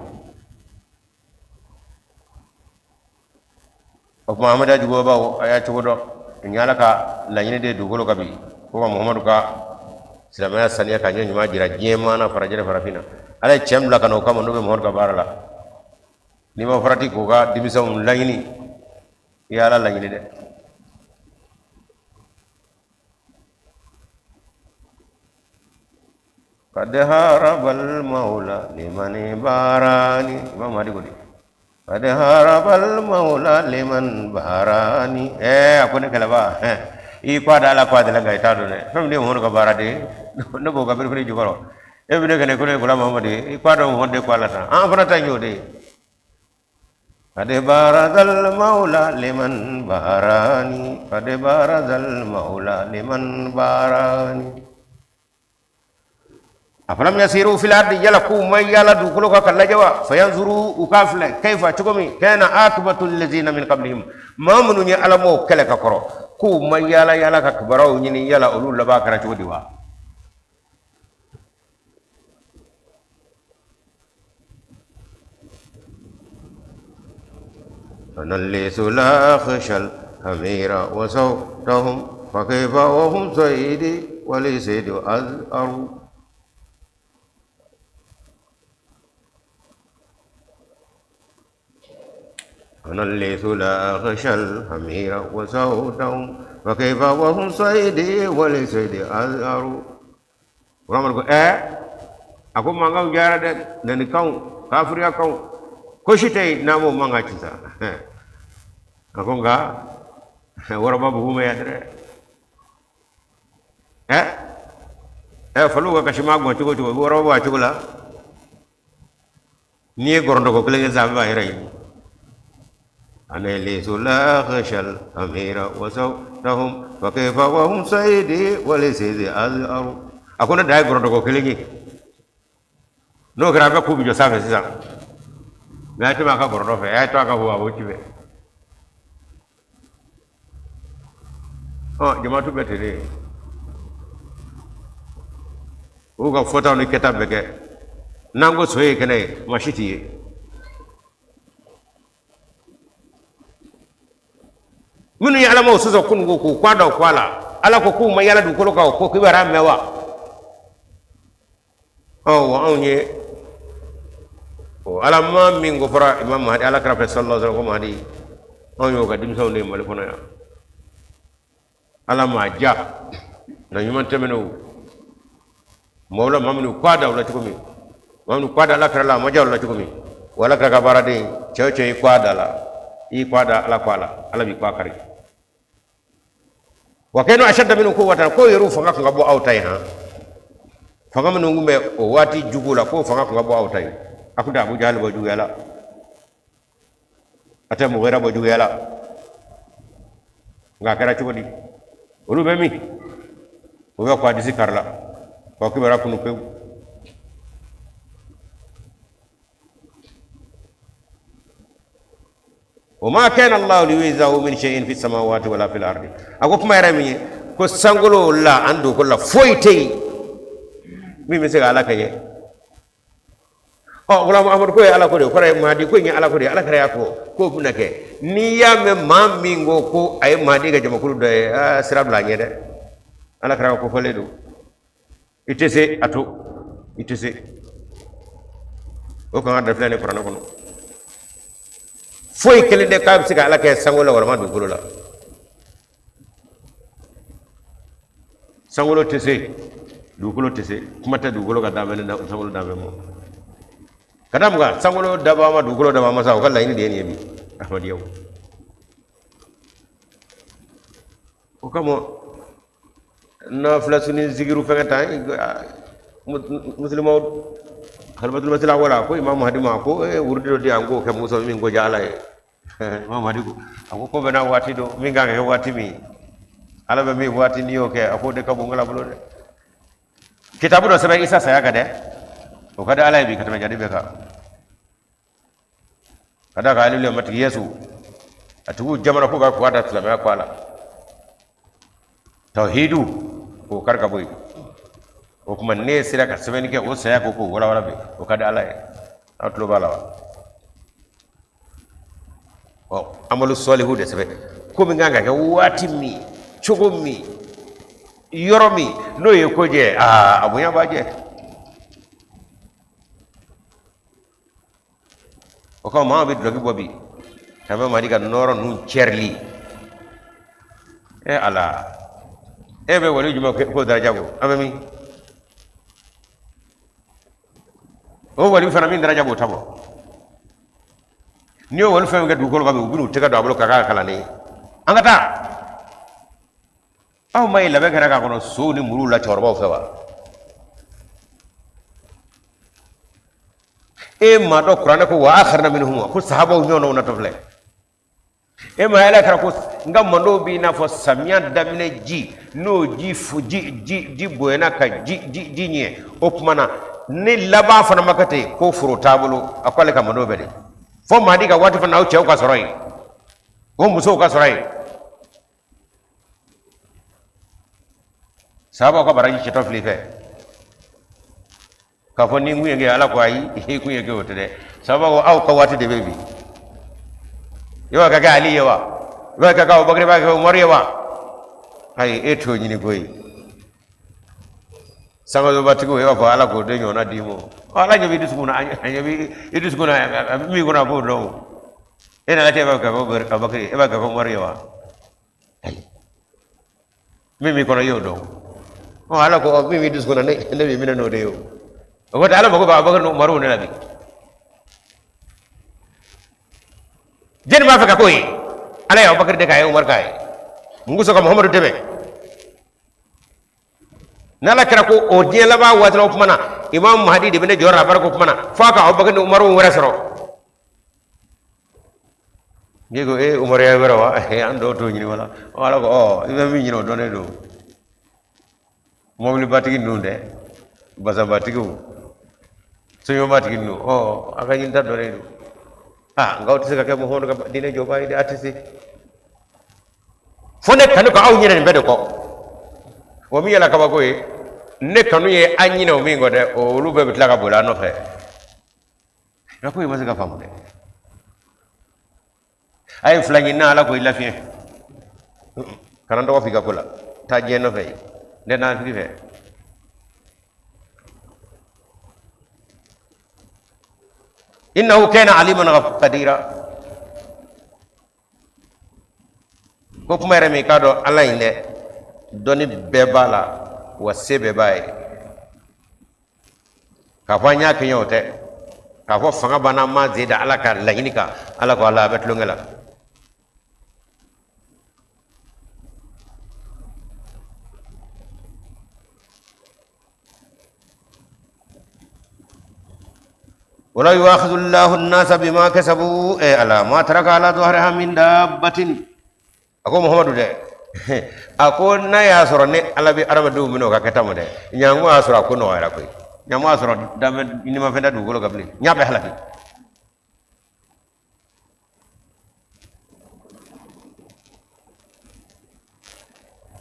S1: O tuma Ahmadiyya jugubaw, a y'a cogo dɔn, nin ye Ala ka laɲini de ye dugukolo kan bi, ko ka Muhamadu ka silamɛya saniya ka ɲɛ ɲuman jira diɲɛ maa na, farajɛ farafin na. Ala ye cɛ bila ka na o kama, n'o bɛ Muhamadu ka baara la. N'i ma farati k'o ka denmisɛnw laɲini, i ye Ala laɲini dɛ. Qad harabal maula liman barani, Imam Mahdi ko di qad harabal maula liman barani. A ko ne kɛlɛba, i ko a da Ala ko a dala, nka i t'a dɔn dɛ. Fɛn min ye Muhamadu ka baara de ye, ne b'o ka birifini jukɔrɔ. E bɛ ne kɛnɛ ko ne Gulamu Muhamadu ye, i ko a dɔn Muhamadu de ko ala tan, an fana ta y'o de ye. Qad barazal maula liman barani, qad barazal maula liman barani. Afalam yasiru fil ardi, yala k'u ma yala dugukolo kan ka lajɛ wa? Fayanzuru, u k'a filɛ, kaifa, cogo min, kana akibatu allazina min qablihim, maa minnu ye alamaw kɛlɛ ka kɔrɔ, k'u ma yala yala ka kibaruyaw ɲini, yala olu laban kɛra cogo di wa? أنا الليث لا أخشى الحمير وصوتهم فكيف وهم سيدي ولسيد أزأر. أنا الليث لا أخشى الحمير وصوتهم فكيف وهم سيدي ولسيد أزأر. Uramadu ko a ko mankanw jara dɛ, nɛnikanw, kafiriya kanw, ko si tɛ yen n'a m'o mankan ci sa. A ko nka waraba bugu ma yan dɛ. Faliw ka kasi maa gɔn cogo o cogo, i bɛ waraba bɔ a cogo la. N'i ye gɔrɔndɔko kelen kɛ sisan, a bɛ b'a yɛrɛ ɲini. Ana laysu la akhsha al-hamira wa sawtahum fa kayfa wa hum sayyidi wa li sayyidi azharu. A ko ne da ye gɔrɔndɔko kelen ye, n'o kɛra a bɛ k'u bɛ jɔ sanfɛ sisan, mɛ a ye tɛmɛ a ka gɔrɔndɔ fɛ, a ye to a ka fɔ a b'o ci fɛ. Ɔ jamatu bɛ ten de, u ka fɔtaw ni kɛta bɛɛ kɛ. N'an ko so ye kɛnɛ ye, maa si t'i ye. Minnu ye alamaw sɔsɔ kununko k'u k'a da o k'a la, Ala ko k'u ma yala dugukolo kan, o ko kibaruya mɛn wa? Ɔ wa anw ye o alama min ko fɔra Imam Mahdi, Ala kira fɛ sallallahu alaihi wasallam, ko Mahdi, anw y'o ka denmisɛnw de ye Mali kɔnɔ yan. Ala m'a ja na ɲuman tɛmɛnenw maaw la, maa minnu k'a da u la cogo min, maa minnu k'a da Ala kira la, a ma ja u la cogo min. Wa Ala kira ka baaraden, cɛ o cɛ i k'a da la, i k'a da Ala k'a la, Ala b'i k'a kari. Wa kanu ashadda minhum quwwatan, ko yɛrɛw fanga tun ka bon aw ta ye han, fanga minnu tun bɛ o waati jugu la, k'o fanga tun ka bon aw ta ye. A kun tɛ Abu Jahali bɔ juguya la, a tɛ Mughira bɔ juguya la, nka a kɛra cogo di? Olu bɛ min? U bɛ k'a disi kari la k'aw kibaruya kunu pewu. Wa ma kana Allahu liyu'jizahu min shay'in fi samawati wala fil ardi. A ko kuma yɛrɛ min ye ko sankolo la ani dugukolo la, foyi tɛ yen min bɛ se ka Ala kɛɲɛ. Ɔ Gulamu Amadu ko ye Ala ko de ye, o kɔrɔ ye Mahadi ko in ye Ala ko de ye. Ala kɛra y'a fɔ k'o bɛna kɛ. N'i y'a mɛn maa min ko ko a ye Mahadi ka jamakulu dɔ ye, aa sira bila a ɲɛ dɛ. Ala kɛra ko fɔlen don, i tɛ se a to, i tɛ se o kan ka da filɛ ni kuranɛ kɔnɔ. Foyi kelen tɛ k'a bɛ se ka Ala kɛ sankolo la walima dugukolo la. Sankolo tɛ se, dugukolo tɛ se, kuma tɛ dugukolo ka danfɛn ni sankolo danfɛn ma. Ka da mun kan? Sankolo dabaa ma, dugukolo dabaa ma sa, o ka laɲini de ye nin ye bi Ahmadiyaw. O kama nafila sun ni zikiru fɛngɛ ta musulmaw khalifatul masih wala ko Imam Mahdi ma ko wurudi dɔ di yan k'o kɛ musa min ko ja Ala ye. Imam Mahdi ko, a ko ko bɛɛ n'a waati don, min kan ka kɛ waati min, Ala bɛ min waati n'i y'o kɛ, a k'o de ka bon ala bolo dɛ. Kitabu dɔ sɛbɛn Isa saya kan dɛ, o ka di Ala ye bi ka tɛmɛ jadi bɛɛ kan. Ka d'a kan haleluya, Matigi Yesu a tigiw jamana ko ka kuwa da silamɛya ko a la, tawhidu k'o kari ka bɔ yen. O tuma ne sera ka sɛbɛnni kɛ o saya ko k'o walawala bi, o ka di Ala ye. Aw tulo b'a la wa? Ɔ, amalu sɔlihu de sɛbɛn, ko min kan ka kɛ waati min, cogo min, yɔrɔ min, n'o ye ko jɛ, aa, a bonya b'a jɛ. O kama maa bɛ dulɔki bɔ bi ka bɛ Mali ka nɔɔrɔ ninnu cɛrili. E Ala, e bɛ wali jumɛn ko daraja bɔ? An bɛ min o wali fana min daraja b'o ta bɔ. N'i y'o wali fɛn kɛ dugukolo kan bi, u bɛn'u tɛgɛ don a bolo ka k'a kalanden ye. An ka taa. Aw ma ye labɛn kɛra k'a kɔnɔ sow ni muruw la cɛkɔrɔbaw fɛ wa? E m'a dɔn kuranɛ ko wa akharina minhum, ko sahabaw ɲɔgɔnnaw natɔ filɛ. E ma ala kɛra ko n ka mantɔnw b'i n'a fɔ samiya daminɛ ji, n'o ji ji ji ji bonyana ka ji ji ji ɲɛ. O tuma na ni laban fana ma kɛ ten ko foro t'a bolo, a ko ale ka mantɔnw bɛ de fo Mahadi ka waati fana, aw cɛw ka sɔrɔ yen, o musow ka sɔrɔ yen. Sahabaw ka baraji cɛtɔ fili fɛ k'a fɔ ni n kun ye kɛ, Ala ko ayi, i kun ye kɛ o tɛ dɛ. Sahabaw ko aw ka waati de bɛ bi, i b'a ka kɛ Ali ye wa, i b'a ka kɛ Abubakar, i b'a kɛ Umaru ye wa? Ayi, e t'o ɲini koyi. Sankasobatigiw, i b'a fɔ Ala k'o de ɲɔgɔnna d'i ma. Ala ɲɛ b'i dusukun na, a ɲɛ b'i dusukun na, a bɛ min kɔnɔ, a b'o dɔn. O e nana cɛ, e b'a kɛ Abubakar, e b'a kɛ Umaru ye wa? Ayi, min b'i kɔnɔ, i y'o dɔn. Ɔ, Ala ko min b'i dusukun na, ne b'i minɛ n'o de ye. O o ko Ala mago bɛ Abubakar ni Umaru de la bi. Jɛni b'a fɛ ka k'o ye, Ala ye Abubakar de k'a ye, Umaru k'a ye, mun kosɔn ka Muhamadu dɛmɛ. N'Ala kɛra ko o diɲɛ laban waati la, o tuma na Imam Mahadi de bɛ ne jɔyɔrɔ la barika. O tuma na f'a ka Abubakar ni Umaru wɛrɛ sɔrɔ. N'i ko e Umaruya wɛrɛ wa, an dɔw t'o ɲini wala. Ala ko ɔ, i bɛ min ɲini, o dɔnnen don. Mɔbilibatigi ninnu dɛ, basanbatigiw, soɲɔbatigi ninnu, ɔ, a ka ɲinita dɔnnen don. Aa, nka aw tɛ se ka kɛ Muhamadu ka diinɛ jɔbaa ye dɛ, a tɛ se. Fo ne kanu ka aw ɲinɛ nin bɛɛ de kɔ. O min yɛlɛ kabako ye, ne kanu ye an ɲinɛ o min kɔ dɛ, olu bɛɛ bɛ tila ka boli an nɔfɛ. Nka ko i ma se ka faamu dɛ. A ye fila ɲini na, Ala ko i lafiɲɛ, kana n tɔgɔ f'i ka ko la, taa diɲɛ nɔfɛ yen, ne n'an sigi fɛ. Innahu kana aliman qadira. Ko kuma yɛrɛ min k'a dɔn Ala in dɛ, dɔnni bɛɛ b'a la, wa se bɛɛ b'a ye. K'a fɔ an y'a kɛɲɛ, o tɛ k'a fɔ fanga banna ma ze da Ala ka laɲini kan. Ala ko Ala a bɛ tulonkɛ la. Wala yuakhidhu Allahu an-nasa bima kasabu, e ala ma taraka ala dhahriha min dabbatin. A ko Muhamadu dɛ, a ko n'a y'a sɔrɔ ne Ala bɛ adamadenw minɛ o ka kɛta ma dɛ, ɲango y'a sɔrɔ a ko nɔgɔyara koyi, ɲango y'a sɔrɔ danbɛ nimafɛn tɛ dugukolo kan bilen, n y'a bɛɛ halaki.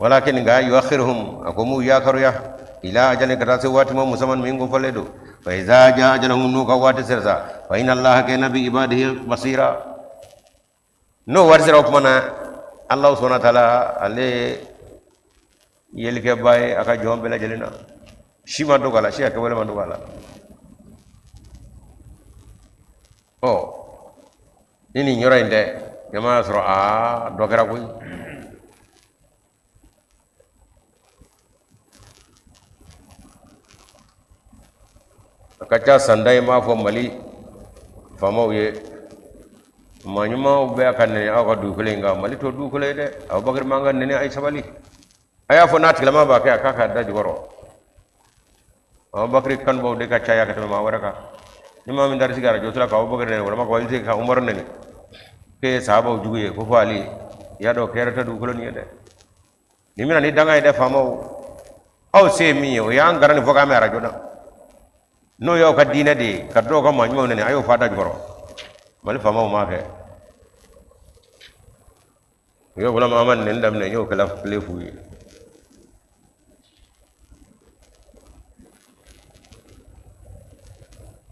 S1: Walakin nka yuakhiruhum, a ko m'u yakaruya ila ajalin, ka taa se waati ma musamman min ko fɔlen don. Fa iza jaa ajaluhum, n'u ka waati sera sa, fa inna Allaha kana bi ibadihi basira. N'o waati sera, o tuma na Alahu subahana taala ale yelikɛba ye a ka jɔn bɛɛ lajɛlen na, si ma dogo a la, si ka kɛwale ma dogo a la. Ɔ, ni nin yɔrɔ in tɛ, jama y'a sɔrɔ aa, dɔ kɛra koyi. A ka ca sanda in b'a fɔ Mali faamaw ye, maa ɲumanw bɛ ka nɛni aw ka dugukolo in kan. Mali t'o dugukolo ye dɛ. Abubakar man ka nɛni, a ye sabali. A y'a fɔ n'a tigilama b'a kɛ, a k'a ka da jukɔrɔ. Abubakar kanubaw de ka caya ka tɛmɛ maa wɛrɛ kan. Ni maa min taara sigi arajo la ka Abubakar nɛni, walima ka se ka Umaru nɛni, K'e ye sahabaw jugu ye ko fo Ali, i y'a dɔn kɛrɛ tɛ dugukolo nin ye dɛ. Nin bɛna ni danga ye dɛ. Faamaw, aw se ye min ye, o y'an gara nin fɔ k'an mɛn arajo la, n'o y'aw ka diinɛ de ye ka dɔw ka maa ɲumanw nɛni, a y'o fɔ a da jukɔrɔ. Mali faamaw m'a kɛ. U ye Gulam Ahmad nɛni daminɛ, n y'o kɛla tile f'u ye.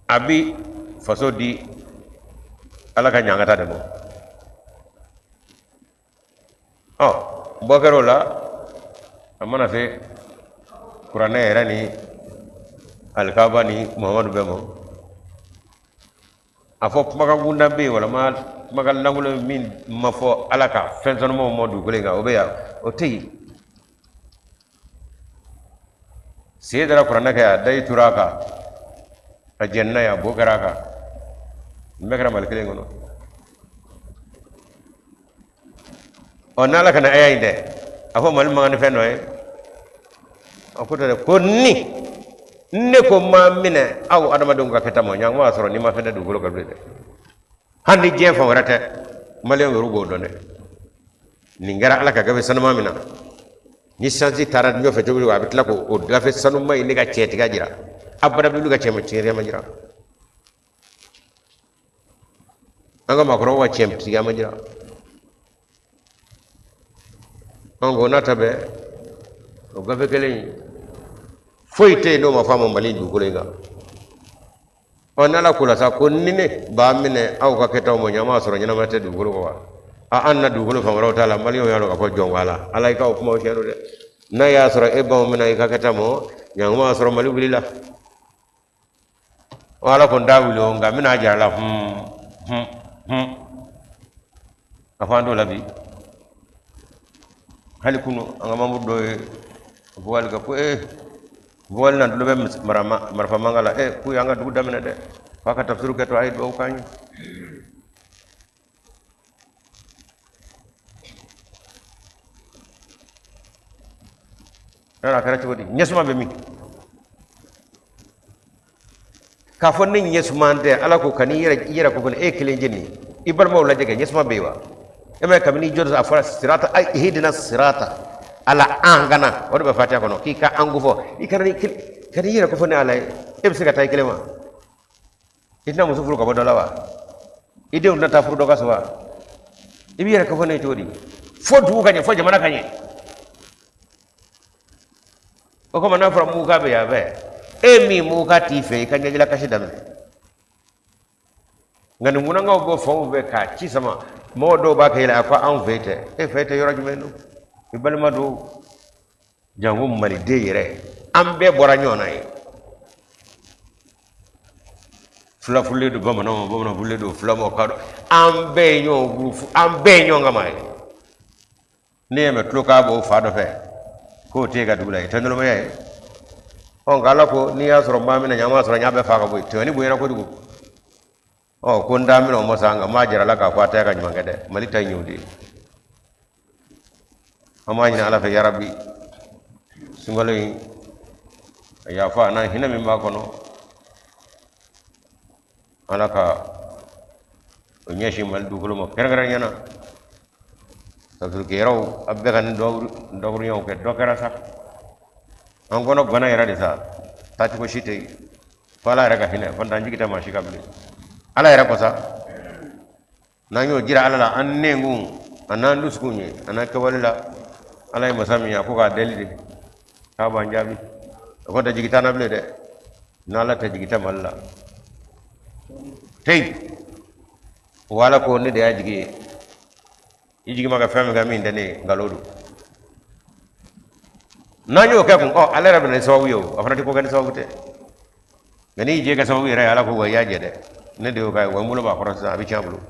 S1: A bi faso di Ala ka ɲangata de ma. Ɔ, bɔ kɛra o la, a mana se kuranɛ yɛrɛ ni alikaba ni Muhamadu bɛɛ ma, a fɔ kumakan kuntan bɛ yen walama kumakan lankolon min ma fɔ Ala ka fɛn sanumaw ma dugukolo in kan, o bɛ yan, o tɛ yen. Sen dara kuranɛ kan, a daji tura a kan, a jɛnina ye, a bo kɛra a kan. Nin bɛɛ kɛra Mali kelen kɔnɔ. Ɔ, n'Ala kana aya in dɛ, a fɔ Mali man kan ni fɛn dɔ ye, a ko tɛ ko ni ne ko ma minɛ aw adamadenw ka kɛta ma, ɲanguma y'a sɔrɔ n'i ma fɛn tɛ dugukolo kan bilen dɛ. Hali ni diɲɛ fan wɛrɛ tɛ, maliyɛnw yɛrɛ b'o dɔn dɛ. Nin kɛra Ala ka gafe sanuma min na, ni sansi taara ɲɔfɛ cogo o cogo, a bɛ tila k'o gafe sanuma in ne ka tiɲɛtigiya jira. Abada bɛ ka tiɲɛtigiya ma jira, an ka maakɔrɔbaw ka tiɲɛtigiya ma jira. An ko n'a ta bɛɛ, o gafe kelen in, foyi tɛ yen n'o ma fɔ a ma Mali dugukolo in kan. Ɔ, n'Ala ko la sa ko ni ne b'a minɛ aw ka kɛtaw ma, ɲama sɔrɔ ɲɛnama tɛ dugukolo kɔ wa? A, an na dugukolo fan wɛrɛw t'a la. Maliyɛnw y'a dɔn k'a fɔ jɔn ko Ala, Ala i ka o kumaw tiɲɛ don dɛ. N'a y'a sɔrɔ e b'anw minɛ i ka kɛta ma, ɲanguma y'a sɔrɔ Mali wulila. Ɔ, Ala ko n t'a wuli o, nka n bɛna jira a la. Hun hun hun, a fɔ an t'o la bi. Hali kunu, an ka membre dɔ ye vocal kɛ ko ee, vocal na tulo bɛ marifa mankan la. Ee, k'u y'an ka dugu daminɛ dɛ, k'a ka tafsiru kɛ to, a ye dugawu k'an ye. Yɔrɔ a kɛra cogo di? Ɲɛsuma bɛ min k'a fɔ ne ɲɛsuma tɛ? Ala ko kan'i yɛrɛ i yɛrɛ ko fana e kelen jeni, i balimaw lajɛ kɛ, ɲɛsuma bɛ yen wa? E ma ye kabini i jɔ, a fɔra sirata ihdina sirata ala an kana, o de bɛ Fatiha kɔnɔ, k'i ka an ko fɔ. I kana i kan'i yɛrɛ ko fɔ ne Ala ye. E bɛ se ka taa i kelen wa? I tɛna muso furu ka bɔ dɔ la wa? I denw tɛna taa furu dɔ ka so wa? I b'i yɛrɛ ko fɔ ne ye cogo di? Fo dugu ka ɲɛ, fo jamana ka ɲɛ. O kama n'a fɔra muka bɛ yan fɛ, e min muka t'i fɛ, i ka ɲɛjila kasi daminɛ. Nka nin munankaw bɔ fanw fɛ k'a ci sama, mɔgɔ dɔw b'a kɛ yɛlɛ a ko anw fɛ tɛ. E fɛ tɛ yɔrɔ jumɛn don? I balima don, janko maliden yɛrɛ, an bɛɛ bɔra ɲɔgɔn na ye. Fula furulen don bamanan ma, bamanan furulen don fula ma, ka dɔn an bɛɛ ye ɲɔgɔn furu, an bɛɛ ye ɲɔgɔn kama ye. Ne y'a mɛn tulo k'a b'o fa dɔ fɛ k'o t'e ka dugu la, i tɛ nɔlɔmaya ye. Ɔ, nka Ala ko n'i y'a sɔrɔ n b'a minɛ, ɲa m'a sɔrɔ n y'a bɛɛ faa ka bɔ yen. Tɔɲɔni bonyana kojugu. Ɔ, ko n t'a minɛ o ma sa, nka n b'a jira a la k'a fɔ a tɛ ka ɲuman kɛ dɛ. Mali ta in y'o de ye. An b'a ɲini Ala fɛ, yarabi, sunkalo in a yafa n'a hinɛ min b'a kɔnɔ, Ala ka o ɲɛsin Mali dugukolo ma kɛrɛnkɛrɛnnenya na. Tafsirikɛyɔrɔw, a bɛɛ ka nin dɔkuruɲɛw kɛ. Dɔ kɛra sa, an kɔnɔ gana yɛrɛ de sa, taacogo si tɛ yen fo Ala yɛrɛ ka hinɛ. Fo n'an jigi tɛ maa si kan bilen, Ala yɛrɛ kɔ sa. N'an y'o jira Ala la, an nɛnkun a n'an dusukun ye, a n'an kɛwale la, Ala ye masa min ye, a ko k'a deli de k'a b'an jaabi. O kɔni tɛ jigi t'an na bilen dɛ. N'Ala tɛ, jigi tɛ Mali la teyi. O Ala ko ne de y'a jigi ye. I jigi ma kɛ fɛn min kan min tɛ ne ye, nkalon don. N'an y'o kɛ kun, ɔ, ale yɛrɛ bɛ na ni sababu ye. O a fana tɛ ko kɛ ni sababu tɛ. Nka n'i jɛ kɛ sababu yɛrɛ ye, Ala ko wa i y'a jɛ dɛ, ne de y'o kɛ wa, n bolo b'a kɔrɔ sisan, a bɛ tiɲɛ a bolo.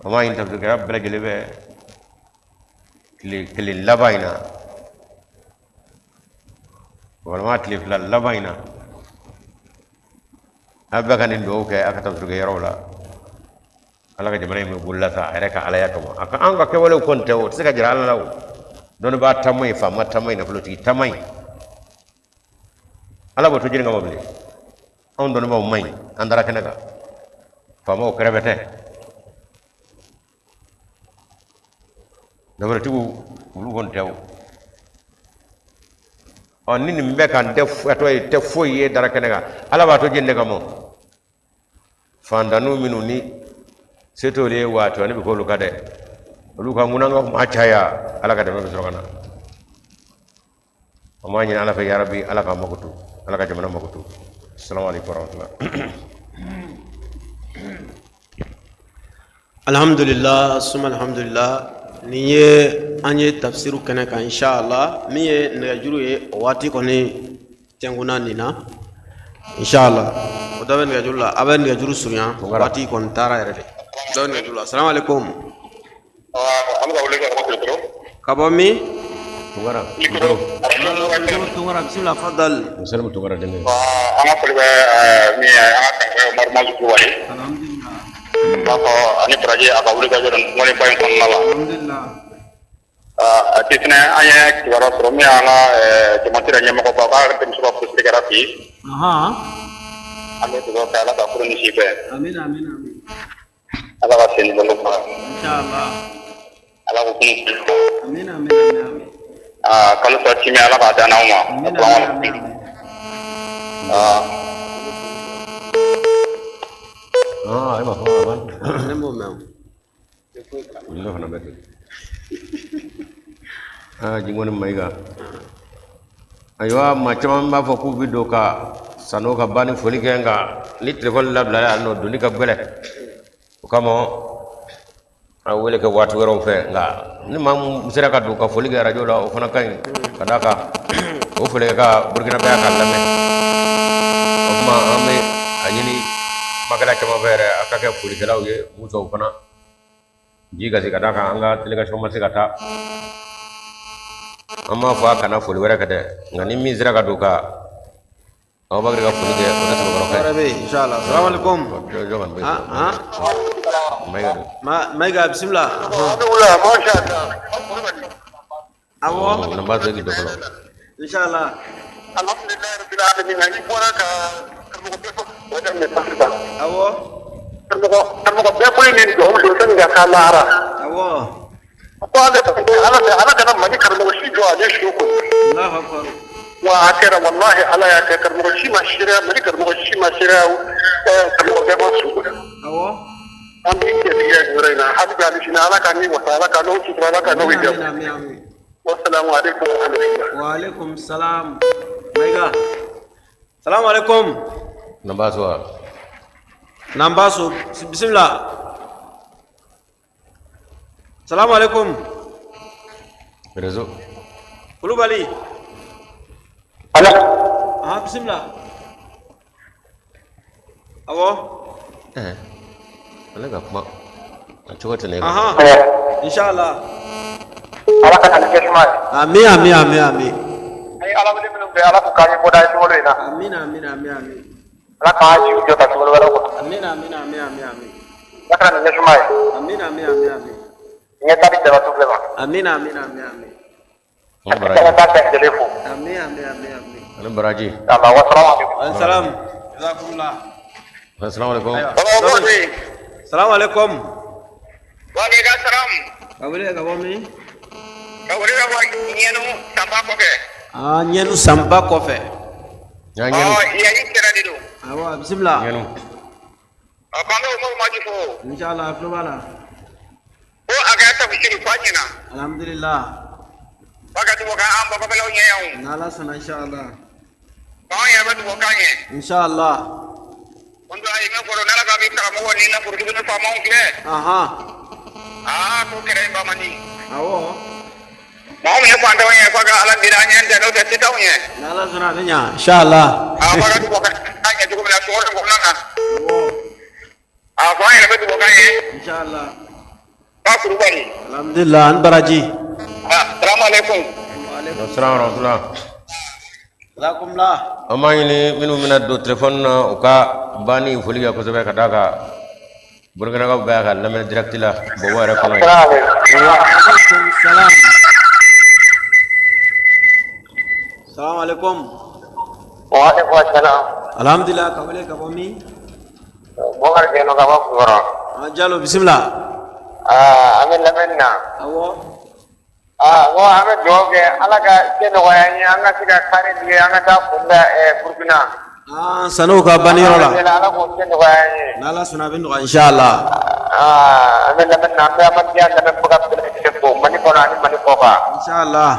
S1: An b'a ɲini tafsirikɛla bɛɛ lajɛlen fɛ, tile kelen laban in na walima tile fila laban in na, a bɛɛ ka nin dugawu kɛ a ka tafsirikɛyɔrɔw la. Ala ka jamana in bɛ bolola sa, a yɛrɛ ka alaya kama. A ka an ka kɛwalew kɔni tɛ, o tɛ se ka jira Ala la. O dɔnnibaa taama ye, faama taama ye, nafolotigi taama ye, Ala b'o to jiri kama bilen. Anw dɔnnibaaw man ɲi, an taara kɛnɛ kan, faamaw kɛrɛfɛ tɛ. Nafolotigiw olu kɔni tɛ o. Ɔ, ni nin bɛɛ kan tɛ, a tɔ ye tɛ foyi ye dara kɛnɛ kan. Ala b'a to jɛn de kama. Fantannu minnu ni se t'olu ye, waati ani bɛ k'olu kan dɛ, olu ka ŋunanga maa caya, Ala ka dɛmɛ bɛ sɔrɔ ka na. An b'a ɲini Ala fɛ, yarabi, Ala k'an makoto, Ala ka jamana makoto. Assalamu alaikum warahmatullah.
S2: Alhamdulillah, suma alhamdulillah. Nin ye an ye tafsiru kɛnɛ kan, inshallah. Min ye nɛgɛjuru ye, o waati kɔni tɛnkunna nin na, inshallah. O dɔ bɛ nɛgɛjuru la, a bɛ nɛgɛjuru surunya, waati kɔni taara yɛrɛ de. Dɔ bɛ nɛgɛjuru la. Assalamu alaikum.
S3: An bɛ ka wele ka bɔ Kulukoro.
S2: Ka bɔ min?
S1: Tunkara.
S2: Tunkara, bisimila, fadal.
S1: Musalimu Tunkara denkɛ.
S3: An ka foli bɛ min ye, an ka karamɔgɔ Umaru Mazu Kulubali. N b'a fɔ ani baraji a ka wuli ka jɔ nin ba in kɔnɔna la. A ti fɛnɛ, an ye kibaruya sɔrɔ min y'an ka jamana ɲɛmɔgɔba k'a denmuso ka furusiri kɛra bi. An bɛ dugawu kɛ, Ala ka furu ni si bɛn.
S2: Amin, amin, amin.
S3: Ala ka sen bolo fara.
S2: Inshallah.
S3: Ala ko kun.
S2: Amin, amin, amin, amin.
S3: Aa, kalo saba timi, Ala k'a dan aw ma.
S2: Amin, amin, amin, amin.
S3: Aa.
S1: Ah, e ma fɔ a ban.
S2: Ne m'o mɛn o.
S1: Ne fana bɛ ten. Aa, Jingɔni Mayiga. Ayiwa, maa caman b'a fɔ k'u bɛ don ka Sanogo ka banni foli kɛ, nka ni telefɔni labila yan nɔ, donni ka gɛlɛn. O kama a wele kɛ waati wɛrɛw fɛ. Nka ni maa mun sera ka don ka foli kɛ arajo la, o fana ka ɲi, ka d'a kan o foli kɛ ka Burukina bɛɛ k'a lamɛn. O tuma, an bɛ a ɲini kumakɛla caman fɛ yɛrɛ, a ka kɛ folikɛlaw ye musow fana ji ka se, ka d'a kan an ka délégation ma se ka taa. An b'a fɔ a kana foli wɛrɛ kɛ dɛ, nka ni min sera ka don ka Abubakar ka foli kɛ, o tɛ sɔrɔ
S2: Wɛrɛ bɛ yen, inshallah. Assalamu alaikum.
S1: Jɔ ka nin bɛ.
S2: Ah ah.
S1: Mayiga don.
S2: Mayiga, bisimila.
S3: Masha Allah.
S2: Awɔ.
S1: N b'a to k'i dɔ fɔlɔ.
S2: Inshallah.
S3: Alhamdulillah rabbil alamin. I bɔra ka karamɔgɔ bɛɛ fɔ o daminɛ sisan.
S2: Awɔ.
S3: Karamɔgɔ bɛɛ ko nin dugawu don sani ka taa lahara.
S2: Awɔ.
S3: Ko ale Ala fɛ, Ala kana Mali karamɔgɔ si jɔ ale su kun.
S2: Allahu akbar.
S3: Wa a kɛra, wallahi, Ala y'a kɛ, karamɔgɔ si ma seereya, Mali karamɔgɔ si ma seereya karamɔgɔ bɛɛ ma su kun.
S2: Awɔ.
S3: An b'i cɛtigiya nin yɔrɔ in na hali bi, hali sini, Ala ka ni wasa, Ala ka n'o sutura, Ala ka n'o
S2: Amin,
S3: hijabu.
S2: amin, amin.
S3: Wassalamu alaikum wa rahmatullah.
S2: Wa alaikum salam. Mayiga. Salamu alaikum.
S1: N b'a sɔrɔ.
S2: Nambaso, bisimila. Salamu alaikum.
S1: Réseau.
S2: Kulubali.
S3: Ala.
S2: Ah, bisimila. Awɔ.
S1: Ɛɛ, ale ka kuma a cogo tɛ ne kan.
S2: Ahan. Inshallah.
S3: Ala ka na ni kɛsuma ye.
S2: Amin, amin, amin, amin.
S3: An ye Ala wele minnu fɛ, Ala k'u k'an ye bɔda ye sunkalo in na.
S2: Amin, amin, amin, amin.
S3: Ala k'an jiw jɔ ka sunkalo wɛrɛw kɔnɔ.
S2: Amin, amin, amin, amin, amin.
S3: Ala ka na ni ɲɛsuma ye.
S2: Amin, amin, amin, amin.
S3: Ɲɛta di jabatu filɛ ma.
S2: Amin, amin, amin, amin.
S1: Ani
S3: Ala
S1: baraji.
S3: k'a bɛɛ lajɛlen fo.
S2: Amin, amin, amin, amin.
S1: Ani baraji.
S3: Allah, wassalamu alaikum.
S2: Salam. Jazakumullah.
S1: Assalamu alaikum.
S2: Salamu alaikum.
S3: Waaleykum salam.
S2: Ka wele ka bɔ min?
S3: Ka wele ka bɔ Ɲɛnu Sanba kɔfɛ.
S2: Ah, Ɲɛnu Sanba kɔfɛ.
S1: Ɲa ɲɛnu.
S3: Yayi kɛra de don.
S2: Awɔ, bisimila.
S1: Ɲɛnu.
S3: Ɔ, k'an bɛ Umaru Maji fo.
S2: Inshallah, a tulo b'a la.
S3: Ko a ka tafsiri ko a ɲɛna.
S2: Alhamdulillah.
S3: K'a ka dugawu k'an bakɔfɛlaw ɲɛ yan o.
S2: N'Ala sɔnna, inshallah.
S3: K'anw yɛrɛ bɛ dugawu k'an ɲɛ.
S2: Inshallah.
S3: Ko n a ye min fɔ n'Ala k'a bɛ karamɔgɔ ni nafolotigi ni faamaw filɛ.
S2: Ahan.
S3: Aa, ko kɛlɛ in ba man di.
S2: Awɔ.
S3: Mɔgɔ min ye fantanw ye, f'a ka Ala deli an ɲɛ tɛ, n'o tɛ se t'anw ɲɛ.
S2: N'Ala sɔnna, a bɛ ɲa. Inshallah.
S3: Aa, f'a ka dugawu k'an ɲɛ cogo min na sunkalo in kɔnɔna na.
S2: Awɔ.
S3: Aa, fo an yɛrɛ bɛ dugawu k'an ye.
S2: Inshallah.
S3: Ba Kulubali.
S2: Alhamdulillah, an baraji.
S3: Aa, salamu aleykum.
S1: Assalamu warahmatullah.
S2: Jazakumullah.
S1: An b'a ɲini minnu bɛna don telefɔni na, u ka banni foli kɛ kosɛbɛ, ka d'a kan Burkinakaw bɛ ka lamɛn direct la Bɔbɔ yɛrɛ kɔnɔ yen.
S2: Wa alaikum salam. Salamu alaikum.
S3: Waaleykum salam.
S2: Alhamdulillah, ka wele ka bɔ min?
S3: Bɔkari Jɛnɛ ka bɔ Kulukɔrɔ.
S2: Ah, Jalo, bisimila.
S3: Aa, an bɛ lamɛnni na.
S2: Awɔ.
S3: Aa n ko an bɛ dugawu kɛ Ala ka se nɔgɔya an ye an ka se ka car louer an ka taa kunda Burukina.
S2: Aa Sanogo ka baniyɔrɔ la.
S3: Ala k'o se nɔgɔya an ye.
S2: N'Ala sɔnna a bɛ nɔgɔya inchallah.
S3: Aa an bɛ lamɛnni na an bɛ Ahmadiyya lamɛnbaga bɛɛ lajɛlen fo Mali kɔnɔ ani Mali kɔkan.
S2: Inchallah.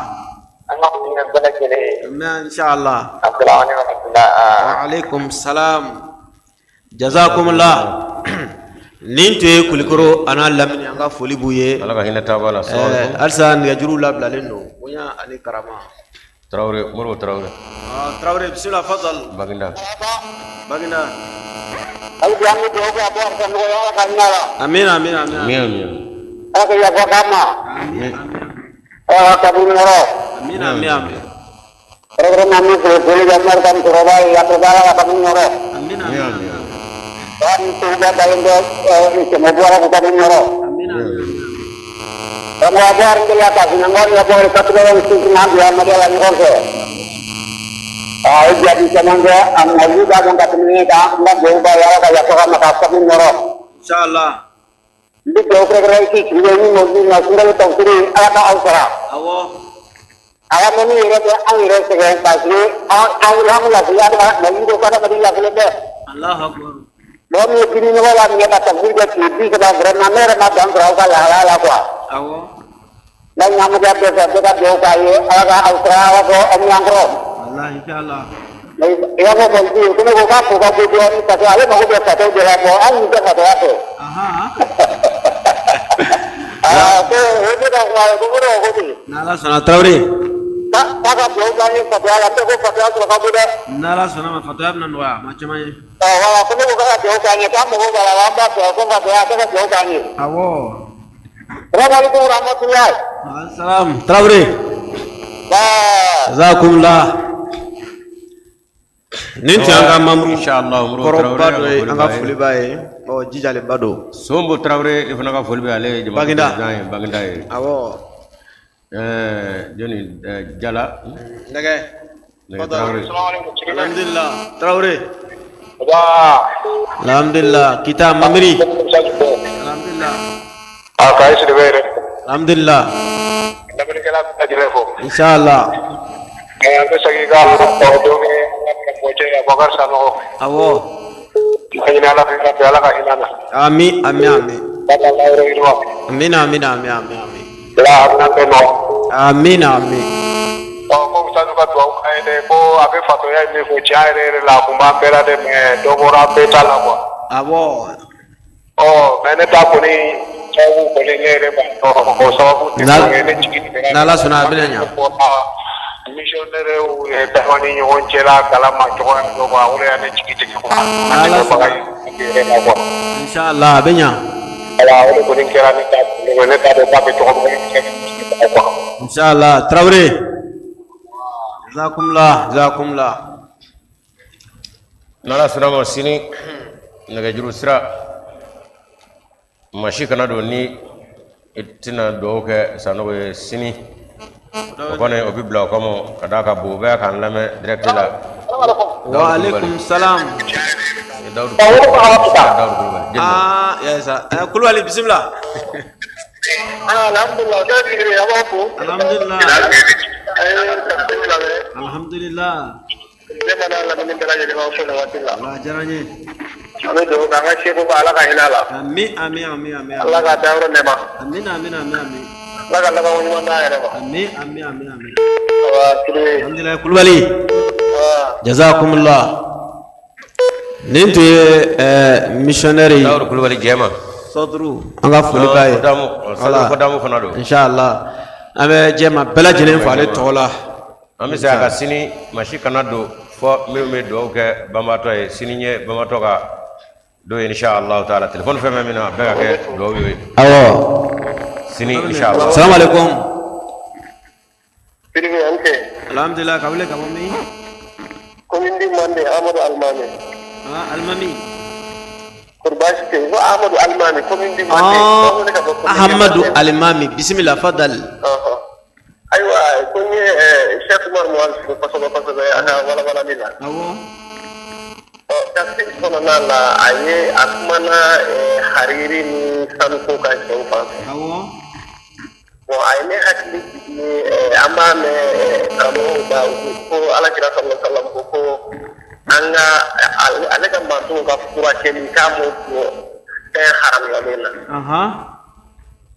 S3: An ka foli bɛ bɛɛ lajɛlen ye.
S2: Amin inchallah.
S3: Asalamu aleykum wa rahmatulah.
S2: Wa aleykum salam. Jazakumullah. Nin tun ye Kulikoro a n'a lamini an ka foli b'u ye.
S1: Ala ka hinɛ taaba la.
S2: Halisa nɛgɛjuru labilalen don bonya ani karama.
S1: Tarawele Modibo Tarawele.
S2: Tarawele bisimila fadal.
S1: Baginda.
S2: Baginda.
S3: Hali bi an bɛ dugawu kɛ Abubakar Sanogo ye Ala ka hinɛ a la.
S2: Amina amina amina.
S1: Amin.
S3: Ala ka yafa k'a ma.
S2: Amin.
S3: Ala ka kaburu nɔrɔ.
S2: Amina amin amin.
S3: Kɛrɛnkɛrɛnnenya an bɛ foli kɛ Umaru ka musokɔrɔba ye Yakuba Ala ka kaburu nɔrɔ.
S2: Amina amin.
S3: Ba ni Seguba dalen bɛ Sɛmɛbu Ala k'u kaburu nɔrɔ.
S2: Amina amin.
S3: Karamɔgɔ Abubakar n delila k'a f'i ɲɛna n ko hali Abubakar 86 an tun bɛ Ahmadiyya la ɲɔgɔn fɛ. A ye jaabi caman kɛ a mɔli b'a dɔn ka tɛmɛ ne kan n ka dugawu b'a ye Ala ka yafa k'a ma k'a kaburu nɔrɔ.
S2: Inchallah.
S3: N bɛ dugawu kɛrɛnkɛrɛn k'i sigi ni mɔdi na sunkalo tafsiri Ala ka aw sara.
S2: Awɔ.
S3: A ka mɛnni yɛrɛ bɛ anw yɛrɛ sɛgɛn parce que an an lafiya mɔdi ko k'adamaden lafilen tɛ.
S2: Allahu akbar.
S3: Mɔgɔ min ye kini ɲɔgɔn la minɛ ka tafsiri kɛ tile 30 vraiment ne yɛrɛ ma dan sɔrɔ aw ka lahalaya la quoi.
S2: Awɔ.
S3: N b'a ɲini Ahmadiyya bɛɛ fɛ bɛɛ ka dugawu k'a ye Ala ka aw sara Ala ka aw mɛn an kɔrɔ.
S2: Wallahi inchallah.
S3: I b'a fɔ mɔdi ko ne ko k'a ko ka go dɔɔnin parce que ale mago bɛ fatɔw de la bon hali ni tɛ fatɔya fɛ.
S2: Ahan.
S3: Aa ko o ye ne ka kuma ye ko ne ko ko ten.
S2: N'Ala sɔnna Tarawele.
S3: K'a ka dugawu k'an ye fatɔya la ne ko fatɔya sɔrɔ ka go dɛ.
S2: N'Ala sɔnna ma fatɔya bɛna nɔgɔya maa caman ye.
S3: Ɔ voilà ko ne ko k'a ka dugawu k'an ye k'an mago b'a la an b'a fɛ ko fatɔya k'a ka dugawu k'an ye.
S2: Awɔ.
S3: Salaamaaleykum wa rahmatulahi.
S2: Salam Tarawele.
S3: Baa.
S2: Jazakumullah. Nin tun y'an ka membre
S1: Inchallah Modibo
S2: kɔrɔba
S1: Tarawele
S2: dɔ ye an ka foli b'a ye ɔ jijalenba don.
S1: Sombo Tarawele i fana ka foli bɛ ale ye jama
S2: Baginda.
S1: président ye Baginda ye.
S2: Awɔ.
S1: Jɔnni Jala.
S2: Nɛgɛ.
S1: Nɛgɛ Tarawele.
S2: Alhamdulillah Tarawele. Alhamdulillah Kita Mamiri. Alhamdulillah.
S3: A ka ye Sidibe yɛrɛ.
S2: Alhamdulillah.
S3: Lamɛnnikɛla bɛɛ lajɛlen fo.
S2: Inshallah.
S3: An bɛ segin ka kɔrɔdenw ni an ka karamɔgɔcɛ Abubakar Sanogo.
S2: Awɔ.
S3: A ɲini Ala fɛ yarabi Ala ka hinɛ a na.
S2: Ami ami ami.
S3: Ala ka layɔrɔ yiriwa.
S2: Amina amina ami ami ami.
S3: Ala hakilina bɛɛ nɔ.
S2: Amina ami.
S3: Ɔ ko Usitazu ka dugawu k'an ye dɛ ko a bɛ fatɔya in min fɔ tiɲɛ yɛrɛ yɛrɛ la a kun b'an bɛɛ la dɛ mais dɔ bɔra bɛɛ ta la quoi.
S2: Awɔ.
S3: Ɔ mais ne ta kɔni sababu kɔni ne yɛrɛ b'a dɔn o sababu tɛ foyi ye ne jigi tigɛra.
S2: N'Ala sɔnna a bɛna ɲa.
S3: Missionnaire dama ni ɲɔgɔn cɛla kalama cogoya dɔ quoi o de y'a ne jigi tigɛ quoi.
S2: N'Ala sɔnna.
S3: Yɛrɛ la quoi.
S2: Inshallah a bɛ ɲa.
S3: Voilà o de kɔni kɛra ne ta problème ye ne t'a dɔn k'a bɛ cogo min na quoi.
S2: Inshallah Tarawele. Jazakumullah jazakumullah.
S1: N'Ala sɔnna ma sini nɛgɛjuru sira maa si kana don ni i tɛna dugawu kɛ Sanogo ye sini o kɔni o bɛ bila o kama ka d'a kan Bobo bɛ k'an lamɛn direct la.
S2: Wa alaikum salam.
S1: Dawudu Kulubali.
S2: Ah yes Kulubali bisimila.
S3: Alhamdulillah a b'a fo.
S2: Alhamdulillah. Alhamdulillah.
S3: Ne mana lamini bɛɛ lajɛlen b'aw fo nin waati la.
S2: Ala diyara n ye.
S3: An bɛ dugawu kɛ an ka seko ba Ala ka hinɛ a la.
S2: Ami ami ami ami.
S3: Ala k'a dayɔrɔ nɛɛma.
S2: Amina amina ami ami.
S3: Ala ka labanko ɲuman d'an yɛrɛ ma.
S2: Ami ami ami ami.
S3: Awa Sidibe.
S2: Alhamdulillah Kulubali. Jazakumullah. Nin tun ye missionnaire ye.
S1: Dawudu Kulubali jɛma.
S2: Sɔduru an ka foli b'a ye.
S1: Voilà. Kɔdamu fana don.
S2: Inshallah. An bɛ jɛma bɛɛ lajɛlen fo ale tɔgɔ la.
S1: An bɛ se a ka sini maa si kana don fɔ minnu bɛ dugawu kɛ banbaatɔ ye sini ye banbaatɔ ka don ye inshallah taala téléphone fɛn fɛn min na a bɛɛ ka kɛ dugawu ye.
S2: Awɔ.
S1: Sini inshallah.
S2: Salamu alaikum.
S3: Sidibe an cɛ.
S2: Alhamdulillah ka wele ka bɔ min?
S3: Commune du Mande Amadou Almami.
S2: Ah Almami.
S3: Kori baasi tɛ yen ko Amadou Almami commune du Mande.
S2: Ahamadu Alimami bisimila fadal.
S3: Ayiwa ko n ye Cheikh Umar Muhal fo kosɛbɛ kosɛbɛ a ka walawalali la.
S2: Awɔ.
S3: Ɔ tafsir kɔnɔna la a ye a kumana hariri ni sanuko kan cɛw fan fɛ.
S2: Awɔ.
S3: Bon, a ye ne hakili jigin an b'a mɛn karamɔgɔw da, u ko ko Ala kira sallallahu alaihi wasallam ko an ka ale ka mantonw ka furakɛli k'a m'o don fɛn haramuyalen na.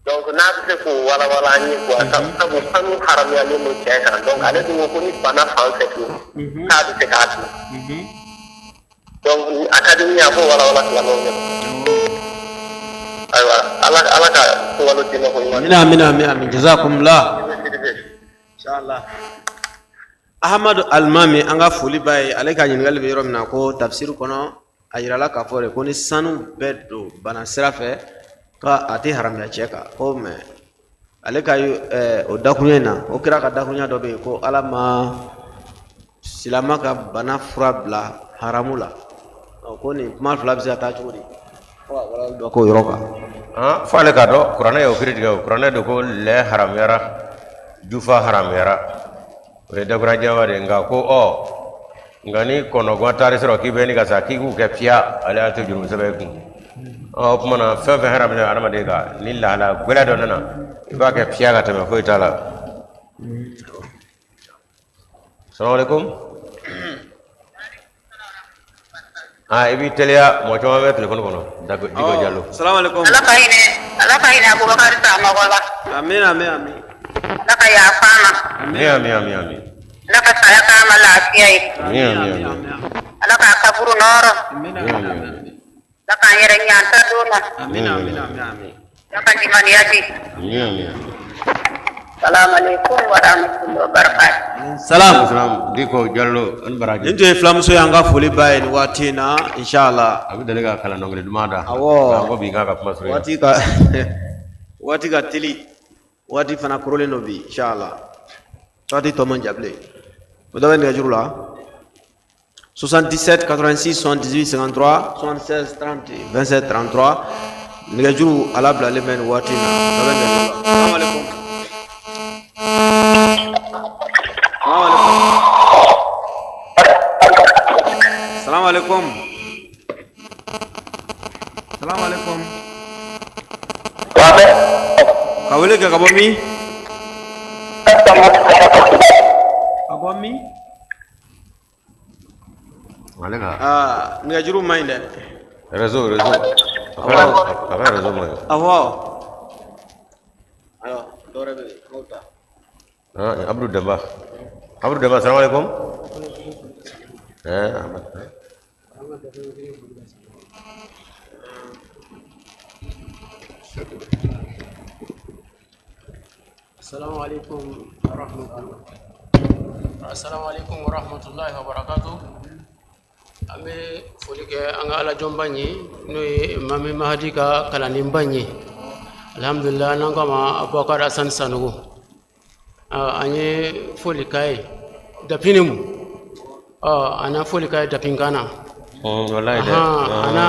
S3: Donc n'a bɛ se k'o walawala an ye quoi, sabu sanu haramuyalen don cɛ kan, donc ale dun ko ko ni bana fan fɛ don, k'a bɛ se k'a dun. Donc a ka di n ye a k'o walawala silamɛw ɲɛna. Ayiwa, Ala ka sunkalo di ko ɲuman.
S2: Amina, amina, amina, amin. Jazakumullah. Inshallah. Ahmadu Alimami, an ka foli b'a ye. Ale ka ɲininkali bɛ yɔrɔ min na, ko tafsiri kɔnɔ, a yirala k'a fɔ de ko ni sanu bɛ don bana sira fɛ, ka a tɛ haramuya cɛ kan. Ko mais ale ka o dakuruɲɛ in na, o kira ka dakuruɲɛ dɔ bɛ yen ko Ala ma silama ka bana fura bila haramu la. Ko nin kuma fila bɛ se ka taa cogo di? Fo ka walawalali dɔ k'o yɔrɔ kan.
S1: Fo ale k'a dɔn kuranɛ y'o kiri tigɛ. O kuranɛ de ko lɛ haramuyara, jufa haramuyara, o ye dakuruɲɛ jɛman de ye. Nka ko nka ni kɔnɔguwan taar'i sɔrɔ k'i bɛ ni ka sa, k'i k'u kɛ piya, ale y'a to jurumu sɛbɛn i kun. O tuma na, fɛn fɛn haramuyara hadamaden kan, ni lahala gɛlɛn dɔ nana, i b'a kɛ piya ka tɛmɛ, foyi t'a la. Salamaleykum. I b'i teliya, mɔgɔ caman bɛ telefɔni kɔnɔ. Diko Jalo.
S2: Salamaleykum.
S4: Ala ka hinɛ, Ala ka hinɛ Abubakar Sakɔ la.
S2: Amin, amin, amin.
S4: Ala ka yafa a ma.
S1: Amin, amin, amin, amin.
S4: Ala ka saya k'a ma lafiya ye.
S1: Amin, amin, amin.
S4: Ala k'a kaburu nɔɔrɔ.
S2: Amin, amin, amin.
S4: Ala k'an yɛrɛ ɲɛ an ta don na.
S2: Amin, amin, amin, amin.
S4: Ala ka limaniya di.
S1: Amin, amin.
S4: Salamu alaikum wa rahmatullahi wa barakatuh.
S2: Salam.
S1: Salam, Diko Jalo, an baraji.
S2: Nin tun ye filamuso ye, an ka foli b'a ye nin waati in na, inshallah.
S1: A bɛ deli ka kalan dɔnkili duman da.
S2: Awɔ.
S1: Nka ko bi k'a ka kuma surunya.
S2: Waati ka teli, waati fana korolen don bi, inshallah. Waati tɔ man jan bilen. O dɔ bɛ nɛgɛjuru la: 77 86 78 53, 76 30 27 33. Nɛgɛjuru ala bilalen bɛ nin waati in na. Dɔ bɛ nɛgɛjuru la. Salamu alaikum. Salamu alaikum. Salamu alaikum. Salamu alaikum. Ka wele kɛ ka bɔ min? Ka bɔ min?
S1: Ale ka
S2: Aa, nɛgɛjuru man ɲi dɛ.
S1: Réseau, réseau. A ka réseau man ɲi.
S2: Awɔ. Ayiwa, dɔwɛrɛ bɛ yen, n'o ta.
S1: Ah, Abdou Demba. Abdou Demba, salam alaikum. Eh, Ahmad.
S5: Assalamu alaikum wa rahmatullah. Assalamu alaikum wa rahmatullahi wa barakatuh. An bɛ foli kɛ an ka alajɔnba ye, n'o ye Mami Mahadi ka kalandenba ye. Alhamdulillah, n'an k'a ma Abubakar Hassan Sanogo. An ye foli k'a ye dapini mu. An na foli k'a ye dapinkan na.
S1: Wallahi dɛ.
S5: A n'a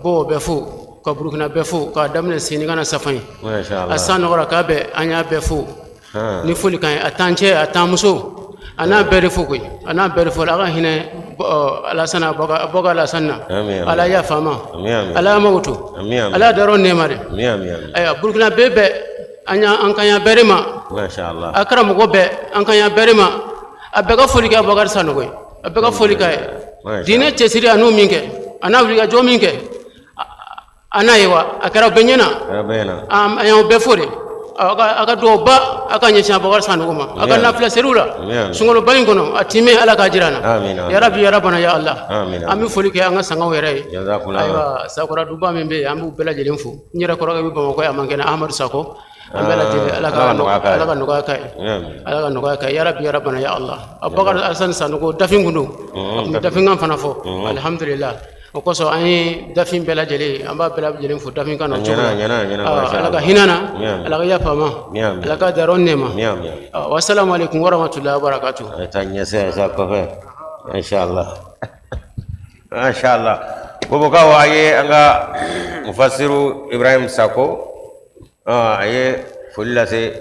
S5: bɔ bɛɛ fo, ka Burukina bɛɛ fo, k'a daminɛ Sini ka na Safan ye.
S1: Masha
S5: A
S1: Allah.
S5: san nɔgɔra k'a bɛɛ, an y'a bɛɛ fo. Ni foli kan ye, a t'an cɛ, a t'an muso, a n'a bɛɛ de fo koyi, a n'a bɛɛ de fo. Ala ka hinɛ Alasana Abubakar Alasana na.
S1: Amin, amin.
S5: Ala yafa ma.
S1: Amin, amin.
S5: Ala mago to.
S1: Amin, amin.
S5: Ala darɔ nɛɛma de.
S1: Amin, amin, amin.
S5: Ayiwa, Burukina bɛɛ bɛɛ, an y'a an kan y'a bɛɛ de ma.
S1: Masha Allah.
S5: A karamɔgɔ bɛɛ, an kan y'a bɛɛ de ma. A bɛɛ ka foli kɛ Abubakar Sanogo ye, a bɛɛ ka foli k'a ye.
S1: Masha
S5: Diinɛ cɛsiri a n'o min kɛ, a n'a wulikajɔ min kɛ, a n'a ye wa a kɛra bɛɛ ɲɛna.
S1: Kɛra bɛɛ ɲɛna.
S5: An y'aw bɛɛ fo de. A ka dugawu ba a ka ɲɛsin Abubakar Sanogo ma, a ka nafila seriw la.
S1: Amin, amin.
S5: Sunkaloba in kɔnɔ, a timɛ, Ala k'a jira an na.
S1: Amin, amin.
S5: Ya Rabi, ya Rabana, ya Allah.
S1: Amin, amin.
S5: An bɛ foli kɛ an ka sangaw yɛrɛ ye.
S1: Jazakumullah.
S5: Ayiwa, Sakora duba min bɛ yen, an b'u bɛɛ lajɛlen fo. N yɛrɛ kɔrɔkɛ bɛ Bamakɔ yan, a man kɛnɛ, Amadu Sako. An bɛɛ lajɛlen, Ala ka
S1: Ala ka nɔgɔya k'a ye.
S5: Ala ka nɔgɔya k'a ye.
S1: Amin.
S5: Ala ka nɔgɔya k'a ye. Ya Rabi, ya Rabana, ya Allah. Abubakar Hassan Sanogo dafin kun don. A tun bɛ dafinkan fana fɔ. Alhamdulillah. O kosɔn an ye dafin bɛɛ lajɛlen, an b'a bɛɛ lajɛlen fo dafinkan na o
S1: A
S5: cogo
S1: ɲɛna,
S5: la.
S1: a ɲɛna, a ɲɛna, masha
S5: Ala ka
S1: Allah.
S5: hinɛ na,
S1: Amin.
S5: Ala ka yafa ma,
S1: Amin, amin.
S5: Ala ka darɔ nɛɛma.
S1: Amin, amin, amin.
S5: Wassalamu alaikum warahmatullahi wabarakatuh.
S1: A taa ɲɛsɛ sa kɔfɛ. Masha Allah. Masha Allah. Bobokaw, a ye an ka mufasiru Ibrahim Sako, a ye foli lase,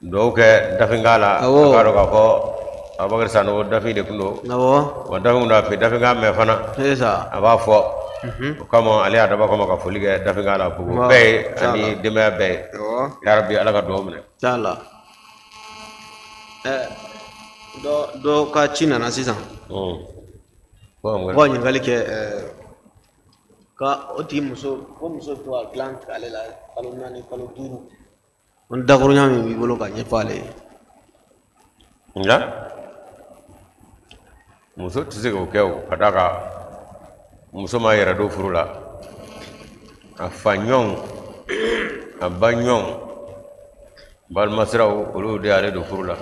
S1: dugawu kɛ dafinkan la.
S2: Awɔ.
S1: A k'a dɔn k'a fɔ Abubakar Sanogo dafin de tun don.
S2: Awɔ.
S1: Wa dafin kun don, a bɛ dafinkan mɛn fana.
S2: C'est ça.
S1: A b'a fɔ. O kama ale y'a dabɔ kama ka foli kɛ Dafinka la Bobo bɛɛ ye ani denbaya bɛɛ ye. Yarabi, Ala ka dugawu minɛ.
S2: Inshallah. Dɔ dɔ ka ci nana sisan. Ko ka ɲininkali kɛ ka o tigi muso, ko muso bɛ to ka dilan tigɛ ale la kalo 4, kalo 5. Ko ni dakurunya min b'i bolo ka ɲɛfɔ ale ye.
S1: Nka muso tɛ se k'o kɛ, o ka d'a kan muso m'a yɛrɛ don furu la. A fa ɲɔgɔn, a ba ɲɔgɔn, balimasiraw, olu de y'ale don furu la.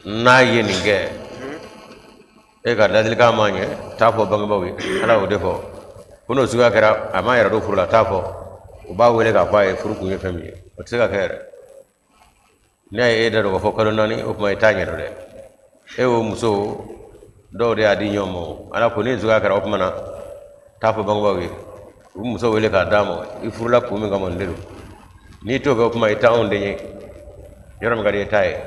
S1: N'a ye nin kɛ, e ka ladilikan m'a ɲɛ, t'a fɔ bangebaaw ye. Ala y'o de fɔ ko n'o suguya kɛra, a m'a yɛrɛ don furu la, t'a fɔ, u b'a wele k'a fɔ a ye furu kun ye fɛn min ye. O tɛ se ka kɛ yɛrɛ. N'a ye e da don ka fɔ kalo 4, o tuma i t'a ɲɛdɔn dɛ. E o muso dɔw de y'a di ɲɔgɔn ma. Ala ko ni suguya kɛra, o tuma na t'a fɔ bangebaaw ye, u bɛ muso wele k'a d'a ma: i furula kun min kama, nin de don. N'i t'o kɛ, o tuma i t'anw den ye, yɔrɔ min ka di i t'a ye.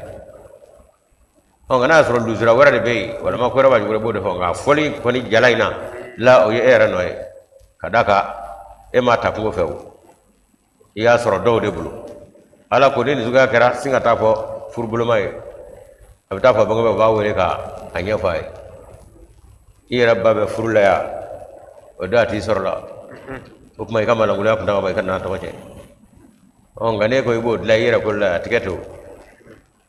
S1: Ɔ, nka n'a y'a sɔrɔ lujura wɛrɛ de bɛ yen, walima ko wɛrɛ b'a jukɔrɔ, i b'o de fɔ. Nka fɔli kɔni jala in na la, o ye e yɛrɛ nɔ ye, ka d'a kan e m'a ta kungo fɛ, o i y'a sɔrɔ dɔw de bolo. Ala ko ni nin suguya kɛra, sin ka taa fɔ furuboloma ye, a bɛ taa fɔ bangebaaw, u b'a wele ka a ɲɛfɔ a ye. I yɛrɛ ba bɛ furu la yan, o don a t'i sɔrɔ la, o tuma i ka malankolonya kun ta ka bɔ i ka n'a tɔgɔ cɛ. Ɔ, nka n'e ko i b'o dilan i yɛrɛ kolo la, a tigɛ to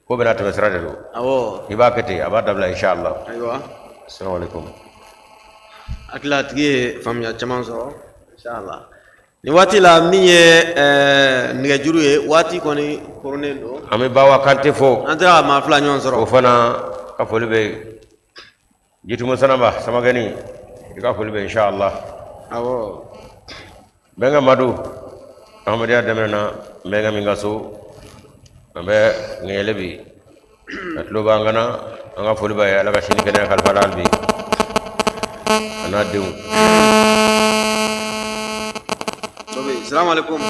S1: ko bɛna tɛmɛ sira de don.
S2: Awɔ.
S1: I b'a kɛ ten, a b'a dabila, inshallah.
S2: Ayiwa.
S1: Assalamu alaikum.
S2: Hakili a tigi ye faamuya caman sɔrɔ, inshallah. Nin waati la, min ye nɛgɛjuru ye, waati kɔni koronnen don.
S1: An bɛ Bawa Kante fo.
S2: An tɛ ka maa fila ɲɔgɔn sɔrɔ.
S1: O fana ka foli bɛ yen. Jitumu Sanaba Samakɛni, i ka foli bɛ, inshallah.
S2: Awɔ.
S1: Bɛnkɛ Madu, Ahmadenya daminɛna bɛnkɛ min ka so, an bɛ ŋɛɲɛle bi, a tulo b'an kana, an ka foli b'a ye. Ala ka sini kɛnɛya kalifa la hali bi, a n'a denw.
S2: Dɔ bɛ yen. Salamu alaikum.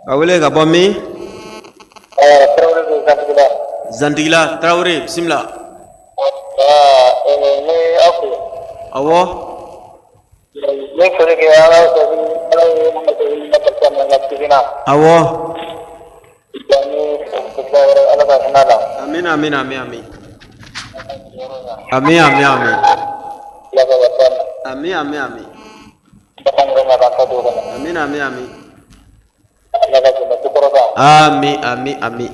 S2: Ka wele ka bɔ min? Zantigila. Tarawele, bisimila. Awɔ.
S3: Ne foli kɛ Ala
S2: Awɔ.
S3: Ala ka hinɛ la.
S2: Amin, amin, amin, amin, amin, amin, amin, amin, amin, amin, amin, amin, amin, amin, amin,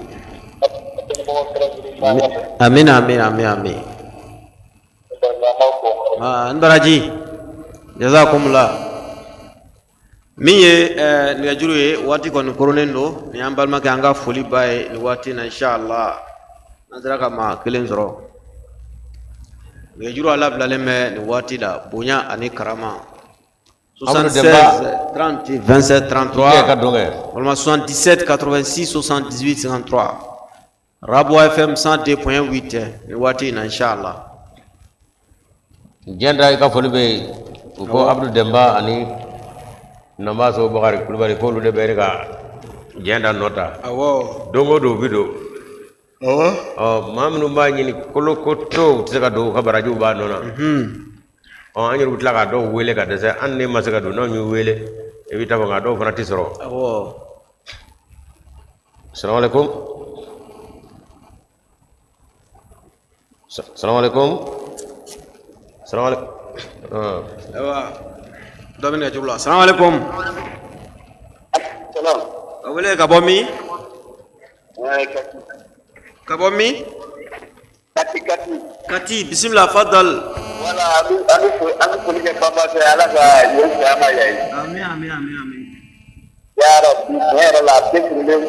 S2: amin, amin, amin, amin, amin. Ah, n baraji, jazakumullah. Min ye nɛgɛjuru ye, waati kɔni koronnen don. Nin y'an balimakɛ, an ka foli b'a ye nin waati in na, inshallah. An sera ka maa kelen sɔrɔ. Nɛgɛjuru a labilalen bɛ nin waati la, bonya ani karama. 76 30 27 33
S1: ka dɔn kɛ.
S2: Walima 77 86 78 53. Rabois FM 102.8 nin waati in na, inshallah.
S1: Diɲɛ i ka foli bɛ yen. U ko Abudu Denba ani Namaso Bakari Kulubali, k'olu de bɛ ka diɲɛ da nɔ ta.
S2: Awɔ.
S1: Don o don u bɛ don.
S2: Awɔ.
S1: Ɔ, maa minnu b'a ɲini kolokoto, u tɛ se ka don, u ka barajiw b'a nɔ na. Ɔ, an yɛrɛ bɛ tila ka dɔw wele ka dɛsɛ. Hali ne ma se ka don, n'anw y'u wele, i bɛ taa fɔ, nka dɔw fana tɛ sɔrɔ.
S2: Awɔ.
S1: Salamu alaikum, salamu alaikum, salamu alaikum.
S2: Ayiwa, dɔ bɛ nɛgɛjuru la. Salamu alaikum. Ka wele ka bɔ min? Ka bɔ min?
S3: Kati, Kati.
S2: Kati, bisimila, fadal.
S3: Wala, an bɛ foli kɛ Baba fɛ, Ala ka yen fisaya ma yan ye.
S2: Amin, amin, amin, amin.
S3: Ya Rabbi, tiɲɛ yɛrɛ la, a bɛɛ sigilen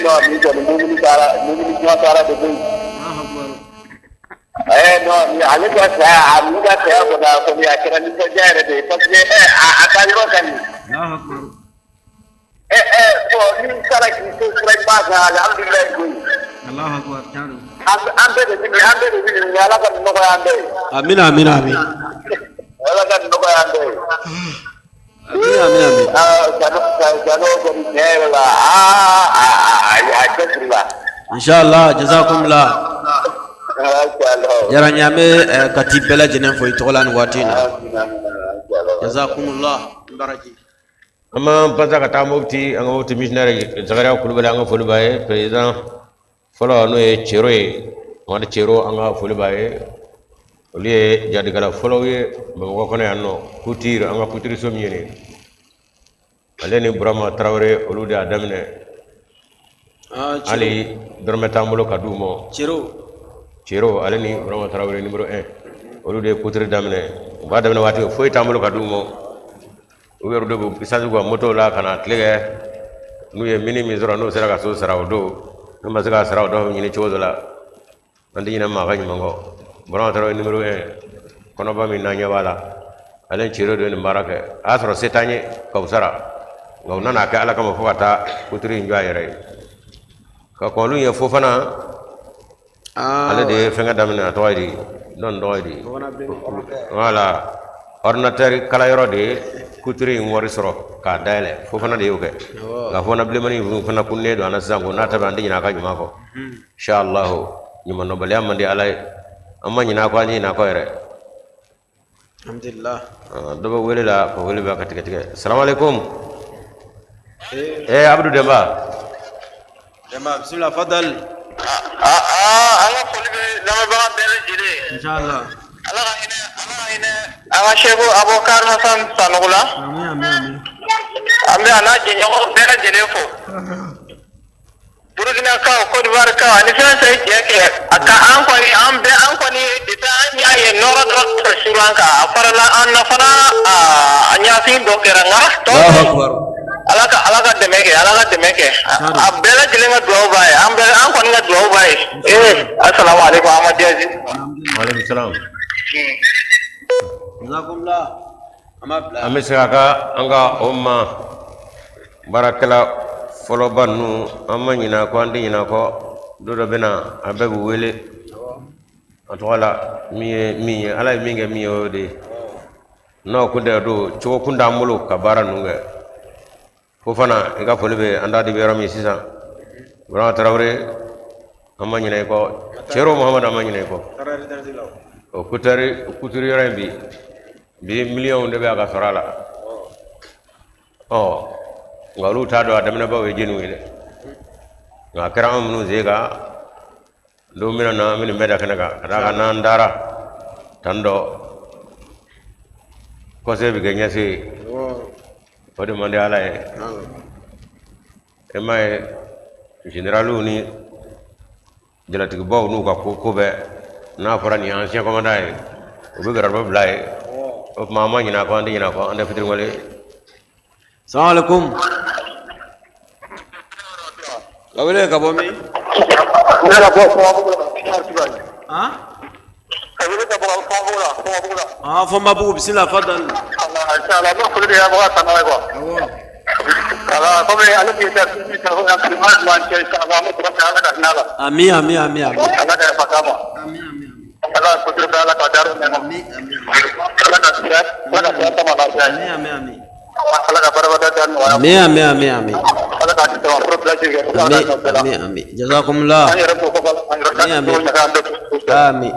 S3: non, nin kɔni mobili taara, mobili juma taara de koyi.
S2: Allahu akbar.
S3: Non, ni ale ka saya, a n'u ka saya kɔni, a kɔni a kɛra nisɔndiya yɛrɛ de ye, parce que a ka yɔrɔ ka ɲi.
S2: Allahu akbar.
S3: Bon, ni taara k'i to sira ɲuman kan, alhamdulilayi koyi.
S2: Allahu akbar, tiɲɛ don.
S3: An bɛɛ de bɛ nin, Ala ka nin nɔgɔya an bɛɛ ye.
S2: Amin, amin, amin.
S3: Ala ka nin nɔgɔya an bɛɛ ye.
S2: Amin, amin, amin.
S3: Aa, Jalo, Jalo kɔni, tiɲɛ yɛrɛ la, aa, a cɛsiri la.
S2: Inshallah, jazakumullah. Diyara n ye, an bɛ Kati bɛɛ lajɛlen fo i tɔgɔ la nin waati in na. Jazakumullah, n baraji.
S1: An b'an pasa ka taa Mopti, an ka Mopti missionnaire Zakariya Kulubali, an ka foli b'a ye. Président fɔlɔ, n'o ye Cero ye, Mamadu Cero, an ka foli b'a ye. Olu ye jadikɛla fɔlɔw ye Bamakɔ kɔnɔ yan nɔ. Couture, an ka couture so min ye nin ye, ale ni Burama Tarawele, olu de y'a daminɛ. Hali dɔrɔmɛ t'an bolo ka d'u ma.
S2: Cero.
S1: Cero, ale ni Burama Tarawele numéro 1, olu de ye couture daminɛ. U b'a daminɛ waati, foyi t'an bolo ka d'u ma. U yɛrɛ de bɛ essence k'u ka moto la ka na tile kɛ. N'u ye mini min sɔrɔ, n'u sera ka so sara o don, n'u ma se k'a sara o dɔw ɲini cogo dɔ la. An tɛ ɲinɛ maa ka ɲuman kɔ. Burama Tarawele numéro 1, kɔnɔba min n'an ɲɛ b'a la, ale ni Cero de ye nin baara kɛ. A y'a sɔrɔ se t'an ye ka u sara, nka u nana kɛ Ala kama fo ka taa couture in jɔ a yɛrɛ ye. Ka kɔn olu ɲɛ, Fofana, ale de ye fɛnkɛ daminɛ. A tɔgɔ ye di? Dɔn tɔgɔ ye di? Voilà, ordinateur kalayɔrɔ de ye couture in wari sɔrɔ k'a dayɛlɛ. Fofana de y'o kɛ. Nka Fofana bilenmani in fana kunnen don an na sisan ko n'a ta bɛ, an tɛ ɲinɛ a ka ɲuman kɔ, inshallah. Ɲumandɔnbaliya man di Ala ye. An ma ɲinɛ a kɔ, an tɛ ɲinɛ a kɔ yɛrɛ.
S2: Alhamdulillah.
S1: Dɔ bɛ wele la, ka wele bɛ ka tigɛ tigɛ. Salamaleykum. Eh, Abdou Demba.
S2: Demba, bismillah, fadal.
S3: An ka foli bɛ lamɛnbaga bɛɛ lajɛlen ye.
S2: Inshallah.
S3: Ala ka hinɛ, Ala ka hinɛ an ka Seku Abubakar Hasan Sanogo la.
S2: Amin, amin, amin.
S3: An bɛ a n'a jɛɲɔgɔnw bɛɛ lajɛlen fo. Burkinakaw, Côte d'Ivoire kaw ani fɛn fɛn jɛ kɛ a ka an kɔni, an bɛɛ, an kɔni depuis an y'a ye nɔrɔ dɔrɔn ka surun an kan, a farala an na fana, a ɲafin dɔ kɛra, nka tɔ
S2: Allahu akbar.
S3: Ala ka dɛmɛ kɛ, Ala ka dɛmɛ kɛ. A bɛɛ lajɛlen ka dugawu b'a ye, an bɛɛ, an kɔni ka dugawu b'a ye. Ee, asalamu aleykum, Amadu Diazi.
S1: Waaleykum salam.
S2: Jazakumullah. An b'a bila.
S1: An bɛ segin a ka an ka o ma baarakɛla fɔlɔba ninnu, an ma ɲinɛ a kɔ, an tɛ ɲinɛ a kɔ. Don dɔ bɛ na, a bɛɛ b'u wele a tɔgɔ la. Min ye min ye, Ala ye min kɛ min ye, o de ye. N'o kun tɛ don cogo kun t'an bolo ka baara ninnu kɛ. Fofana, i ka foli bɛ an da di bɛ yɔrɔ min sisan. Burama Tarawele, an ma ɲinɛ i kɔ. Cero Muhamadu, an ma ɲinɛ i kɔ. O couture yɔrɔ in, bi miliyɔnw de bɛ a ka sɔrɔ a la. Ɔ nka olu t'a dɔn a daminɛbaw ye jɛniw ye dɛ. Nka a kɛra anw minnu sen kan, don min na an bɛ nin bɛɛ da kɛnɛ kan, ka d'a kan n'an taara tan dɔ kɔse bɛ kɛ ɲɛse ye, o de man di Ala ye. E m'a ye, généraliw ni jalatigibaw n'u ka ko bɛɛ, n'a fɔra nin ye ancien commandant ye, u bɛ garaba bila ye. O tuma an ma ɲinɛ a kɔ, an tɛ ɲinɛ a kɔ, an tɛ fitiriwale.
S2: Salamu alaikum. Ka wele ka bɔ min?
S3: Ne ka bɔ Fɔnbabugu la.
S2: Han?
S3: Ka wele ka bɔ Fɔnbabugu la, Fɔnbabugu la.
S2: Ah, Fɔnbabugu, bismillah, fadal.
S3: Inshallah, n bɛ foli kɛ aw ka kan'a ye quoi. Ala komi ale tun tɛ ka ɲuman cɛ, inshallah, an bɛ dugawu kɛ Ala ka hinɛ a la.
S2: Amin, amin, amin, amin.
S3: Ala ka yafa k'a ma. Ala ka kuturu bɛ Ala ka dar'u nɛma. Ala ka sira, Ala ka sira sama lafiya ye.
S2: Amin, amin, amin.
S3: Ala ka barabada da nɔgɔya.
S2: Amin, amin, amin, amin.
S3: Ala ka di sama furu bila jigin.
S2: Amin, amin, amin. Jazakumullah.
S3: An yɛrɛ ko ko an yɛrɛ
S2: Amin, amin.
S3: ka an bɛ
S2: Amin.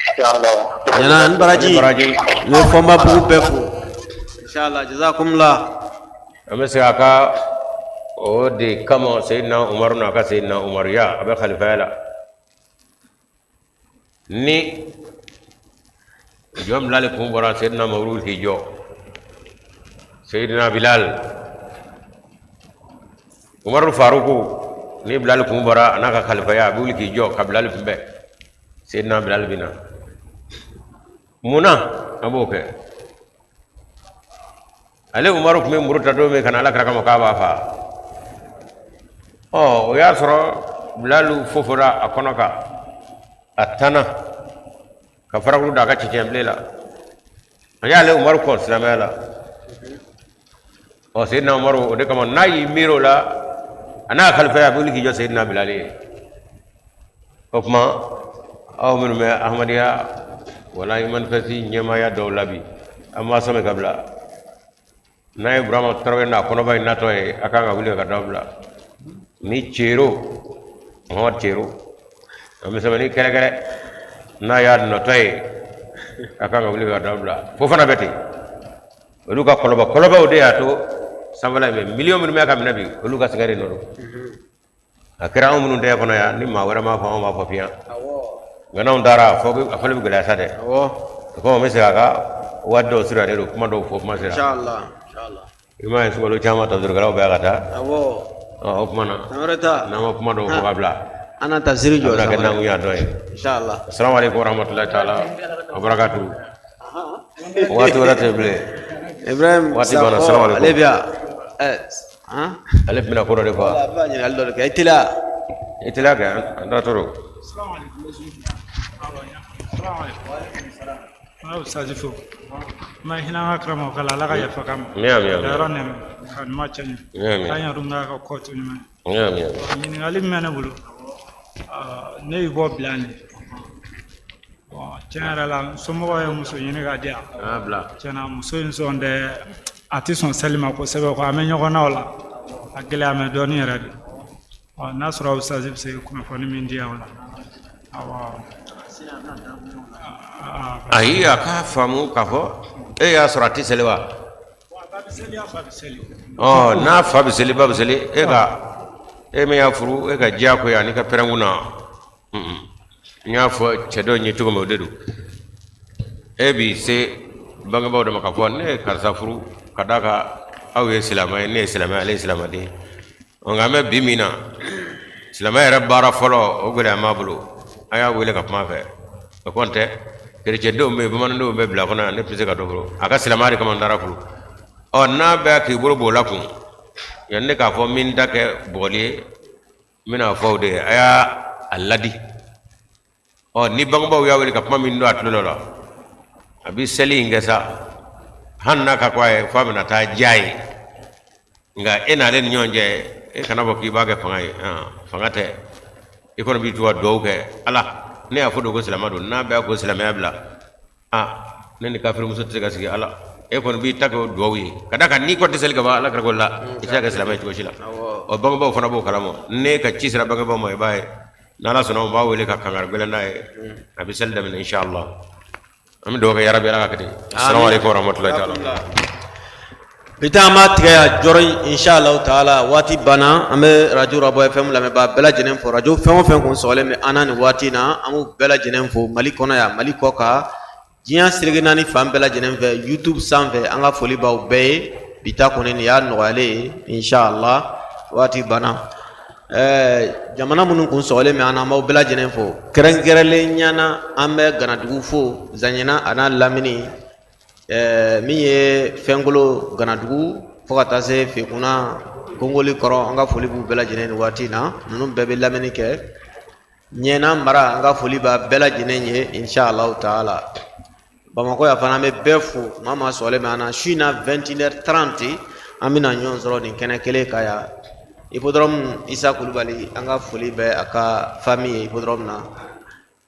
S3: Inshallah.
S2: Ɲana n baraji.
S1: Baraji.
S2: N bɛ Fɔnbabugu bɛɛ fo. Inshallah, jazakumullah.
S1: An bɛ segin a ka o de kama, Seyidina Umaru n'a ka Seyidina Umaruya, a bɛ khalifaya la ni jɔn Bilali kun bɔra, Seyidina Umaru k'i jɔ. Seyidina Bilal, Umaru Faruku, ni Bilali kun bɔra, a n'a ka khalifaya, a bɛ wuli k'i jɔ ka Bilali kunbɛn. Seyidina Bilali bɛ na mun na a b'o kɛ? Ale Umaru tun bɛ muru ta don min ka na Ala kira kama k'a b'a faa, ɔ o y'a sɔrɔ Bilalu fofora a kɔnɔ kan, a tanna ka farakuru da a ka cɛncɛnbilen la. A y'ale Umaru kɔn silamɛya la. Ɔ Seyidina Umaru, o de kama n'a y'i miiri o la, a n'a kalifaya, a bɛ wuli k'i jɔ Seyidina Bilali ye. O tuma aw minnu bɛ Ahmadiyya wala manifeste ɲɛmaaya dɔw la bi, an b'a sɔmi ka bila n'a ye Burama Tarawele n'a kɔnɔba in natɔ ye, a kan ka wuli ka dɔ bila ni Cero Muhamadu Cero, an bɛ sɛbɛnni kɛrɛkɛrɛ. N'a y'a nɔtɔ ye, a kan ka wuli ka dabila. Fofana bɛ ten, olu ka kɔlɔbɔ kɔlɔbɔw de y'a to sanfɛla in bɛ miliyɔn minnu bɛ ka minɛ bi, olu ka sigɛrɛ nɔ don. A kɛra anw minnu tɛ kɔnɔ yan, ni maa wɛrɛ m'a fɔ, anw b'a fɔ fiyan. Nka n'anw taara, a fɔ a fɔli bɛ gɛlɛya sa dɛ. O komi an bɛ segin a kan, waati dɔw surunyalen don, kuma dɔw fɔ kuma sera. I m'a ye sunkalo caman tafsirikɛlaw bɛ yan ka taa. O tuma na n'an ma kuma dɔw fɔ ka bila,
S2: an na tafsiri jɔ,
S1: a bɛna kɛ nanguya dɔ ye. Assalamu alaikum warahmatullahi taala wabarakatuh. Waati wɛrɛ tɛ bilen.
S2: Ibrahim.
S1: Waati banna. Assalamu alaikum.
S2: Ale bɛ yan.
S1: Ale tun bɛna ko dɔ de fɔ.
S2: A bɛ ɲininkali dɔ de kɛ. I teliya.
S1: I teliya kɛ, an taatɔ don.
S6: Ala ustazi fo. Ma hinɛ an ka karamɔgɔ la, Ala ka yafa k'a ma.
S1: Amin, amin, amin.
S6: Dayɔrɔ nɛɛma ka ɲuman cɛ ɲɛ.
S1: Amin.
S6: K'an yɛrɛ n'a ka kɔ to ɲuman
S1: Amin, amin.
S6: ye. Ɲininkali min bɛ ne bolo, ne y'i bɔ bila nin. Bon, tiɲɛ yɛrɛ la, n somɔgɔw ye muso ɲini ka di yan.
S1: A bila.
S6: Tiɲɛna, muso in sɔn tɛ, a tɛ sɔn seli ma kosɛbɛ quoi, an bɛ ɲɔgɔn na o la. A gɛlɛya mɛ dɔɔnin yɛrɛ de. Ɔ, n'a sɔrɔ ustazi bɛ se kunnafoni min di yan o la. Awɔ.
S1: Ayi, a k'a faamu k'a fɔ e y'a sɔrɔ a tɛ seli wa?
S6: Ba bɛ seli, a fa bɛ seli.
S1: Ɔ, n'a fa bɛ seli, ba bɛ seli, e ka e min y'a furu, e ka diyagoya n'i ka pɛrɛnkun na. N y'a fɔ cɛ dɔ ye cogo min, o de don. E b'i se bangebaaw de ma k'a fɔ ne ye karisa furu ka d'a kan aw ye silamɛ ye, ne ye silamɛ, ale ye silamɛden. Nka an bɛ bi min na, silamɛ yɛrɛ baara fɔlɔ o gɛlɛya b'a bolo. A y'a wele ka kuma a fɛ. O kɔni tɛ, kerecɛndenw bɛ yen, bamanandenw bɛ bila kɔnɔ yan, ne tɛ se ka dɔ furu a ka silamɛya de kama, n taara furu. Ɔ, n'a bɛ k'i bolo b'o la kun, yanni ne k'a fɔ min ta kɛ bugɔli ye, n bɛna fɔ o de ye, a y'a a ladi. Ɔ, ni bangebaaw y'a wele ka kuma min don a tulo la, a bɛ seli in kɛ sa, hali n'a ka ko a ye f'a bɛna taa diya ye. Nka e n'ale ni ɲɔgɔn cɛ, e kana fɔ k'i b'a kɛ fanga ye, fanga tɛ. I kɔni b'i to ka dugawu kɛ Ala. Ne y'a fɔ don ko silamɛ don, n'a bɛɛ ko silamɛya bila, aa, ne ni kafirimuso tɛ se ka sigi. Ala, e kɔni b'i ta kɛ o dugawu ye, ka d'a kan n'i kɔni tɛ seli ka ban, Ala kɛra ko la, i tɛ se ka kɛ silamɛ ye cogo si la. Ɔ, bangebaaw fana b'o kalama. Ne ka ci sera bangebaaw ma, i b'a ye n'Ala sɔnna, u b'a wele ka kangari gɛlɛn d'a ye, a bɛ seli daminɛ inshallah. An bɛ dugawu kɛ, yarabi Ala ka kɛ ten. Assalamu alaikum warahmatullahi taala.
S2: Bi ta an b'a tigɛ yan jɔrɔ inshallah taala. Waati banna. An bɛ radio Rabɔ FM lamɛnbaa bɛɛ lajɛlen fo. Radio fɛn o fɛn kun sɔgɔlen bɛ an na nin waati in na, an b'u bɛɛ lajɛlen fo, Mali kɔnɔ yan, Mali kɔ kan, diɲɛ seleke naani fan bɛɛ lajɛlen fɛ, YouTube sanfɛ, an ka foli b'aw bɛɛ ye. Bi ta kɔni, nin y'a nɔgɔyalen ye inshallah. Waati banna. Ɛɛ, jamana minnu kun sɔgɔlen bɛ an na, an b'aw bɛɛ lajɛlen fo. Kɛrɛnkɛrɛnlenya na, an bɛ Ganadugu fo, Zaɲɛna a n'a lamini, ɛɛ, min ye Fɛnkolo, Ganadugu, fo ka taa se Fekuna, Kongoli kɔrɔ, an ka foli b'u bɛɛ lajɛlen nin waati in na. Ninnu bɛɛ bɛ lamɛnni kɛ. Ɲɛna mara, an ka foli b'a bɛɛ lajɛlen ye inshallah taala. Bamakɔ yan fana, an bɛ bɛɛ fo. Maa maa sɔgɔlen bɛ an na su in na, 21h30, an bɛna ɲɔgɔn sɔrɔ nin kɛnɛ kelen kan yan, hippodrome. Isa Kulubali, an ka foli bɛ a ka famille ye hippodrome na.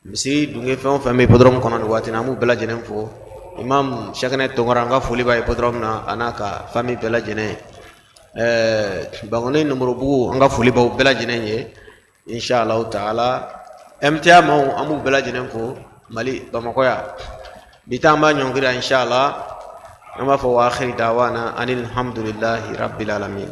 S2: Misiri dunge fɛn o fɛn bɛ hippodrome kɔnɔ nin waati in na, an b'u bɛɛ lajɛlen fo. Imam Sɛkinɛ Tonkara, an ka foli b'a hippodrome na, a n'a ka famille bɛɛ lajɛlen. Ɛɛ, Bankoni Numorobugu, an ka foli b'aw bɛɛ lajɛlen ye inshallah taala. MTA maaw, an b'u bɛɛ lajɛlen fo Mali Bamakɔ yan. Bi ta an b'a ɲɔngiri inshallah. An b'a fɔ wa akhiri dawana anil hamdulillahi rabbil alamin.